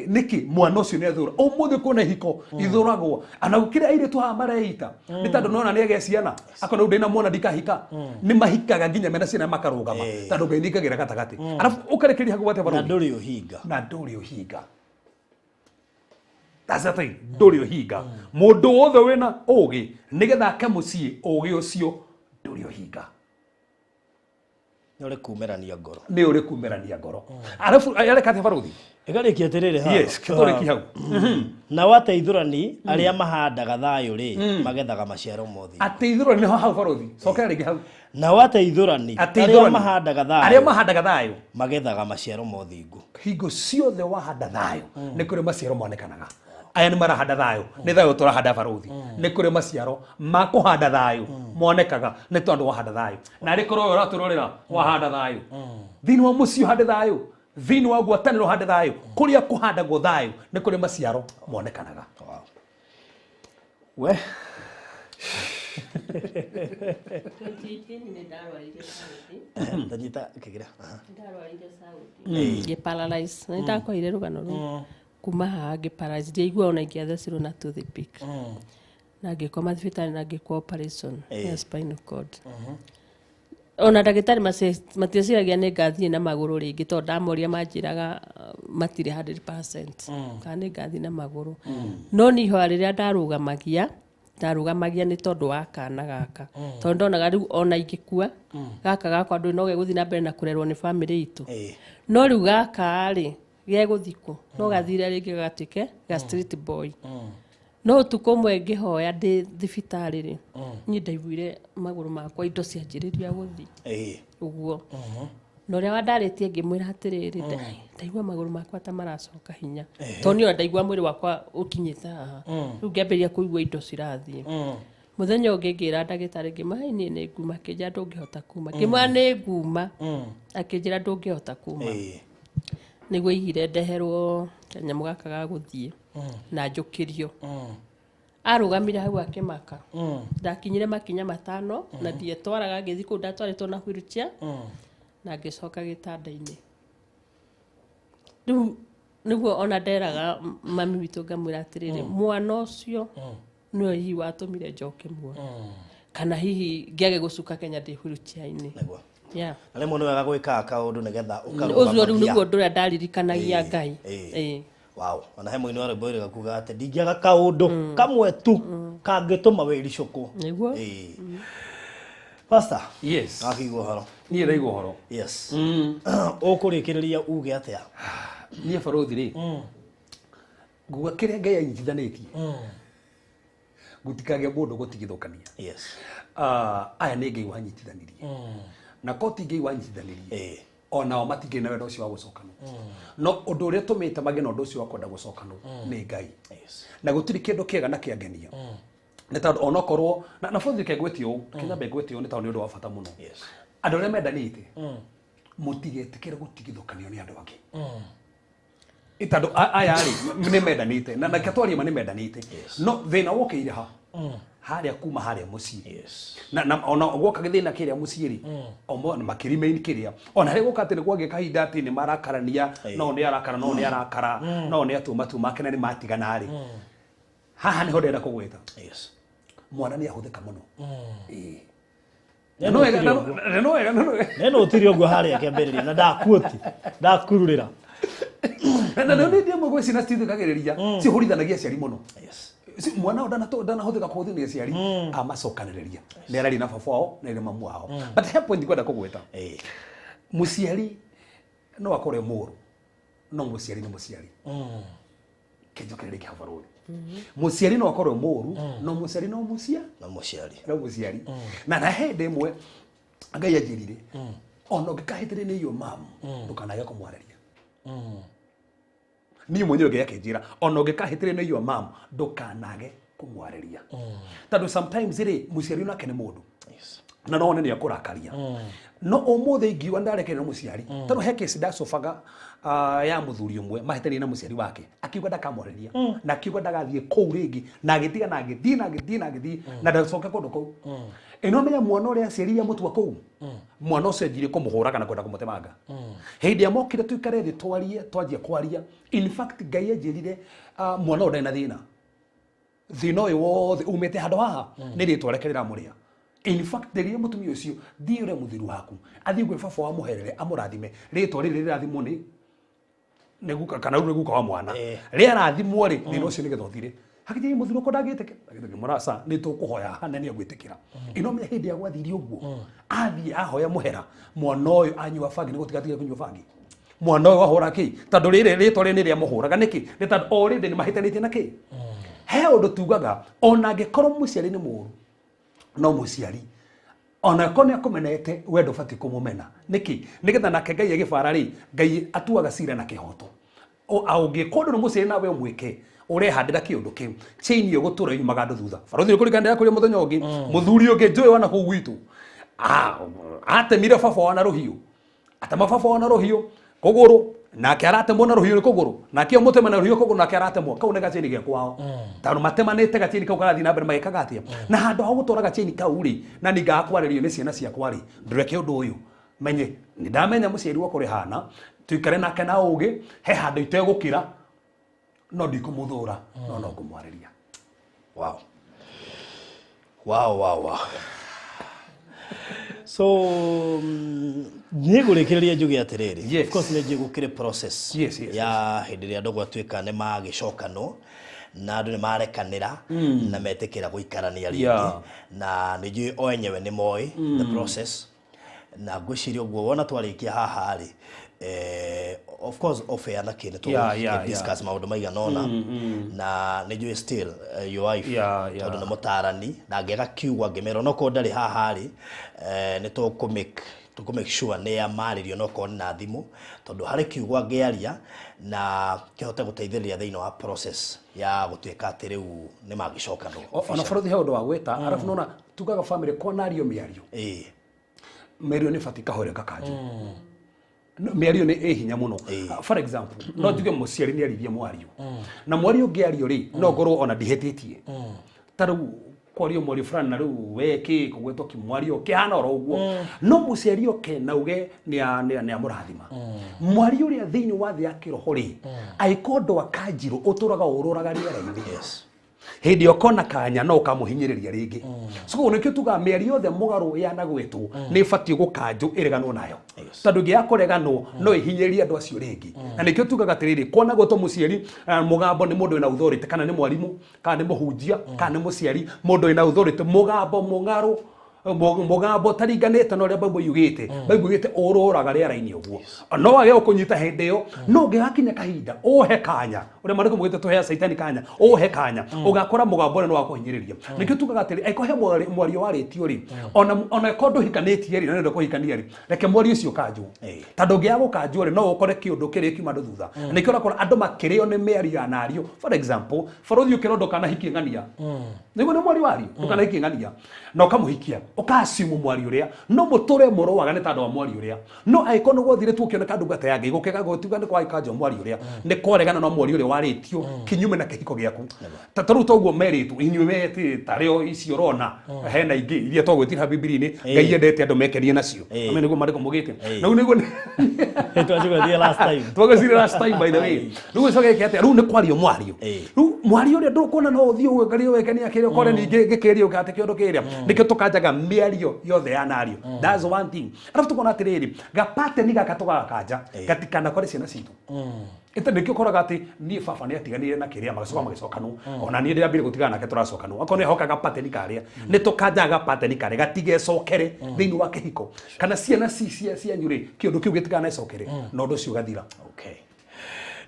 Nĩkĩ mwana ũcio nĩ athũra? Ũmũthĩ kwĩna ihiko ithũragwo. Ana gũkĩrĩ airĩtu haha mareita. Nĩ tondũ nona nĩ agĩa ciana. Akona rĩu ndĩna mwana ndikahika. Nĩ mahikaga nginya mena ciana makarũgama. Tondũ Ngai nĩaingagĩra gatagatĩ. Arabu ũkarekeria hau atĩa barũthi? Na ndũrĩ ũhinga. Na ndũrĩ ũhinga. That's the thing. Ndũrĩ ũhinga. Mũndũ wothe wĩna ũgĩ nĩgetha ake mũciĩ ũgĩ ũcio ndũrĩ ũhinga. Nĩ ũrĩ kumerania ngoro. Nĩ ũrĩ kumerania ngoro. Arabu areka atĩa barũthi? Ĩkarĩkia atĩrĩrĩ haha. Yes, tũrĩkie hau. Nao ateithũrani arĩa mahandaga thayũ rĩ, magethaga maciaro mothe. Ateithũrani nĩho hau barũthi. Cokera rĩngĩ hau. Nao ateithũrani arĩa mahandaga thayũ. Arĩa mahandaga thayũ. Magethaga maciaro mothingu. Hingo ciothe wahanda thayũ, nĩ kũrĩ maciaro monekanaga. Aya nĩ marahanda thayũ, nĩ thayũ tũrahanda barũthi. Nĩ kũrĩ maciaro ma kũhanda thayũ monekaga nĩ tondũ wahanda thayũ. Na arĩ korwo ũratũrorera wahanda thayũ. Thĩinĩ wa mũciĩ ũhande thayũ, thĩinĩ wa ngwatanĩro ũhande thayũ, kũrĩa kũhandagwo thayũ nĩ kũrĩ maciaro monekanaga. We. 2018 nĩ ndarwarire Saudi. Ndanyita kĩgira. Ndarwarire Saudi. Ngĩ paralyze. Nĩ ndakwĩire rũgano rũu. Kuma haha ngĩ paralyze. Ndiaigua ona ingĩathecirwo na toothpick. Na ngĩkoma thibitarĩ na ngĩkwo operation ya spinal cord. Ona ndagĩtarĩ matieciragia nĩ ngathiĩ na magũrũ rĩngĩ tondũ ndamoria manjĩraga matirĩ 100% kana nĩ ngathiĩ na magũrũ. No niĩ ihoya rĩrĩa ndarũgamagia ndarũgamagia nĩ tondũ wa kana gaka. Tondũ ndonaga rĩu ona ingĩkua gaka gakwa ndũĩ no gegũthiĩ na mbere na kũrerwo nĩ bamĩrĩ itũ. No rĩu gaka rĩ gegũthiĩ no gathire rĩngĩ gagatuĩke ga street boy. No ũtukũ ũmwe ngĩhoya ndĩ thibitarĩ rĩ, niĩ ndaiguire magũrũ makwa indo cianjĩrĩria gũthiĩ ũguo. Na ũrĩa wandarĩtie ngĩmwĩra atĩrĩrĩ, ndaigua magũrũ makwa ta maracoka hinya. Tondũ niĩ ona ndaigua mwĩrĩ wakwa ũkinyĩte haha. Rĩu ngĩambĩrĩria kũigua indo cirathiĩ. Mũthenya ũngĩ ngĩra ndagĩtarĩ ngĩmwĩra, niĩ nĩ nguma, akĩnjĩra ndũngĩhota kuma. Ngĩmwĩra nĩ nguma, akĩnjĩra ndũngĩhota kuma. Nĩguo aigire ndeherwo kanyamũ gaka ga gũthiĩ na njũkĩrio. Arũgamire hau akĩmaka. Ndakinyire makinya 5 na ndietwaraga ngĩthiĩ kũu ndatwarĩtwo na wheelchair na ngĩcoka gĩtanda-inĩ. Rĩu nĩguo ona nderaga mami witũ ngamwĩra atĩrĩrĩ, mwana ũcio nĩwe hihi watũmire njoke muoyo. Kana hihi ngĩage gũcuka Kenya ndĩ wheelchair-inĩ. Yeah. Na rĩmwe nĩ wega gwĩkaga kaũndũ nĩgetha ũcio rĩu nĩguo ũndũ ũrĩa ndaririkanagia Ngai. Wow, ona he mũini wa rwĩmbo rwĩrĩga kuga atĩ ndingĩaga kaũndũ kamwe tu kangĩtũma wĩricũkwo. Nĩguo. Pastor. Yes. Wakĩigua ũhoro. Niĩ ndaigua ũhoro. Yes. Ũkũrĩkĩrĩria uge atĩa? Niĩ barothi rĩ. Nguga kĩrĩa Ngai anyitithanĩtie. Gũtikagĩa mũndũ gũtigithũkania. Yes. Aya nĩ Ngai wanyitithanirie. Na ko ti Ngai wanyitithanirie. Onao matingĩ na wendo ũcio wa gũcokanwo. No ũndũ ũrĩa ũtũmĩte magĩe na ũndũ ũcio wa kwenda gũcokanwo nĩ Ngai. Na gũtirĩ kĩndũ kĩega na kĩangenia. Nĩ tondũ onokorwo na bũrũri kengwĩtie ũũ, Kenya ngwĩtie ũũ nĩ tondũ nĩ ũndũ wa bata mũno. Andũ arĩa mendanĩte mũtigetĩkĩre gũtigithũkanio nĩ andũ angĩ. Tondũ aya rĩ nĩ mendanĩte na na twarie ma nĩ mendanĩte. No thĩna wokĩire ha harĩa kuma harĩa mũciĩ. Na ona gwoka gĩthĩna kĩrĩa mũciĩ rĩ omo makĩremain kĩrĩa ona harĩa gwoka atĩ nĩ kwagĩa kahinda atĩ nĩ marakarania no nĩ arakara no nĩ arakara no nĩ atuma tu make na nĩ matigana rĩ. Haha nĩho ndĩrenda kũgwĩta. Mwana nĩ ahũthĩka mũno. No wega no wega no wega. Neno ũtiri ũguo harĩa kĩambĩrĩria na ndakuoti ndakururĩra. Na nĩ ndĩ mũgwe ciana citithikagĩrĩria cihũrithanagia aciari mũno. Mwana ũyũ ndanahũthĩka kũhũthĩrwo nĩ aciari amacokanĩrĩria. Nĩ araria na baba wao na mamu wao. But he point ngwenda kũgwĩta. Mũciari no akorwo mũũru no mũciari nĩ mũciari. Kĩnjũkĩre rĩngĩ hau barũthi. Mũciari no akorwo mũũru no mũciari no mũciari. No mũciari. No mũciari. Na na hĩndĩ ĩmwe Ngai anjĩrire ona ũngĩkahĩtĩria nĩ iyo mamu ndũkanage kũmwarĩria. Niĩ mwenyewe Ngai akĩnjĩra ona ũngĩkahĩtĩria nĩ iyo mamu ndũkanage kũmwarĩria. Tondũ sometimes rĩ mũciari onake nĩ mũndũ. Na no one nĩ akũrakaria. No ũmũthĩ ingiuga ndarekerera mũciari tondũ he kesi ndacobaga ya mũthuri ũmwe mahĩtanirie na mũciari wake akiuga ndakamwarĩria na akiuga ndagathiĩ kũu rĩngĩ na agĩtiga na agĩthiĩ na agĩthiĩ na agĩthiĩ na ndacoke kũndũ kũu. Ĩno menya mwana ũrĩa aciarire amũtua kũu mwana ũcio anjirie kũmũhũraga na kwenda kũmũtemanga. Hĩndĩ ĩrĩa mokire tũikare thĩ twarie twanjia kwaria in fact Ngai anjĩrire mwana ũyũ ndarĩ na thĩna. Thĩna ũyũ wothe umĩte handũ haha nĩ rĩtwa rĩake rĩramũrĩa. In fact rĩrĩa mũtumia ũcio thiĩ ũrĩa mũthiru waku athiĩ gwĩ baba wa mũherere amũrathime rĩtwa rĩrĩ rĩrathimwo nĩ guka kana rĩu nĩ guka wa mwana rĩarathimwo rĩ thĩna ũcio nĩgetha ũthire. Hakĩnjĩra mũthuri wakwa ndangĩtĩkĩra. Ngĩmwĩra nĩ tũkũhoya haha na nĩ egwĩtĩkĩra. Ĩno menya hĩndĩ ya gwathire ũguo athiĩ ahoya mũhera mwana ũyũ anyua bangi nĩ gũtigatigire kũnyua bangi. Mwana ũyũ ahũra kĩ tondũ rĩrĩ rĩtwa rĩrĩ nĩ rĩamũhũraga nĩkĩ nĩ tondũ already nĩ mahĩtanĩtie na kĩ. He ũndũ tugaga ona angĩkorwo mũciari nĩ mũũru no mũciari ona korwo nĩ akũmenete we ndũbatiĩ kũmũmena nĩkĩ nĩgetha nake Ngai agĩbara rĩ Ngai atuaga cira na kĩhoto. Ũngĩkorwo ndũrĩ mũciari nawe ũmwĩke ũrehandĩra kĩũndũ kĩu chain ĩyo gũtũra yumaga andũ thutha. Barothi nĩkũrikana ndĩrakũria mũthenya ũngĩ mũthuri ũngĩ njũĩ wana kũu gwitũ atemire baba wa na rũhiũ atema baba wa na rũhiũ kũgũrũ Nake aratemwo na rũhiũ kũgũrũ, nake ũmũteme na rũhiũ kũgũrũ, nake aratemwo. Kau nĩ gacĩni ge kwao. Tondũ matemanĩte gacĩni kau karathiĩ na mbere magĩkaga atĩa. Na handũ ha gũtwara gacĩni kau rĩ, na ningaga kwarĩrio nĩ ciana ciakwa rĩ, ndũreke ũndũ ũyũ. Menye, nĩ ndamenya mũciari wakwa ũrĩa hana, tuikare nake na ũgĩ, he handũ itegũkĩra, no ndikũmũthũra, no no ngũmwarĩria. Wow. Wow, wow, wow. So, niĩ ngũrĩkĩrĩria njuge atĩrĩrĩ. Yes. Of course nĩ njũĩ gũkĩrĩ process Yes, yes, ya hĩndĩ ĩrĩa andũ gwatuĩka nĩ magĩcokanwo na andũ nĩ marekanĩra na metĩkĩra gũikarania rĩngĩ. Na nĩ njũĩ o enyewe nĩ moĩ the process, na ngwĩciria ũguo wona twarĩkia haha rĩ, of course off air na kĩ nĩ discuss maũndũ maigana ũna, na nĩ njũĩ still your wife, tondũ nĩ mũtarani na angĩaga kiugo angĩmera onokorwo ndarĩ haha rĩ, nĩ tũkũ make sure nĩ amarĩrio onokorwo nĩ na thimũ, tondũ harĩ kiugo angĩaria na kĩhote gũteithĩrĩria thĩinĩ wa process ya gũtuĩka atĩ rĩu nĩ magĩcokanwo. Ona bũrũri he ũndũ wa gwĩta, arabu nona tugaga family kwanario mĩario. Mĩario nĩ batiĩ kahoria gakanjũ. Mĩario nĩ ĩ hinya mũno. For example, no njuge mũciari nĩ arithie mwario. Na mwario ũngĩario rĩ, no ngorwo ona ndihĩtĩtie. Ta rĩu kwario mwario fulani na rĩu we kĩ kũgwetwo kĩmwario kĩhana oro ũguo. No mũciari oke na uge nĩ amũrathima. Mwario ũrĩa thĩinĩ wa thĩ ya kĩroho rĩ, angĩkorwo ndwakanjirwo ũtũraga ũrũraga rĩera-inĩ. Hĩndĩ ĩyo kona kanya no ũkamũhinyĩrĩria rĩngĩ. So koguo nĩkĩo tugaga mĩario yothe mũgarũ yanagwetwo nĩ ĩbatiĩ gũkanjwo ĩreganwo nayo. Tondũ ĩngĩ ya kũreganwo no ĩhinyĩrĩrie andũ acio rĩngĩ. Na nĩkĩo tugaga atĩrĩrĩ, kwana gwetwo mũciari, mũgambo nĩ mũndũ wĩna authority, kana nĩ mwarimũ, kana nĩ mũhunjia, kana nĩ mũciari, mũndũ wĩna authority, mũgambo mũgarũ, mũgambo ũtaringanĩte na ũrĩa Bible yugĩte. Bible yugĩte ũrũraga rĩera-inĩ ũguo. No wage gũkũnyita hĩndĩ ĩyo, no ũngĩgakinya kahinda ũhe kanya, ũrĩa maandĩko maugĩte tũheaga Caitani kanya, ũhe kanya, ũgakora mũgambo ũrĩa nĩ wa kũhinyĩrĩria. Nĩkĩo tugaga atĩrĩ, angĩkorwo he mwario warĩtio rĩ, ona angĩkorwo ndũhikanĩtie rĩ, na nĩũrenda kũhikania rĩ, reke mwario ũcio ũkanjwo. Tondũ ũngĩaga gũkanjwo rĩ, no ũkore kĩũndũ kĩrĩa kiuma andũ thutha. Nĩkĩo ũrakora andũ makĩrĩo nĩ mĩario ya nario. For example, barũthi ũkĩrwo ndũkanahikie ng'ania. Nĩguo nĩ mwario wario, ndũkanahikie ng'ania. Na ũkamũhikia, ũka-assume mwario ũrĩa, no mũtũre mũrũaga nĩ tondũ wa mwario ũrĩa. No angĩkorwo nĩ gwathire tu ũkĩoneka ndungata ya Ngai, gũkĩga gũtiuga nĩ kwakanjwo mwario ũrĩa, nĩ kwaregana na mwario ũrĩa warĩtio kinyume na kĩhiko gĩaku. Ta rĩu toguo merĩtwo, inyuĩ we tarĩo icio ũrona, hena ingĩ iria twagwĩtira Bibilia-inĩ, Ngai endete andũ mekenie nacio. Ame nĩguo maandĩko maugĩte. Na rĩu nĩguo Twacigwetire last time. Twagwetire last time, by the way. Rĩu gĩcoke gĩke atĩa? Rĩu nĩ kwario mwario. Rĩu mwario ũrĩa ndũkuona no ũthiĩ ũgĩkario wekenia kĩrĩa ũkore ningĩ gĩkĩrio atĩ kĩũndũ kĩrĩa. Nĩkĩo tũkanjaga mĩario yothe ya nario. That's one thing. Arabu tũkona atĩrĩrĩ, gapateni gaka tũgagakanja, gatikanakore ciana citũ. Ĩta nĩkĩo ũkoraga atĩ niĩ baba nĩ atiganire na kĩrĩa magacoka magĩcokanwo. Ona niĩ ndĩrambire gũtigana nake tũracokanwo. Akorwo nĩ hoka gapateni karĩa, nĩ tũkanjaga gapateni karĩa gatigecokere thĩinĩ wa kĩhiko. Kana ciana cianyu rĩ, kĩũndũ kĩu gĩtikanecokere, na ũndũ ũcio ũgathira. Okay.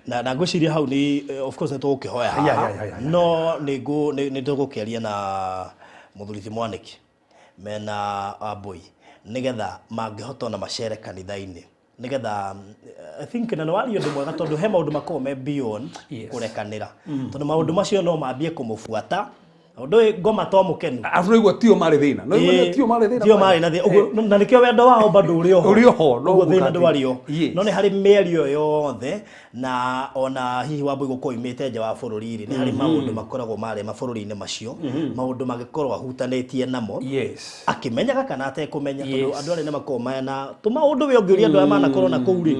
Na ngwĩciria hau nĩ, of course nĩ tũgũkĩhoya haha. No nĩ tũgũkĩaria na mũthuri ti Mwanĩki mena Wambui nĩgetha mangĩhota ona macere kanitha-inĩ, nĩgetha I think na nĩ waria ũndũ mwega, tondũ he maũndũ makoragwo me beyond kũrekanĩra, tondũ maũndũ macio no mambie kũmũbuata ũndũ ũyũ ngoma to mũkenu. Arabu nĩguo tio marĩ thĩna. No nĩguo tio marĩ thĩna. Tio marĩ na thĩna. Ũguo na nĩkĩo wendo wao bado ũrĩ oho. Ũrĩ oho, no ũguo thĩna ũguo ndwarĩ o. Yes. No nĩ harĩ mĩario yothe, na ona hihi Wambui gũkorwo oimĩte nja wa bũrũri rĩ, nĩ harĩ maũndũ makoragwo marĩ mabũrũri-inĩ macio, maũndũ mangĩkorwo ahutanĩtie namo akĩmenyaga kana atekũmenya, tondũ andũ arĩa nĩ makoragwo mena tũmaũndũ we ũngĩũria andũ arĩa manakorwo na kũu rĩ,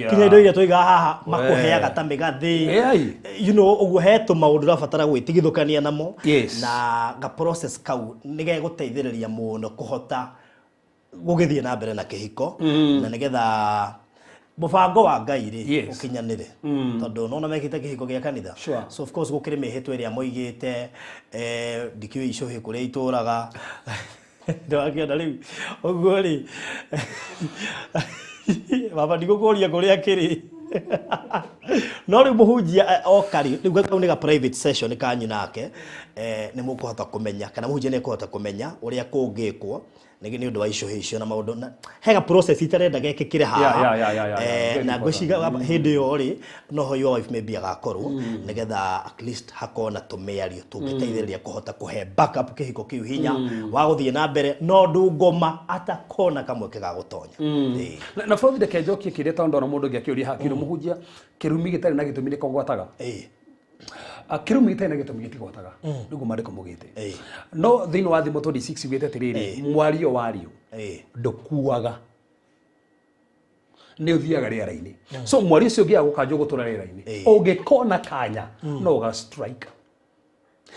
kinya indo iria tũigaga haha makũheaga ta mĩgathĩ, ũguo he tũmaũndũ ũrabatara gwĩtigithũkania namo, na ga process kau nĩ gegũteithĩrĩria mũno kũhota gũgĩthiĩ na mbere na kĩhiko, na nĩgetha mũbango wa Ngai rĩ ũkinyanĩre, tondũ nona mekĩte kĩhiko gĩa kanitha. So of course gũkĩrĩ mĩhĩtwa ĩrĩa moigĩte, ndikĩũĩ icũhĩ kũrĩa itũraga ndĩrakĩona rĩu ũguo rĩ, baba ndigũkũria kũrĩa kĩrĩ, no rĩu mũhunjia oka rĩ, rĩu kau nĩ ga private session kanyu nake, nĩ mũkũhota kũmenya kana mũhunjia nĩ ekũhota kũmenya ũrĩa kũngĩkwo. Nĩ ũndũ wa icũhĩ icio na maũndũ na hega process itarenda gekĩkĩre haha. Yeah. Na Very ngwĩciria hĩndĩ ĩyo rĩ noho your wife maybe agakorwo nĩgetha at least hakorwo na tũmĩario tũngĩteithĩrĩria kũhota kũhe backup kĩhiko kĩu hinya wa gũthiĩ na mbere no ndungoma atakona kamweke ga gũtonya. Ĩĩ. Na bũrũri reke njokie kĩrĩa tondũ ndona mũndũ ũngĩ akĩũria haha kĩrũ mũhunjia kĩrumi gĩtarĩ na gĩtũmi nĩkũgwataga. Kĩrumi gĩtarĩ na gĩtũmi gĩtigwataga nĩguo maandĩko maugĩte. No thĩinĩ wa Thimo 26 ugĩte atĩrĩrĩ, mwario wario ndũkuaga, nĩ ũthiaga rĩera-inĩ. So mwario ũcio ũngĩaga gũkanjwo gũtũra rĩera-inĩ, ũngĩkona kanya no ũga strike.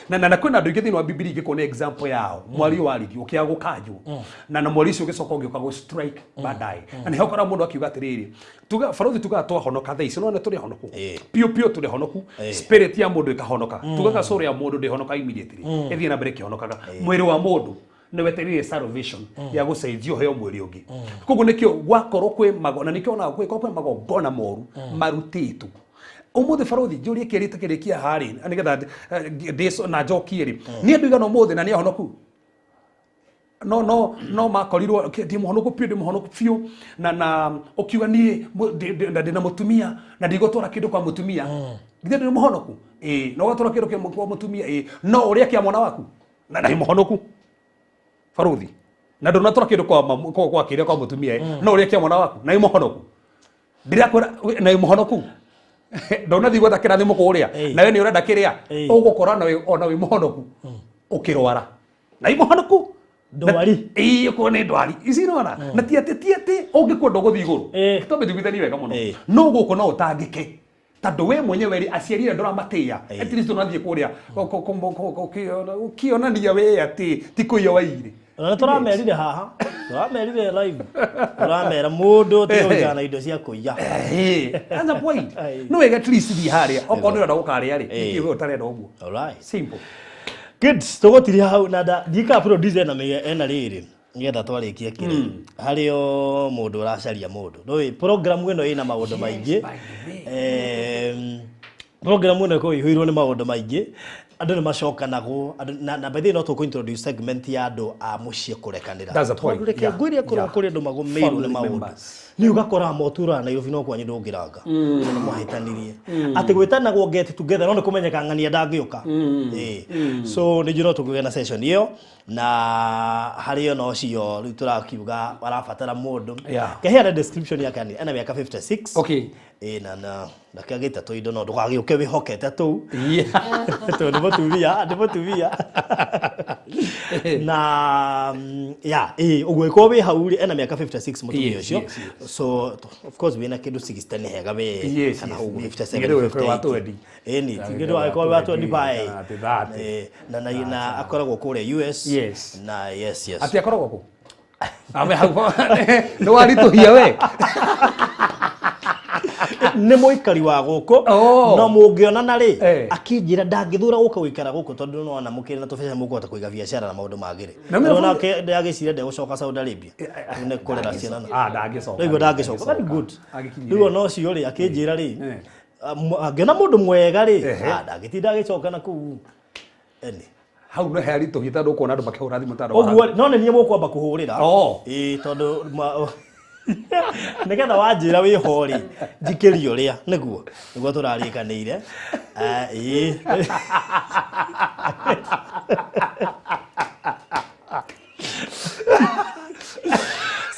Na kwĩna andũ aingĩ thĩinĩ wa Bibilia ingĩkuona example yao, mwario waririo ũkĩaga gũkanjwo na mwario ũcio ũgĩcoka ũgĩũka gũ strike baadaye. Na nĩho ũkora mũndũ akiuga atĩrĩrĩ, tuga barothi tugaga twahonoka thaa ici, nĩwona tũrĩ ahonoku piũ piũ, tũrĩ ahonoku, spirit ya mũndũ ĩkahonoka, tugaga soul ya mũndũ ndĩhonoka immediately, ĩthiĩ na mbere ĩkĩhonokaga. Mwĩrĩ wa mũndũ nĩ wetereire salvation ya gũcenjio heo mwĩrĩ ũngĩ. Koguo nĩkĩo gwakorwo kwĩ na nĩkĩo onaga kwĩ magongona moru marutĩtwo ũmũthĩ. Barothi, njũrie kĩrĩ kĩrĩkia harĩ nĩgetha na njokie rĩ, nĩ andũ igana ũmũthĩ na nĩ ahonoku no makorirwo ndi mũhonoku biũ, ndi mũhonoku biũ, na ũkiuga niĩ na ndĩna mũtumia na ndigũtwara kĩndũ kwa mũtumia. Githĩ ndĩ mũhonoku? Ĩĩ. No ũgatwara kĩndũ kwa mũtumia? Ĩĩ. No ũrĩa kĩa mwana waku na ndĩ mũhonoku barothi na ndũnatwara kĩndũ kwa kĩrĩa kwa mũtumia, no ũrĩa kĩa mwana waku na wĩ mũhonoku. Ndĩrakwĩra na wĩ mũhonoku, ndonathiĩ gwetha kĩrathimo kũrĩa nawe nĩ ũrenda kĩrĩa ũgũkora ona wĩ mũhonoku ũkĩrwara na wĩ mũhonoku. Ndwari. Ĩĩ, ũkorwo nĩ ndwari ici nona na ti atĩ ũngĩkua ndũgũthiĩ igũrũ. Twambe tuiguithanie wega mũno. No gũkũ no ũtangĩke tondũ we mwenyewe rĩ, aciari arĩa ndũramatĩa, at least ũnathiĩ kũrĩa ũkĩonania we atĩ ti kũiya waire. Na nĩ tũramerire haha, tũramerire live, tũramera mũndũ tiga gũikara na indo cia kũiya. That's a point. Aye. No wega at least thiĩ harĩa okorwo nĩ ũrenda gũkarĩa rĩ, nĩkĩ we ũtarenda ũguo? Alright. Simple. Good, tũgũtiria hau na ndika producer ena ena rĩrĩ nĩgetha twarĩkia kĩrĩ harĩ o mũndũ ũracaria mũndũ ndũĩ program ĩno ĩna maũndũ maingĩ. By the way. Program ĩno ĩkoragwo ĩihũirwo nĩ maũndũ maingĩ, andũ nĩ macokanagwo na by the way no tũkũ introduce segment ya andũ a mũciĩ kũrekanĩra. That's a point. Tondũ reke ngwĩre korwo kũrĩ andũ magũmĩirwo nĩ Family maũndũ members. nĩ ũgakora moturaga Nairobi no kwanyu ndũngĩranga nĩ mwahĩtanirie atĩ gwĩtanagwo get together no nĩ kũmenyeka ng'ania ndangĩũka. Ĩĩ. So nĩ njũĩ no tũkũgĩa na session ĩyo na harĩ ona ũcio rĩu tũrakiuga arabatara mũndũ. Keheana description yake ena mĩaka 56. Ĩĩ, na ndakĩagĩte tũindo no ndũgagĩũke wĩhokete tũu tondũ nĩ mũtumia na ya ĩĩ ũguo ĩkorwo wĩ hau rĩ, ena mĩaka 56 mũtumia ũcio. So of course wĩna kĩndũ 60 nĩ hega we kana ũguo 57. Nĩ ũrĩ wa 58. 20. Ĩni kĩndũ agĩkorwo wa 25. Kana atĩ 30. Ĩĩ, na akoragwo kũrĩa US. Na yes. Atĩ akoragwo kũ ame hau nĩ waritũhia we. Nĩ mũikari wa gũkũ. No mũngĩonana rĩ, akĩnjĩra ndangĩthura gũka gũikara gũkũ tondũ nona mũkĩrĩ na tũbeca mũkũhota kũiga biacara na maũndũ mangĩ rĩ. Na mimi Nake ndagĩciria ndegũcoka Saudi Arabia nĩ kũrera ciana na Ah, ndangĩcoka. rĩu ndangĩcoka. Very good. Agĩkinyire. Rĩu ona ũcio rĩ, akĩnjĩra rĩ, angĩona mũndũ mwega rĩ, ndangĩtinda agĩcoka na kũu eni. Hau no haritũhia tondũ ũkuona andũ makĩhũra thimũ tondũ wa Ũguo no nĩ niĩ mũkwamba kũhũrĩra. Ĩĩ, tondũ nĩgetha wanjĩra wĩho rĩ, njikĩrie ũrĩa nĩguo tũrarĩkanĩire. Ĩĩ.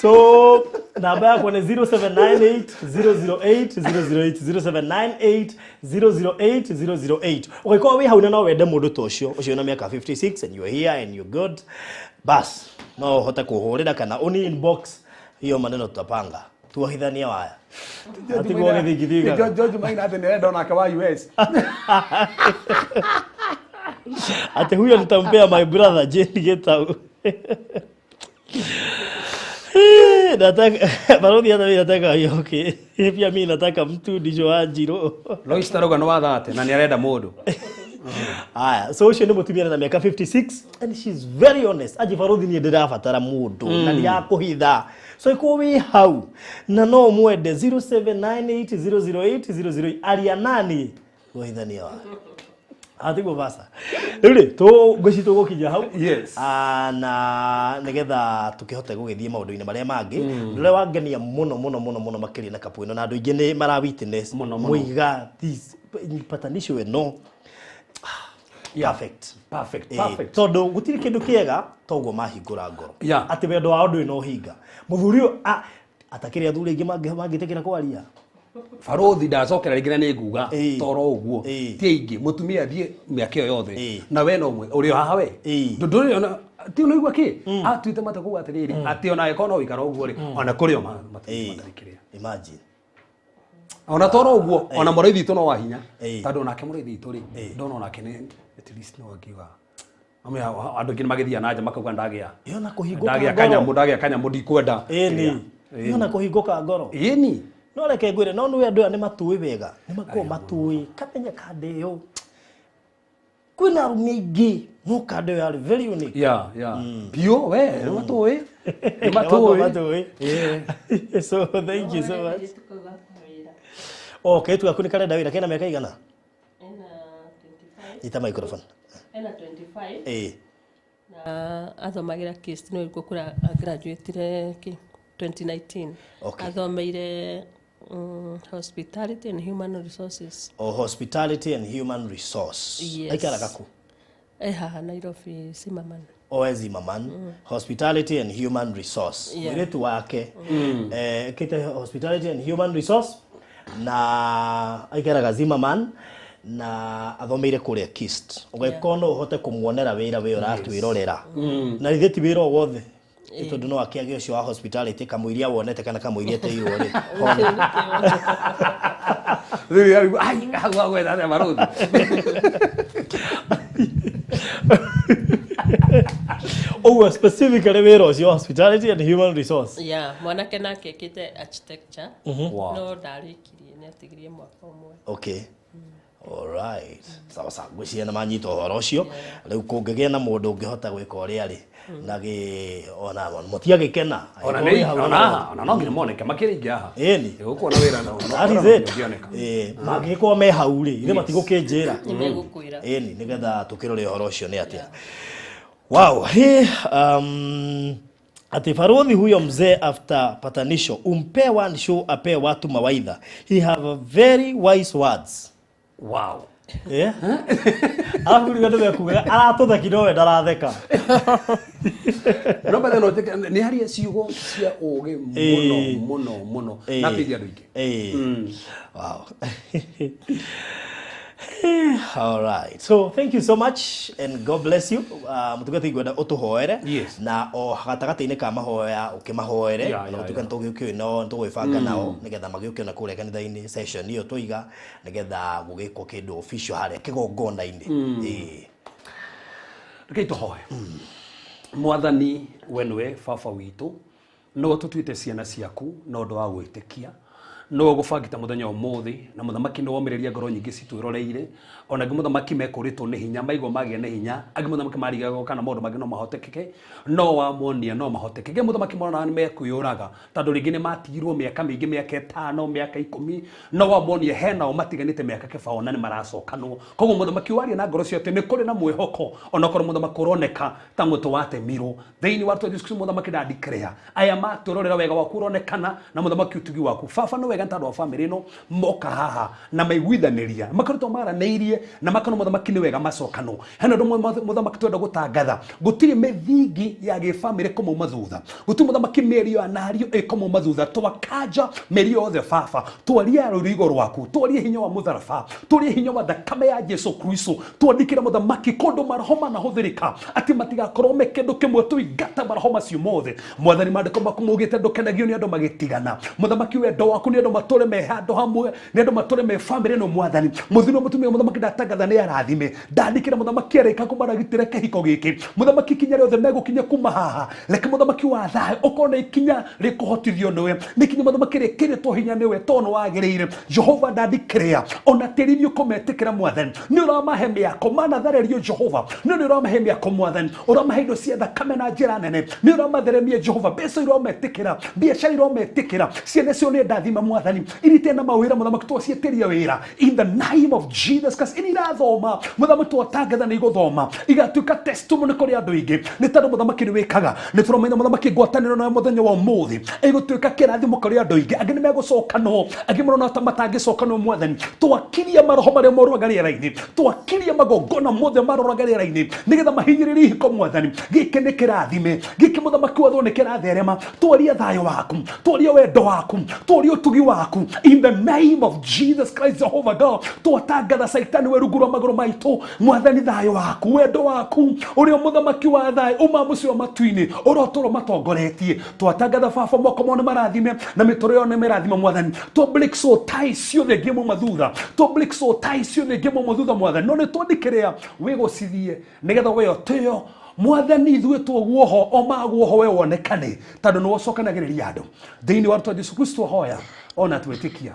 So namba yakwa nĩ 0798 008 008, 0798 008 008. Ũgĩkorwo wĩ hau na no wende mũndũ ta ũcio ũcio na mĩaka 56 and you're here and you're good, bas no ũhote kũhũrĩra kana uni inbox, hiyo maneno tutapanga tuohithania waya atigwo gĩthingithinga. George Maina atĩ nĩarenda onake wa US. Ati huyo nitampea my brother Jane Gitau. Nataka barothi hata mimi nataka hiyo. Okay, pia mimi nataka mtu ndicho Wanjiru. Lois Taruga nĩ wa 30 na nĩarenda mũndũ. Aya, so ũcio nĩ mũtumia na mĩaka 56 and she's very honest. Aji barothi niĩ ndĩrabatara mũndũ na ndirakũhitha. So ĩkorwo wĩ hau na no mwende, 0798 008 008, aria nani tuohithania wa. Atiguo basa. Rĩu rĩ, ngwĩciria tũgũkinya hau. Yes. Na nĩgetha tũkĩhote gũgĩthiĩ maũndũ-inĩ marĩa mangĩ. Ũndũ ũrĩa wangenia mũno mũno mũno mũno makĩria na kapu ĩno, na andũ aingĩ nĩ mara witness Mũno, mũno. Mũiga this patanisho ĩno. Perfect. Perfect, perfect. Tondũ gũtirĩ kĩndũ kĩega toguo mahingũra ngoro. Atĩ wendo wao ndũrĩ na ũhinga. Mũthuri ũyũ atakĩrĩ athuri aingĩ mangĩtĩkĩra kwaria. Barothi ndacokera rĩngĩ na nĩ nguga toro ũguo ti aingĩ mũtumia athiĩ mĩaka ĩyo yothe na we no ũmwe ũrĩ o haha we ndũrĩ ona ti ũnaigua kĩ atuĩte mata kuga atĩrĩrĩ atĩ ona angĩkorwo no ũikara ũguo rĩ ona kũrĩ o matarĩ kĩrĩa. Imagine. Ona toro ũguo ona mũraithi witũ no wa hinya tondũ onake mũraithi witũ rĩ ndona onake nĩ at least no angiuga amwe andũ aingĩ nĩ magĩthiaga na nja makauga ndagĩa Ĩyo na kũhingũka ndagĩa ngoro. kanyamũ ndagĩa kanyamũ ndikwenda. Ĩni. Ĩyo na kũhingũka ngoro. Ĩni. No reke ngwĩre no nĩ andũ aya nĩ matũĩ wega. Nĩ makoragwo matũĩ kamenya kande ĩyo. Kwĩna arũme aingĩ no kande ĩyo yarĩ very unique. Yeah, yeah. Biũ we nĩ matũĩ. Nĩ matũĩ. Matũĩ. So thank you so much. Okay, tugaku nĩ karenda wĩra kena mĩaka igana? Ena 25. Nyita microphone. Ena 25. Na athomagira KIST no iko kura graduate ki 2019. Okay. Athomeire hospitality and human resources. O hospitality and human resource. Yes. Aikara gaku. Haha Nairobi Zimmerman. O Zimmerman. Hospitality and human resource. Yeah. Mũirĩtu wake. Kite hospitality and human resource na aikaraga Zimmerman na athomeire kũrĩa KIST. Ũgĩkorwo no ũhote kũmuonera wĩra wĩ ũratwĩrorera. Na ithe ti wĩra o wothe. Tondũ no akĩage ũcio wa hospitality kamũiria wonete kana kamũiria teirwo rĩ. Rĩu ai hau hau wetha atĩa barothi. Ũguo specifically wĩra ũcio wa hospitality and human resource. Yeah, mwanake nake ekĩte architecture. Wow. No ndarĩkirie nĩ atigirie mwaka ũmwe. Okay. All right. Sawa sawa, ngwĩciria nĩ manyita ũhoro ũcio. Rĩu kũngĩgĩa na mũndũ ũngĩhota gwĩka ũrĩa rĩ na gĩ ona mũtiagĩkena. Ona nĩ ona ona no nginya moneke makĩrĩ ingĩ haha. Ĩni. Gũkuona wĩra na That is it. Mangĩkorwo me hau rĩ, ithe matigũkĩnjĩra. Nĩ megũkwĩra. Ĩni, nĩgetha tũkĩrore ũhoro ũcio nĩ atĩa. Wow, he ati Farodhi huyo mzee after patanisho umpe one show ape watu mawaidha. He have a very wise words. Wow. Yeah. Alafu rĩu andũ mekugaga aratũtheki no we ndaratheka. No bathe no nĩ harĩ ciugo cia ũũgĩ mũno mũno mũno na teithia andũ aingĩ. Wow. All right. So thank you so much and God bless you. Mũtungati ngwenda ũtũhoere na o gatagatĩ-inĩ ka mahoya ũkĩmahoere na gũtuĩka nĩ tũgĩũkio no tũgwĩbanga nao nĩgetha magĩũke na kũrĩa kanitha-inĩ session ĩyo tũiga nĩgetha gũgĩkwo kĩndũ official harĩa kĩgongona-inĩ. Rekei tũhoe. Mwathani we nĩwe baba witũ no tũtuĩte ciana ciaku na ũndũ wa gwĩtĩkia no gũbangĩte mũthenya ũmũthĩ na mũthamaki nĩ womĩrĩria ngoro nyingĩ citwĩroreire ona angĩ mũthamaki mekũrĩtwo nĩ hinya maigua magĩa nĩ hinya angĩ mũthamaki marigagwo kana maũndũ mangĩ no mahotekeke no wamonia no mahotekeke mũthamaki monaga nĩ mekwĩyũraga tondũ rĩngĩ nĩ matigirwo mĩaka mĩingĩ mĩaka 5 mĩaka 10 no wamonia hena o matiganĩte mĩaka kĩbaũ na nĩ maracokanwo koguo mũthamaki waria na ngoro ciao atĩ nĩ kũrĩ na mwĩhoko onakorwo mũthamaki ũroneka ta mũtĩ watemirwo thĩinĩ wa Jesu Kristo mũthamaki ndandikrea aya matwĩrorera wega waku ũronekana na mũthamaki ũtugi waku baba nĩ wega tondũ wa famĩlĩ ĩno moka haha na maiguithanĩria makoretwo maranĩirie na makona mũthamaki nĩ wega macokanwo hena ũndũ mũthamaki twenda gũtangatha gũtirĩ mĩthingi ya gĩbamĩrĩ kũmauma thutha gũtirĩ mũthamaki mĩario ya nario ĩkũmauma thutha twakanja mĩario yothe baba twarie rũrigo rwaku twarie hinya wa mũtharaba twarie hinya wa thakame ya Jesu Kristo twandĩkĩre mũthamaki kũndũ maroho manahũthĩrĩka atĩ matigakorwo me kĩndũ kĩmwe tũingate maroho macio mothe mwathani maandĩko maku maugĩte ndũkenagio nĩ andũ magĩtigana mũthamaki wendo waku nĩ andũ matũre me handũ hamwe nĩ andũ matũre me famĩlĩ ĩno mwathani mũthuri na mũtumia mũthamaki ndatangatha nĩ arathime ndandĩkĩra mũthamaki arĩka kũmaragitĩra kĩhiko gĩkĩ mũthamaki ikinya rĩothe megũkinya kuma haha reke mũthamaki wa thayũ ũkorwo nĩ ikinya rĩkũhotithio nĩwe nĩ ikinya mũthamaki rĩkĩrĩtwo hinya nĩwe tondũ nĩ wagĩrĩire Jehova ndandikĩrĩa ona tĩri nĩ ũkũmetĩkĩra mwathani nĩ ũramahe mĩako manatharerio Jehova nĩ ũramahe mĩako mwathani ũramahe indo cia thakame na njĩra nene nĩ ũramatheremia Jehova mbeca irometĩkĩra biacara irometĩkĩra ciana cio nĩ ndathima mwathani Mwathani iria itarĩ na mawĩra mũthamaki twaciĩtĩria wĩra in the name of Jesus Christ. Iria irathoma mũthamaki twatangatha nĩ igũthoma igatuĩka testimony kũrĩ andũ aingĩ, nĩ tondũ mũthamaki nĩ wĩkaga. Nĩ tũramenya mũthamaki ngwatanĩro nawe mũthenya wa ũmũthĩ ĩgũtuĩka kĩrathimo kũrĩ andũ aingĩ. Angĩ nĩ megũcokanwo, angĩ marona ta matangĩcokanwo. Mwathani, twakiria maroho marĩa morũraga rĩera-inĩ, twakiria magongona mothe maroraga rĩera-inĩ nĩgetha mahinyĩrĩrie ihiko. Mwathani, gĩkĩ nĩ kĩrathime, gĩkĩ mũthamaki wathwo nĩ kĩratherema. Twaria thayũ waku, twaria wendo waku, twaria ũtugi waku in the name of Jesus Christ Jehovah God. Twatangatha Saitani we rungu rwa magũrũ maitũ. Mwathani, thayũ waku, wendo waku ũrĩa mũthamaki wa thayũ uma mũciĩ wa matu-inĩ ũrotũrwo matongoretie. Twatangatha baba moko mao nĩ marathime na mĩtũrĩre yao nĩ mĩrathime. Mwathani, twa break soul ties ciothe ngĩmwe thutha, twa break soul ties ciothe ngĩmwe thutha. Mwathani, no nĩ twandĩkĩrĩa wĩgũcithie nĩgetha we ũtĩo. Mwathani, ithuĩ twoguoho o maguoho we wonekane, tondũ nĩ wocokanagĩrĩria andũ thĩinĩ wa rĩtwa Jesu Kristo hoya ona twĩtĩkia.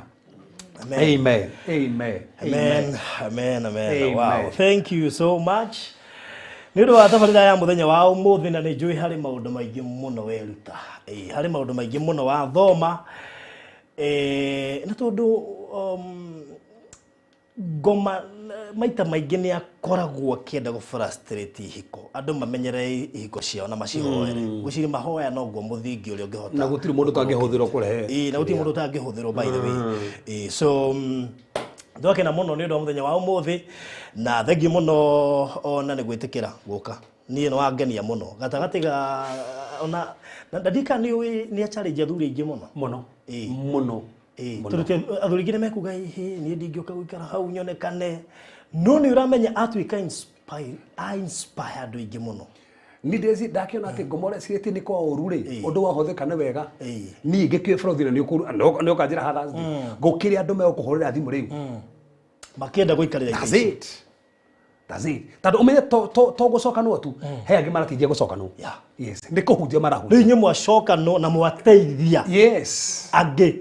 Amen. Amen. Amen. Amen. Amen. Amen. Amen. Wow. Thank you so much. Nĩ ũndũ wa tabarĩra ya mũthenya wa ũmũthĩ, na nĩ njũĩ harĩ maũndũ maingĩ mũno weruta. Ĩĩ, harĩ maũndũ maingĩ mũno wathoma. Na tondũ ngoma maita maingĩ nĩ akoragwo akĩenda gũ frustrate ihiko, andũ mamenyere ihiko ciao na macihoere. Ngwĩciria mahoya noguo mũthingi ũrĩa ũngĩhota Na gũtirĩ mũndũ ũtangĩhũthĩrwo kũrehe. Ĩĩ, na gũtirĩ mũndũ ũtangĩhũthĩrwo, by the way. Ĩĩ, so twakena mũno nĩ ũndũ wa mũthenya wa ũmũthĩ, na thengiũ mũno ona nĩ gwĩtĩkĩra gũka. Niĩ nĩ wangenia mũno gatagatĩ ga ona na ndika nĩ ũĩ nĩ achallenge athuri aingĩ mũno. Mũno. Ĩĩ. Mũno. Ĩĩ, Mũno. tondũ athuri aingĩ nĩ mekuga, "Ĩhĩ, niĩ ndingĩũka gũikara hau nyonekane." No nĩ ũramenya atuĩka inspire, a inspire andũ aingĩ mũno. Ni ndeci ndakĩona atĩ ngoma ũrĩa cirĩtie nĩ kwa ũru rĩ, ũndũ wahũthĩka nĩ wega. Niĩ ngĩkĩũĩ bũrũri nĩ ũkanjĩra ha Thursday gũkĩrĩ andũ megũkũhũrĩra thimũ rĩu makĩenda gũikarĩra itĩ That's ici. it. That's it. Tondũ ũmenye to gũcokanwo tu, he angĩ marateithia gũcokanwo. Yes, nĩ kũhunjia Rĩu marahunjia. inyuĩ mwacokanwo na mwateithia angĩ.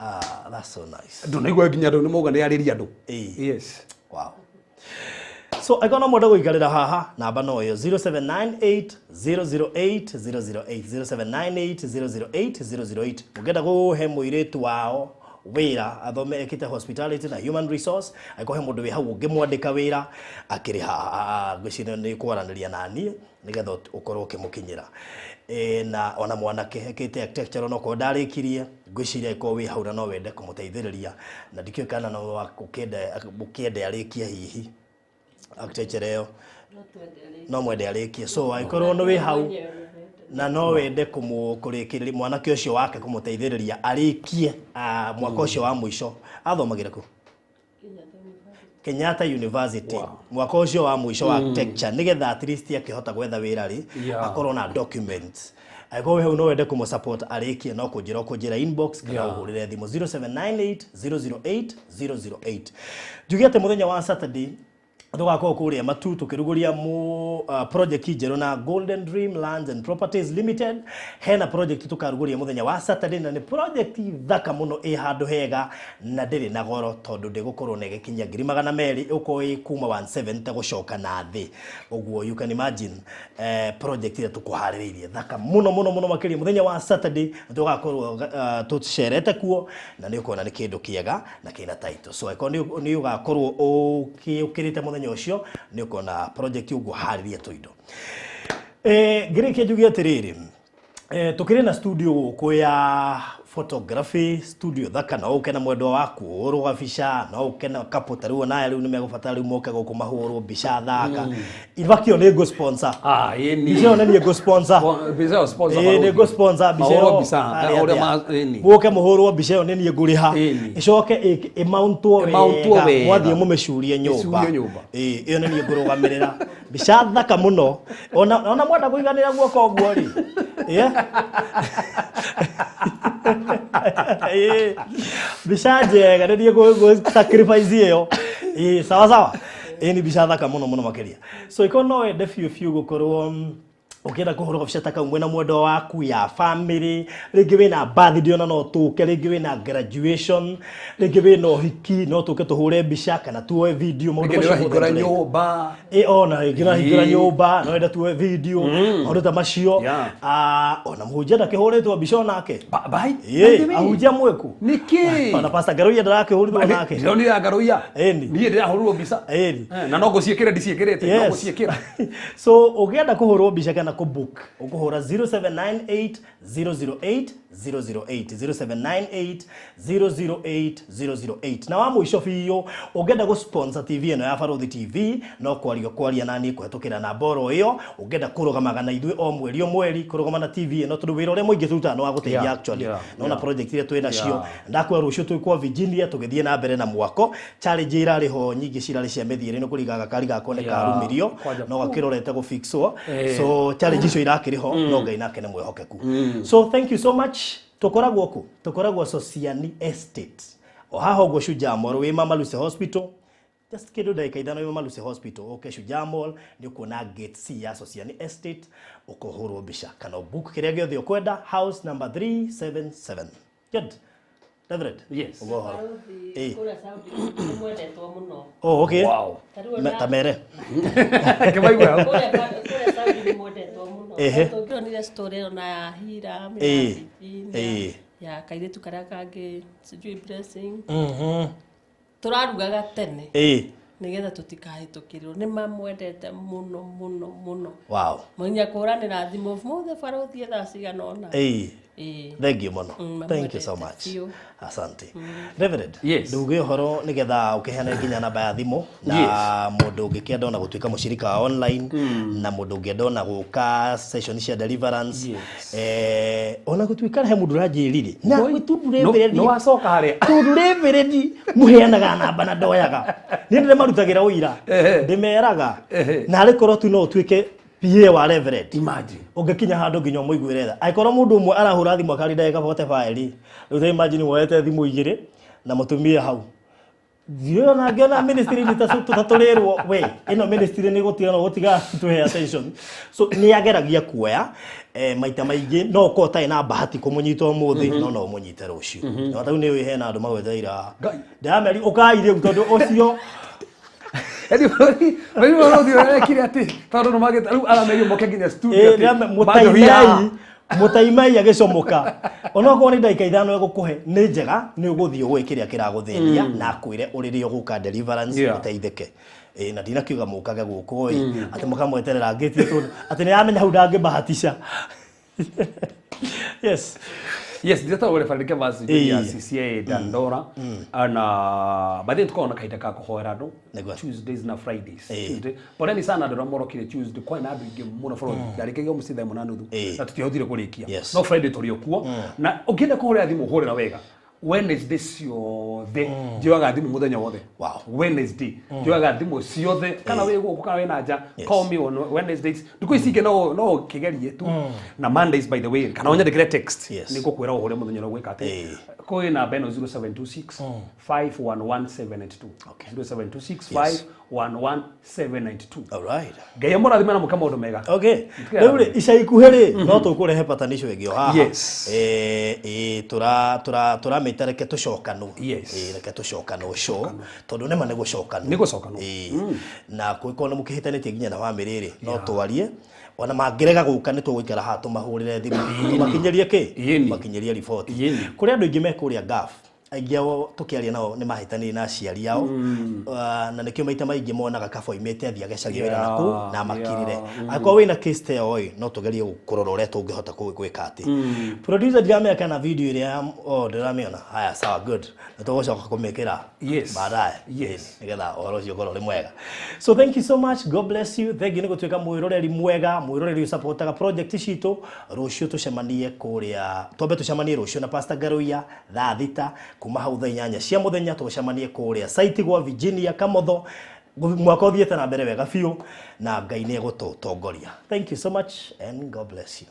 Ah, that's so nice. Ndũnaigua nginya andũ nĩ mauga nĩ arĩria andũ. Ĩĩ. Yes. Wow. So angĩkorwo no mwende gũikarĩra haha, namba no ĩyo, 0798 008 008, 0798 008 008. Mũngĩenda kũhe mũirĩtu wao wĩra athome ekĩte hospitality na human resource, angĩkorwo he mũndũ wĩ hau ũngĩmwandĩka wĩra akĩrĩ haha, ngwĩciria nĩ kwaranĩria na niĩ nĩgetha ũkorwo ũkĩmũkinyĩra. Na ona mwanake ekĩte architecture, onokorwo ndarĩkirie, ngwĩciria angĩkorwo wĩ hau na no wende kũmũteithĩrĩria, na ndikĩũĩ kana no ũkĩende arĩkie hihi architecture ĩyo, no mwende arĩkie. So angĩkorwo nĩ wĩ hau na no wende kũrĩkĩrĩria mwanake ũcio wake, kũmũteithĩrĩria arĩkie mwaka ũcio wa mũico, athomagĩra kũ? Kenyatta University. Mwaka ũcio wa mũico wa architecture, nĩgetha at least akĩhota gwetha wĩra rĩ, akorwo na documents. Angĩkorwo wĩ hau no wende kũmũ support arĩkie, no kũnjĩra ũkũnjĩra inbox kana ũhũrĩre thimũ 0798 008 008. Njuge atĩ mũthenya wa Saturday tũgakorwo kũrĩa Matu tũkĩrugũria mu project njerũ na Golden Dream Lands and Properties Limited. Hena project tũkarugũria mũthenya wa Saturday, na nĩ project thaka mũno, ĩ handũ hega na ndĩrĩ na goro, tondũ ndĩgũkorwo na ĩgĩkinyia 200,000, ĩgũkorwo ĩ kuma 170 gũcoka na thĩ ũguo. You can imagine project ĩrĩa tũkũharĩrĩirie thaka mũno mũno mũno makĩria. Mũthenya wa Saturday tũgakorwo tũcerete kuo, na nĩ ũkuona nĩ kĩndũ kĩega na kĩna title. So angĩkorwo nĩ ũgakorwo ũkĩrĩte mũthenya ũcio, nĩ ũkuona project ũguo harĩrie tũindo. Ngĩrĩkia njuge atĩrĩrĩ, tukĩrĩ na studio gũkũ ya photography, studio thaka. No ũke na mwendwa waku ũhũrwo gabica, no ũke na couple ta rĩu onaya rĩu nĩ megũbatara rĩu moke gũkũ mahũrwo mbica thaka. In fact, ĩyo nĩ ngũ sponsor. Ah, ĩni. Mbica ĩyo nĩ niĩ ngũ sponsor. Mbica ĩyo sponsor. Ĩĩ, nĩ ngũ sponsor mbica Mahũrwo ĩyo. mbica, Harĩa ũrĩa atĩa. ĩni. Mũke mũhũrwo mbica ĩyo, nĩ niĩ ngũrĩha. Ĩni. Ĩcoke ĩmountwo Ĩmountwo wega, wega. mwathiĩ mũmĩcurie nyũmba. Ĩcurio nyũmba. Ĩĩ, ĩyo nĩ niĩ ngũrũgamĩrĩra mbica thaka mũno. Ona mwenda kũiganĩra guoko ũguo rĩ. Yeah. Ĩĩ. Mbica njega, nĩ niĩ ngũ sacrifice ĩyo. Ĩĩ, sawa sawa. Ĩĩ, nĩ mbica thaka mũno mũno makĩria. So ĩkorwo no wende biũ biũ gũkorwo Ũngĩenda kũhũrwo gabica ta kau mwĩna mwendwa waku ya family, rĩngĩ wĩna birthday ona no tũke, rĩngĩ wĩna graduation, rĩngĩ wĩna ũhiki, no tũke tũhũre mbica kana tuoe video, maũndũ Rĩngĩ macio mothe nĩũrahingũra tũreka. Nyũmba. Ĩ ona rĩngĩ ũrahingũra Ĩ. nyũmba, no wenda tuoe video, maũndũ ta macio. Ah, ona mũhunjia ndakĩhũrĩtwo mbica onake. Bye. Ĩ, ahunjia mwĩku. Nĩkĩ? Ona Pastor Ngaruiya ndarakĩhũrirwo nake. Ndĩronire Ngaruiya. Ĩni. Niĩ ndĩrahũrirwo mbica. Ĩni. Na no ngũciĩkĩre ndiciĩkĩrĩte, no ngũciĩkĩra. So ũngĩenda kũhũrwo mbica kana kũbook, ũkũhũra 0798 008 008, 0798 008 008. Na wa mũico biũ, ũngĩenda gũ-sponsor TV ĩno ya Barũthi TV, no kwaria kwaria naniĩ kũhetũkĩra namba oro ĩyo. Ũngĩenda kũrũgamaga na ithuĩ o mweri o mweri, kũrũgama na TV ĩno, tondũ wĩra ũrĩa mũingĩ tũrutaga nĩ wa gũteithia actually. Nona project iria twĩ nacio, ndakwĩra rũciũ twĩ kwa Virginia tũgĩthiĩ na mbere na mwako. Challenge irarĩ ho nyingĩ, cirarĩ cia mĩthiĩre, nĩ kũringa gakari gakwa nĩ karumirio, Kwanja. no gakĩrorete gũfixwo. Eh. So challenge icio irakĩrĩ ho, no Ngai nake nĩ mwĩhokeku. So thank you so much. Tũkoragwo kũ? Tũkoragwo Sociani Estate, o haha ũguo Shujaa Mall, wĩ Mama Lucy Hospital, just kĩndũ ndagĩka 5 wĩ Mama Lucy Hospital, ũke Shujaa Mall, nĩ ũkuona gate C ya Sociani Estate, ũkũhũrwo mbica kana book kĩrĩa gĩothe ũkwenda, house number 377. Good. Reverend. Yes. Ũguo ũhoro. Barũthi, Ĩ. kũrĩa Saudi nĩ mwendetwo mũno. Oh, okay. Wow. Ta rĩu Ta mere. Kĩmaigua hau. Kũrĩa Saudi nĩ mwendetwo mũno. Ehe. Tũngĩonire story ĩyo na ya Hiram, ya Bibi, na ya kairĩtu karĩa kangĩ, sijui Blessing. Tũrarugaga tene nĩgetha tũtikahĩtũkĩrwo. Nĩ mamwendete mũno mũno mũno. Mũnya kũhũranĩra thimũ mũthĩ, barũthi, thaa cigana ũna. Ĩĩ. Thank you mũno. Thank you so Mamwendete much. biũ. Asante. Reverend, Yes. nduge ũhoro nĩgetha ũkĩheane nginya namba ya thimũ na mũndũ ũngĩkĩenda ona gũtuĩka mũshirika wa online, na mũndũ ũngĩenda ona gũka session cia deliverance. Ona gũtuĩka he mũndũ ũranjĩrire na tundu Reverend, Nĩ wacoka harĩa. Tondũ Reverend mũheanaga namba na ndoyaga, niĩ ndĩmarutagĩra ũira. Ndĩmeraga na arĩ korwo tu no ũtuĩke PA wa Reverend. Imagine. Ũngĩkinya handũ nginya ũmũiguĩre tha, angĩkorwo mũndũ ũmwe arahũra thimũ akarĩ ndagĩka 45 rĩ, rĩu ta imagine woete thimũ igĩrĩ na mũtumia hau. Ndiũĩ ona ngĩona ministry nĩ ta tũrĩrwo we ĩno ministry nĩ gũtiga no gũtiga tũhe attention. So nĩ ageragia kuoya maita maingĩ, no ũkorwo ũtarĩ na bahati kũmũnyita ũmũthĩ, no no ũmũnyite rũciũ. No ta rĩu nĩ ũĩ hena andũ magwetereira. Ngai. Ndĩrameri ũkai rĩu, tondũ ũcio Edi bũrũri bũrũri ũrekire atĩ tondũ nĩ magĩta rĩu aramerio moke nginya studio Ĩ, atĩ mũtaimei mũtaimei agĩcomoka, onokorwo nĩ ndagĩka 5 egũkũhe nĩ njega, nĩ ũgũthiĩ ũĩ kĩrĩa kĩragũthĩnia na akwĩre ũrĩrĩa ũgũka deliverance. Ũteithĩke. Ĩ, na ndinakiuga mũkage gũkũ ĩ atĩ mũkamweterera ngĩtie, tondũ atĩ nĩ aramenya hau ndangĩbahatisha. Yes. Yes, ndĩretagwo Reverend Kevas ya CCA Dandora, na by the way tukoragwo na kahinda ka kũhoera andũ Tuesdays na Fridays. Tuesday poleni sana andũ arĩa morokire Tuesday, kwarĩ na andũ aingĩ mũno bũrũri, ndarĩkagia mũciĩ thaa 1:30 na tũtiahotire kũrĩkia. No Friday tũrĩ o kuo, na ũngĩenda kũhũrĩra thimũ, hũrĩra wega. Wednesday ciothe njoyaga thimũ mũthenya wothe. Wednesday njoyaga thimũ ciothe, kana wĩ gũkũ kana wĩ na nja, call me on Wednesdays. Ndukũ ici ingĩ no ũkĩgerie tu na Mondays, by the way, kana ũnyandĩkĩre text. Nĩ ngũkwĩra ũhũre mũthenya ũrĩa ũgwĩka atĩ kwĩ namba ĩno, 0726 511792. 0726 511792. All right. Ngai amũrathime na mũke maũndũ mega. Okay. Mũtige Rĩu rĩ, ica ikuhĩ rĩ, no tũkũrehe patanisho ĩngĩ o haha. Ĩ tũra tũra tũramĩta reke tũcokanwo. Ĩ, reke tũcokanwo show, tondũ nĩma nĩ gũcokanwo. Nĩ gũcokanwo. Ĩ, na kũngĩkorwo nĩ mũkĩhĩtanĩtie nginya na bamĩrĩ rĩ, no twarie. Ona mangĩrega gũka, nĩ tũgũikara haha tũmahũrĩre thimũ, tũmakinyĩrie kĩ, tũmakinyĩrie riboti. Kũrĩ andũ aingĩ me kũrĩa Gulf, aingĩ ao tũkĩaria nao nĩ mahĩtanĩire na aciari ao. Na nĩkĩo maita maingĩ monaga kaba oimĩte athiĩ agecarie wĩra nakũu na makirire. Angĩkorwo wĩna case ta ĩyo ĩ, no tũgerie kũrora ũrĩa tũngĩhota gwĩka atĩ. Producer, ndiramenya kana video ĩrĩa oh, ndĩramĩona. Haya, sawa, good, na tũgũcoka kũmĩkĩra baadaye. Nĩgetha ũhoro ũcio ũkorwo ũrĩ mwega. So thank you so much, God bless you. Thank you nĩ gũtuĩka mwĩroreri mwega, mwĩroreri ũsupportaga project citũ. Rũciũ tũcemanie kũrĩa, twambe tũcemanie rũciũ na Pastor Ngaruiya thaa 6, kuma hau thaa 8 cia mũthenya tũcemanie kũrĩa site gwa Virginia Kamotho. Mwaka ũthiĩte na mbere wega biũ na Ngai nĩ egũtũtongoria. Thank you so much and God bless you.